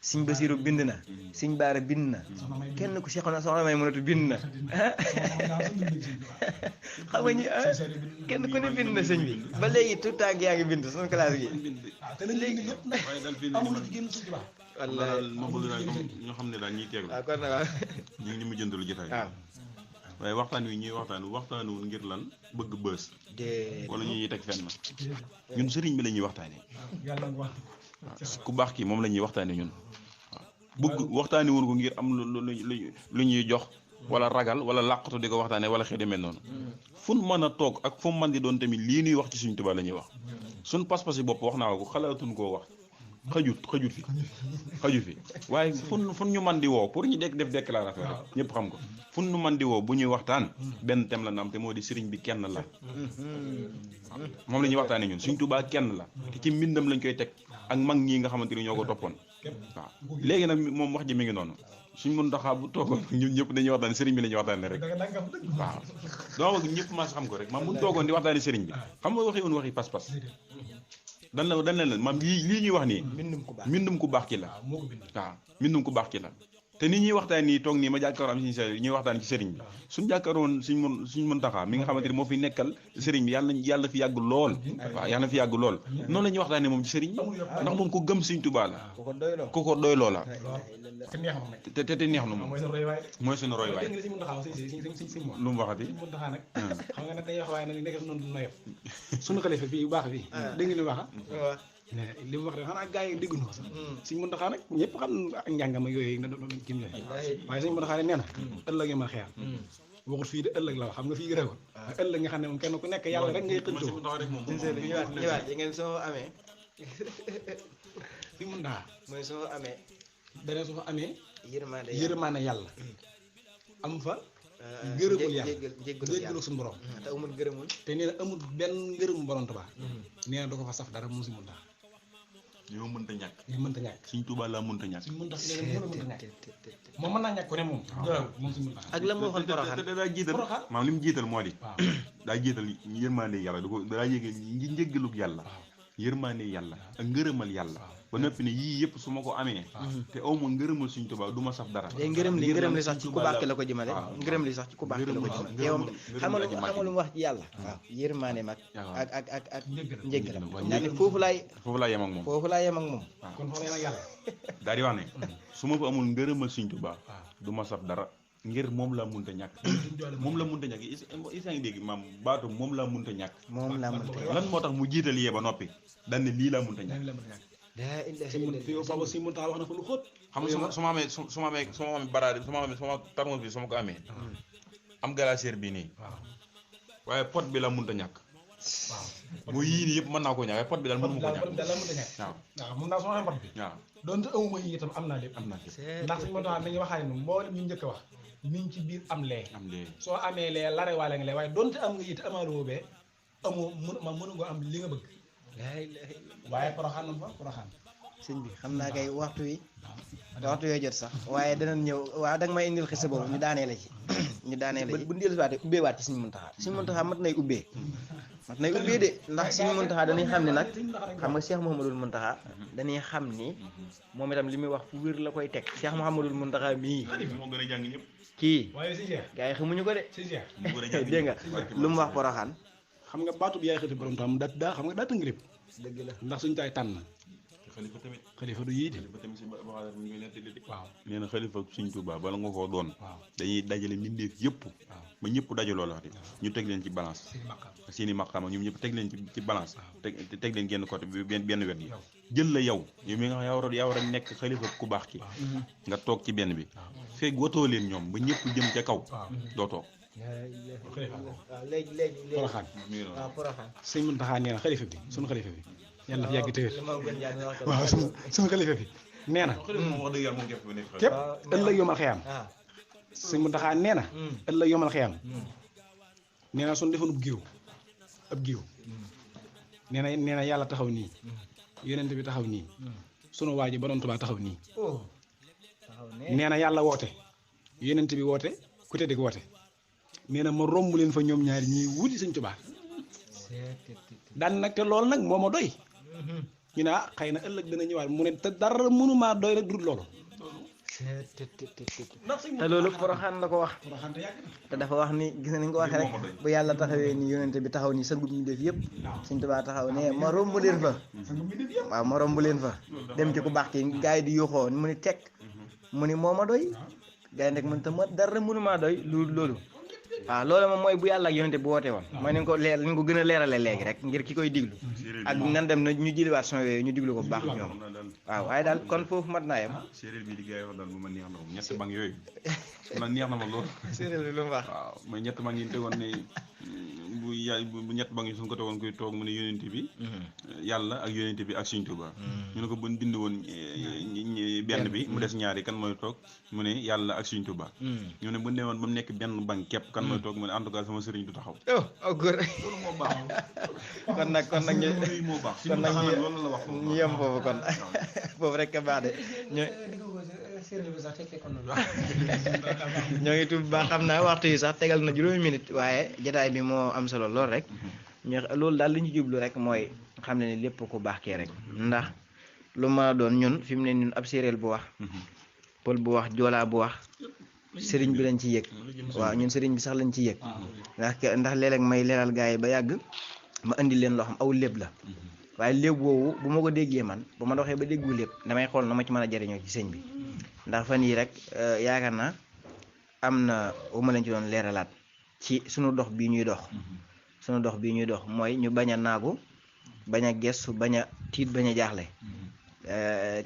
B: Sëñ Basiru bind na Sëñ Baara bind na kenn ku soxna May mënatu bind na xam nga ñi kenn ku ne bind na sëñ bi ba léegi tout temps yaa ngi bind suñu classe gi
C: te léegi lépp nag amul ci génn suñu baax
D: wallaahi ma bëgg daal ñoo xam ne daal ñiy teeglu
B: kon nag
D: ñu ngi ni mu jëndalu jotaay
B: waaw
D: waaye waxtaan wi ñuy waxtaanu ngir lan bëgg bës wala ñuy teg fenn ñun sëriñ bi la ñuy waxtaanee ku baax ki moom la ñuy waxtaanee ñun waaw bëgg waxtaani woon ko ngir am lu ñuy jox wala ragal wala làqatu di ko waxtaanee wala xëy demee noonu fu mën a toog ak fu mën di doon tamit lii ñuy wax ci Sëriñ Tuubaa la ñuy wax suñ pas-pas yi bopp wax naa ko xalaatuñ koo wax xaju fi waaye fun ñu man di woo pour ñu def déclaration rek ñëpp xam ko fun ñu man di woo bu ñuy waxtaan benn thème la na am te moo di sëriñ bi kenn la moom la ñuy waxtaanee ñun Sëriñ Tuubaa kenn la te ci mbindam lañ koy teg ak mag ñii nga xamante ni ñoo ko toppoon waaw léegi nag moom wax ji mi ngi noonu suñ mën taxaa bu toogoon ñun ñëpp dañuy waxtaane sëriñ bi la ñuy waxtaane rek waaw dama bëgg ñëpp maa xam ko rek maam bu toogoon di waxtaane sëriñ bi xam nga waxi woon waxi pas-pas dañ leen maam lii ñuy wax nii mbindum ku baax ki la waaw mbindum ku baax ki la te ni ñuy waxtaan nii toog nii ma jàkkaaroon am suñu sëriñ ñuy waxtaan ci sëriñ bi suñ jàkkaaroon suñ mën taxaa mi nga xamante ni moo fi nekkal sëriñ bi yàlla fi yàgg lool waaw yàlla fi yàgg lool noonu la ñuy waxtaanee moom ci sëriñ bi ndax moom ko gëm Sëriñ Tuubaa la ku ko doy loo la te neex na moom mooy suñu roy waay lu mu waxati
C: xam nga nag dañuy wax waaye nag nekk noonu noyof suñu xalifa fii bu baax fii dégg nga li mu wax li mu wax de xanaa gars yi dégguñu ko sax Sëriñ Muntaxa nag ñëpp xam ak njàngam ak yooyu na doon kim yooyu waaye Sëriñ Muntaxa nee na ëllëg yi ma xeer waxut fii de ëllëg la wax xam nga fii réewal waaye ëllëg nga xam ne moom kenn ku nekk yàlla rek ngay xëccoo
B: ñëwaat yi ngeen soo amee
C: Sëriñ Muntaxa
B: mooy soo amee
C: beneen su fa amee
B: yërmande
C: yàlla am fa gërëmul yàlla jéggalu suñu borom
B: te amul gërëmul
C: te nee na amul benn ngërëm borom Tuubaa nee na da ko fa saf dara moom Sëriñ Muntaxa
D: yow mënta ñàkk
C: Sëriñ
D: Tuubaa laa mënta ñàkk
C: Sëriñ Muntaxa nee na mënta ñàkk moom mën naa ñàkk ko ne moom moom Sëriñ Muntaxa
B: ak la ma waxoon Porokhane
D: daa jiital maam li mu jiital moo di daa jiital yërmande yàlla da ko daa yéege ngi njéggalug yàlla yërmande yàlla ak ngërëmal yàlla ba noppi ne yii yëpp su ma ko amee te aw ma ngërëmal Sëriñ Tuubaa du ma saf dara
B: ngërëm li sax ci ku baax ki la ko jëmale ngërëm li sax ci ku baax ki la ko jëmale yow xam lu mu wax ci yàlla waaw yërmande mag ak njéggalam daa ne foofu laa yem ak moom
C: kon foofu yem ak yàlla
D: daal di wax ne su ma ko amul ngërëmal Sëriñ Tuubaa du ma saf dara ngir moom laa mënta ñàkk moom la mënta ñàkk isa ngi dégg maam baatu moom laa mënta ñàkk lan moo tax mu jiital yee ba noppi daan ne lii laa mënta ñàkk
C: Sëriñ Muntaxa wax na fa lu xóot
D: xam nga su ma amee baraade su ma tarmos bi su ma ko amee am glacière bi nii waaye pot bi la mënta ñàkk mu yii nii yëpp mën naa koo ñàkk waaye pot bi daal mënu ma ko ñàkk
C: waaw mun naa su ma amee pot bi
D: waaw
C: doonte amuma yi itam am naa lépp ndax Sëriñ Muntaxa nañu waxaay nu mboolem ñu njëkk a wax mi ngi ci biir am lee soo amee lee lare waale nga lee waaye doonte am nga it amaaroo bee amoo mënu nga am li nga bëgg waaye Porokhane nam fa Porokhane
B: sëñ bi xam naa kay waxtu yoo jot sax waaye danañ ñëw waaw danga may indil xisa boobu ñu daanee la ci bu ndil waate ubbee waat ci Sëriñ Muntaxa mat nay ubbee de ndax Sëriñ Muntaxa dañuy xam ne nag xam nga Cheikh Mouhamadoul Muntaxa dañuy xam ni moom itam li muy wax fu wér la koy teg Cheikh Mouhamadoul Muntaxa mii kii gars yi xamuñu ko de dégg nga lu mu wax Porokhane
C: xam nga baatu bi yaay xëti borom tam daa xam nga daa tënk lépp
B: dëgg la
C: ndax suñu taay tànn xalifa du yii de
D: waaw nee na xalifa Sëriñ Tuubaa bala nga koo doon dañuy dajale mbindeef yëpp ba ñëpp dajaloo la wax ñu teg leen ci balance seeni maqaama ñoom ñëpp teg leen ci balance teg leen genn côté bi benn wet gi jël la yow mi nga xam yaa war a nekk xalifa ku baax ki nga toog ci benn bi fekk watoo leen ñoom ba ñëpp jëm ca kaw doo toog
B: léegi
C: Porokhane
B: Porokhane
C: Sëriñ Muntaxa nee na xalifa bi sunu xalifa bi yàlla fi yàgg te wér waaw sunu xalifa bi nee na képp ëllëg yomal xiyam Sëriñ Muntaxa nee na ëllëg yomal xiyam nee na suñu defoon ab géew nee na yàlla taxaw nii yonent bi taxaw nii sunu waa ji borom Tuubaa taxaw nii nee na yàlla woote yonent bi woote ku tedd woote nee na ma romb leen fa ñoom ñaari ñii wuti Sëriñ Tuubaa daan nag te loolu nag moo ma doy ñu ne xëy na ëllëg dana ñëwaat mu ne te dara mënumaa doy rek dul loolu
B: te loolu Porokhane la ko wax te dafa wax ni gis nañ ko waxee rek bu yàlla taxawee ni yonente bi taxaw ni sangu mi def yëpp Sëriñ Tuubaa taxaw ne ma romb leen fa waaw ma romb leen fa dem ci ku baax ki gars yi di yuuxoo mu ni teg mu ni moo ma doy gars yi nag man te ma dara mënumaa doy loolu waaw loolu moom mooy bu yàlla ak yonente bu woote woon mooy ni ko leer ni ko gën a leerale léegi rek ngir ki koy diglu ak nan dem na ñu jëliwaat son yooyu ñu diglu ko bu baax ñoom waaw waaye daal kon foofu mat naa yem
D: séeréer bi di gars yi wax daal bu ma neex na moom ñetti mag yooyu man neex na ma lool
B: séeréer bi lu mu wax
D: waaw mooy ñett mag yi tegoon ne bu ñett mag yi suñ ko tegoon koy toog mu ne yonente bi yàlla ak yonente bi ak Sëriñ Tuubaa ñu ne ko buñ bind woon benn bi mu des ñaari kan mooy toog mu ne yàlla ak Sëriñ Tuubaa ñu ne bu ne woon ba mu nekk benn bank képp kan mooy toog mu ne en tout cas sama sëriñ du taxaw
B: oh góor
D: loolu moo baax
B: kon nag ñu
D: moo baax
B: kon nag
D: loolu la wax
B: ñu yem foofu kon foofu rek a baax de ñoo ngi tudd baax xam naa waxtu yi sax tegal na juróomi minute waaye jotaay bi moo am solo lool rek ñu loolu daal li ñu jublu rek mooy xam ne ni lépp ku baax kee rek ndax lu mën a doon ñun fi mu ne ñun ab séeréer bu wax pël bu wax joolaa bu wax sëriñ bi lañ ci yëg waaw ñun sëriñ bi sax lañ ci yëg ndax léeg-léeg may leeral gars yi ba yàgg ma indi leen loo xam aw léeb la waaye léeb woowu bu ma ko déggee man bu ma doxee ba déggu lépp damay xool na ma ci mën a jariñoo ci sëñ bi ndax fan yii rek yaakaar naa am na bu ma leen ci doon leeralaat ci sunu dox bii ñuy dox mooy ñu bañ a naagu bañ a gestu bañ a tiit bañ a jaaxle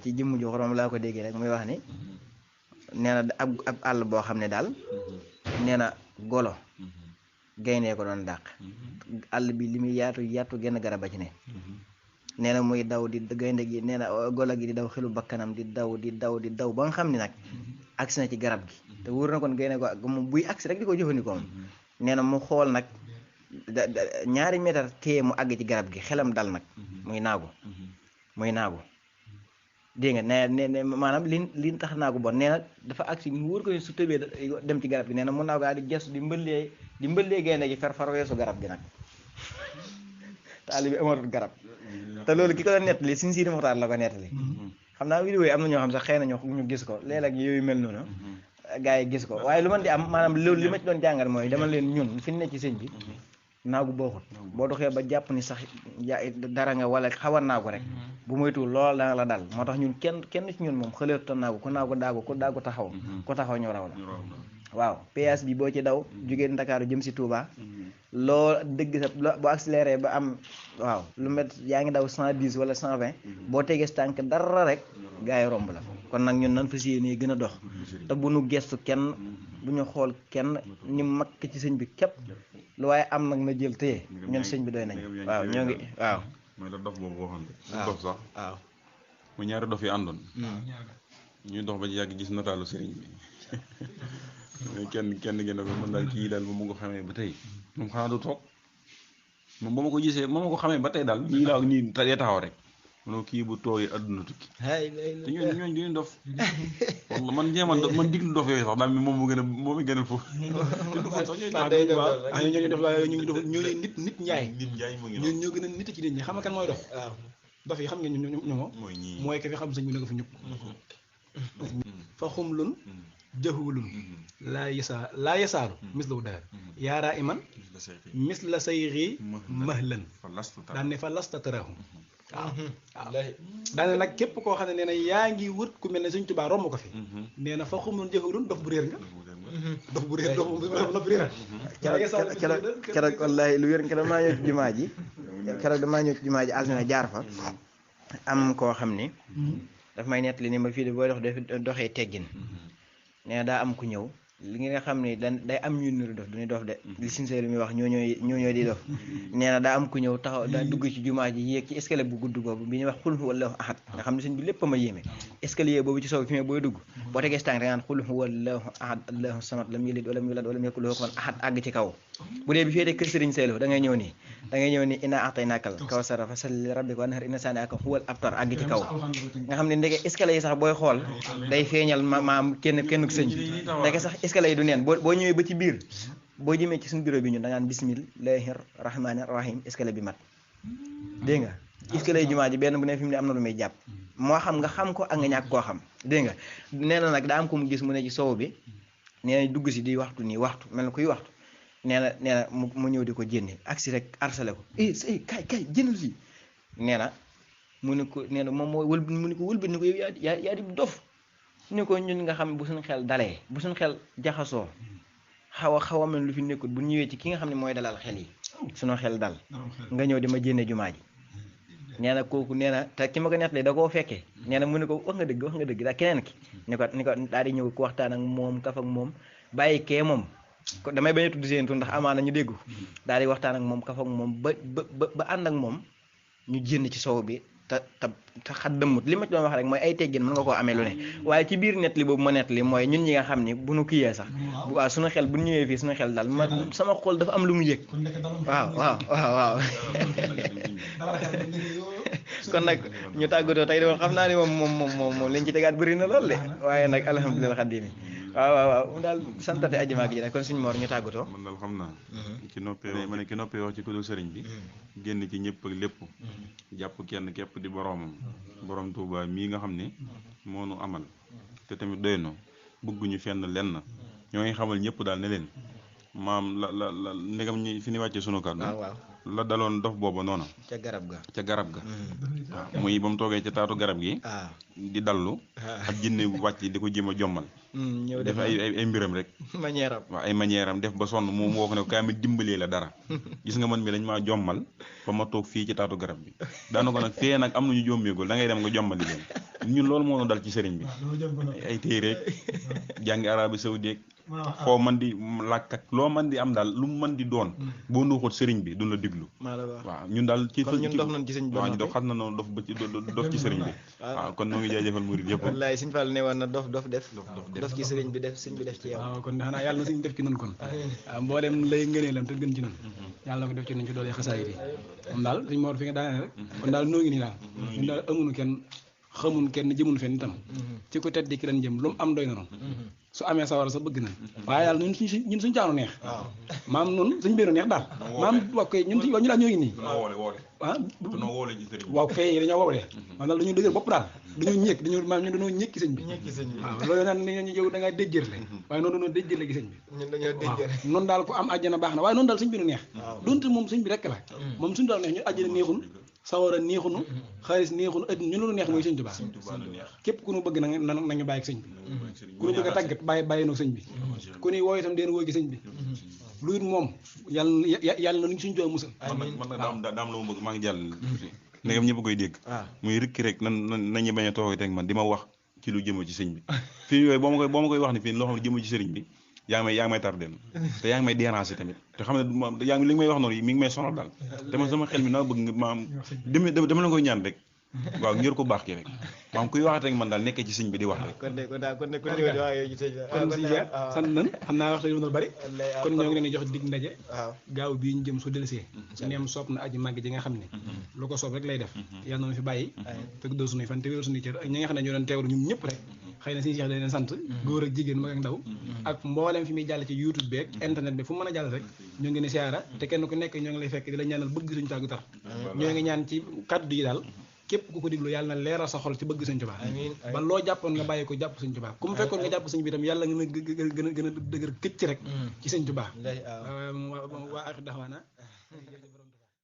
B: ci jëmm ju xorom laa ko déggee rek muy wax ni nee na ab àll boo xam ne daal nee na golo gaynde ko doon dàq àll bi li muy yaatu genn garab a ci ne nee na muy daw di gaynde gi nee na golo gi di daw xelu bakkanam di daw ba nga xam ni nag agsi na ci garab gi te wóor na kon gaynde ko moom buy agsi rek di ko jëfandikoo moom nee na mu xool nag ñaari meetar téye mu àgg ci garab gi xelam dal nag muy naagu dégg nga ne maanaam li tax naagu bon nee na dafa agsi mu wóor ko su tëbee dem ci garab gi nee na mu naagu daal di gestu di mbëllee gaynde gi far weesu garab gi nag te àll bi amatul garab te loolu ki ko doon nettali Sëriñ Sidi Muxtaar la ko nettali xam naa vidéo yi am na ñoo xam sax xëy na ñu gis ko léeg-léeg yooyu mel noonu gars yi gis ko waaye lu man di am maanaam loolu li ma ci doon jàngal mooy dama leen ñun fi ne ci sëñ bi naagu booxut boo doxee ba jàpp ni sax dara nga wala xaw a naagu rek bu moytuwul lool dana la dal moo tax ñun kenn ci ñun moom xëleetuta naagu ku naagu daagu ku daagu taxaw ku taxaw ñu raw la waaw péage bi boo ci daw jógee Ndakaaru jëm si Touba loo dëgg sa boo accéléré ba am waaw lu met yaa ngi daw 110 wala 120 boo tegee tànk dara rek gars yi romb la kon nag ñun nan fa si yéene gën a dox te bu nu gestu kenn bu ñu xool kenn ni makk ci sëñ bi képp lu waaye am nag na jël téye ñun sëñ bi doy nañ waaw ñoo ngi waaw
D: mooy la dof boobu waxoon de dof sax
B: waaw
D: mu ñaari dof yi àndoon ñuy dox ba ci yàgg gis nataalu sëriñ bi kenn gën a ko mën daal kii daal moom mu ko xamee ba tey moom xanaa du toog moom ba ma ko gisee ba ma ko xamee ba tey daal nii laa nii dee taxaw rek mënoo kii bu tooyee adduna tukki te ñooñu duñu dof walla man man diglu dof yooyu sax daal moom mu gën a foofu te du ko sax ñooñu
C: def la ñu ngi def ñu nit njaay
D: mu ngi
C: ñoo ñoo gën a nit ci nit ñi xam nga kan mooy dof waaw dof yi xam nga ñu mooy ki fi xam sëñ bi na nga fi ñëpp fa xumlun jahulun laa yasaalu mis lawu daal yaaraa iman mis la sayri mahlan daan ne fa lasta tarahu waaw daane nag képp koo xam ne nee na yaa ngi wët ku mel ne Sëñ Tuubaa romb ko fi nee na fa xumlun jahulun dof bu réer nga dof bu réer dof bu réer
B: keroog wallaahi lu wér keroog damaa ñëw ci jumaa ji altine jaar fa am koo xam ni daf may nettali ni ma fii de booy doxee teggin nee na daa am ku ñëw li nga xam ne day am ñuy nuru dof duñu dof de li sincère mi wax ñoo di dof nee na daa am ku ñëw taxaw daa dugg ci jumaa ji yéeg ci escalier bu gudd boobu bi ñuy wax xul huwallaahu ahad nga xam ne sëñ bi lépp ma yéeme escalier boobu ci sow fi booy dugg boo tegee tànk da nga naan xul huwallaahu ahad allahu samad lam yalid walam yulad walam yakul lahu kufuwan ahad àgg ci kaw bu dee bi féete kër Sëriñ Saliou da ngay ñëw ni inna a'taynaakal kawsara fa salli li rabbika wanhar inna saani'aka huwal abtar àgg ci kaw nga xam ne ndeke escalier yi sax booy xool day feeñal maam kenn sëñ bi ndeke sax escalier yi du neen boo ñëwee ba ci biir boo jëmee ci suñu bureau bi ñun da ngaan bismillahi rahmaani rahim escalier bi mat dégg nga escalier yi jumaa ji benn bu ne fi mu ne am na lu muy jàpp moo xam nga xam ko ak nga ñàkk koo xam dégg nga nee na nag daa am ko mu gis mu ne ci sow bi nee na dugg si di waxtu mel na kuy waxtu nee na mu ñëw di ko jénne agsi rek arsale ko kay jënal fii nee na mu ne ko nee na moom moo mu ne ko wëlbati ni ko yow yaa di dof ni ko ñun nga xam bu suñ xel dalee bu suñ xel jaxasoo xaw a mel lu fi nekkul bu ñëwee ci ki nga xam ne mooy dalal xel yi sunu xel dal nga ñëw di ma jénne jumaa ji nee na kooku nee na te ki ma ko nettalee da koo fekkee nee na mu ne ko wax nga dëgg daa keneen ki ni ko daal di ñëw ko waxtaan ak moom kaf ak moom bàyyi kee moom ko damay bañ a tudd seen tur ndax amaana ñu déggu daal di waxtaan ak moom kaf ak moom ba ànd ak moom ñu jénn ci sow bi te xat dëmmut li ma ci doon wax rek mooy ay teggin mën nga koo amee lu ne waaye ci biir net li boobu ma net li mooy ñun ñi nga xam ni bu nu kiyee sax waaw suñu xel bu ñëwee fii suñu xel daal ma sama xol dafa am lu mu yëg waaw kon nag ñu tàggatoo tey de xam naa ne moom liñ ci tegaat bëri na lool de waaye nag alhamdulilah xadimi waaw mu daal santate aji maag ji nag kon suñu moor ñu tàggatoo
D: man daal xam naa ki noppee wax ci ku dul sëriñ bi génn ci ñëpp ak lépp jàpp kenn képp di boroomam borom Tuuba mii nga xam ne moo nu amal te tamit doy no bëgguñu fenn lenn ñoo ngi xamal ñëpp daal ne leen maam la ndegam ñi fi ni wàccee sunu kàddu la daloon dof booba noona
B: ca garab ga
D: waaw muy ba mu toogee ca taatu garab gi di dallu ak jinne bu wàcc di ko jéem a jommal
B: ñëw
D: def ay mbiram rek
B: manière am
D: waaw ay manière am def ba sonn moom woo ko ne kaay ma dimbalee la dara gis nga man mi dañ maa jommal ba ma toog fii ci taatu garab bi daana ko nag fee nag am nañu jommeegul da ngay dem nga jommali leen ñun loolu moo nu dal ci sëriñ bi ay téereeg jàngi arabi saudi foo man di làkk ak loo man di am daal lu mu mën di doon boo nuuxut sëriñ bi duñ la diglu waaw ñun daal ci
B: kon ñun dof nañ ci sëriñ bi
D: waaw ñu dof xam na noonu dof ci sëriñ bi waaw kon noo ngi jaajëfal murid yëpp
B: wallaay Sëriñ Fall ne woon na dof def ci sëriñ bi def sëriñ bi def ci yow
C: waaw kon xanaa yàlla na sëriñ def ci noonu kon waaw mboolem lay ngëneelam te gën ci noonu yàlla na ko def ci noonu ci doole xasaayid yi moom daal suñ Mor fi nga daanee rek kon daal noo ngi nii daal ñun daal amuñu kenn xamun kenn jëmun fenn itam ci ku tedd ki lañ jëm lu mu am doy na noonu su amee sawara sa bëgg na waaye yàlla ñun suñ caanu neex maam noonu suñ biiru neex daal maam wax koy ñun ñu daal ñoo ngi nii waaw kay dañoo woowle maam daal dañu dëgër bopp daal dañoo ñékk maam ñun dañoo ñékki sëñ bi waaw loolu naan ni yow da ngaa déjjërle waaye noonu dañoo déjjërle gi sëñ bi waaw noonu daal ku am àjjana baax na waaye noonu daal suñ biiru neex donte moom suñ bi rekk la moom suñu daal neex ñu àjjana neexul sawara neexunu xaalis neexunu ëddina ñu lu neex mooy sëñ Tuubaa képp ku nu bëgg nañu bàyyi ak sëñ bi ku nu bëgg a tàggat bàyyi nag sëñ bi ku ni woo itam deen woo gi sëñ bi lu it moom yàlla na lu ñu suñu Tuubaa musal
D: man nag daam la ma bëgg maa ngi jàll tuuti ndegam ñëpp koy dégg muy rëkki rek nañu bañ a toog teg man di ma wax ci lu jëmo ci sëñ bi fii yooyu boo ma koy wax ni fii loo xam ne jëmo ci sëriñ bi yaa ngi may tardel te yaa ngi may déranger tamit te xam ne yaa ngi li nga may wax noonu mi ngi may sonal daal te man sama xel mi naa bëgg nga maam dama la koy ñaan rek waaw ngir ko baax ki rek maam kuy waxat rek man daal nekkee ci sëñ bi di wax rek
B: kon
C: si sant nañ xam naa wax lu bari kon ñoo ngi leen di jox dig ndaje gaaw bii ñu jëm su dellusee neem soob na aji màgg ji nga xam ne lu ko soob rek lay def yàlla na fi bàyyi te doo suñuy fan te wéeru suñuy cër ak ñi nga xam ne ñoo doon teewlu ñun ñëpp rek xëy na suñu Cheikh da leen sant góor ak jigéen mag ak ndaw ak mboolem fi muy jàll ci YouTube beeg internet bi fu mu mën a jàll rek ñoo ngi ne siyaara te kenn ku nekk ñoo ngi lay fekk di la ñaanal bëgg suñu tàggu tar ñoo ngi ñaan ci kaddu yi daal képp ku ko diglu yàlla na leeral sa xol ci bëgg Sëñ Tuubaa ba loo jàppoon nga bàyyi ko jàpp Sëñ Tuubaa ku mu fekkoon nga jàpp sëñ bi itam yàlla nga gën a dëgër këcc rek ci Sëñ Tuubaa waa axir daxwaana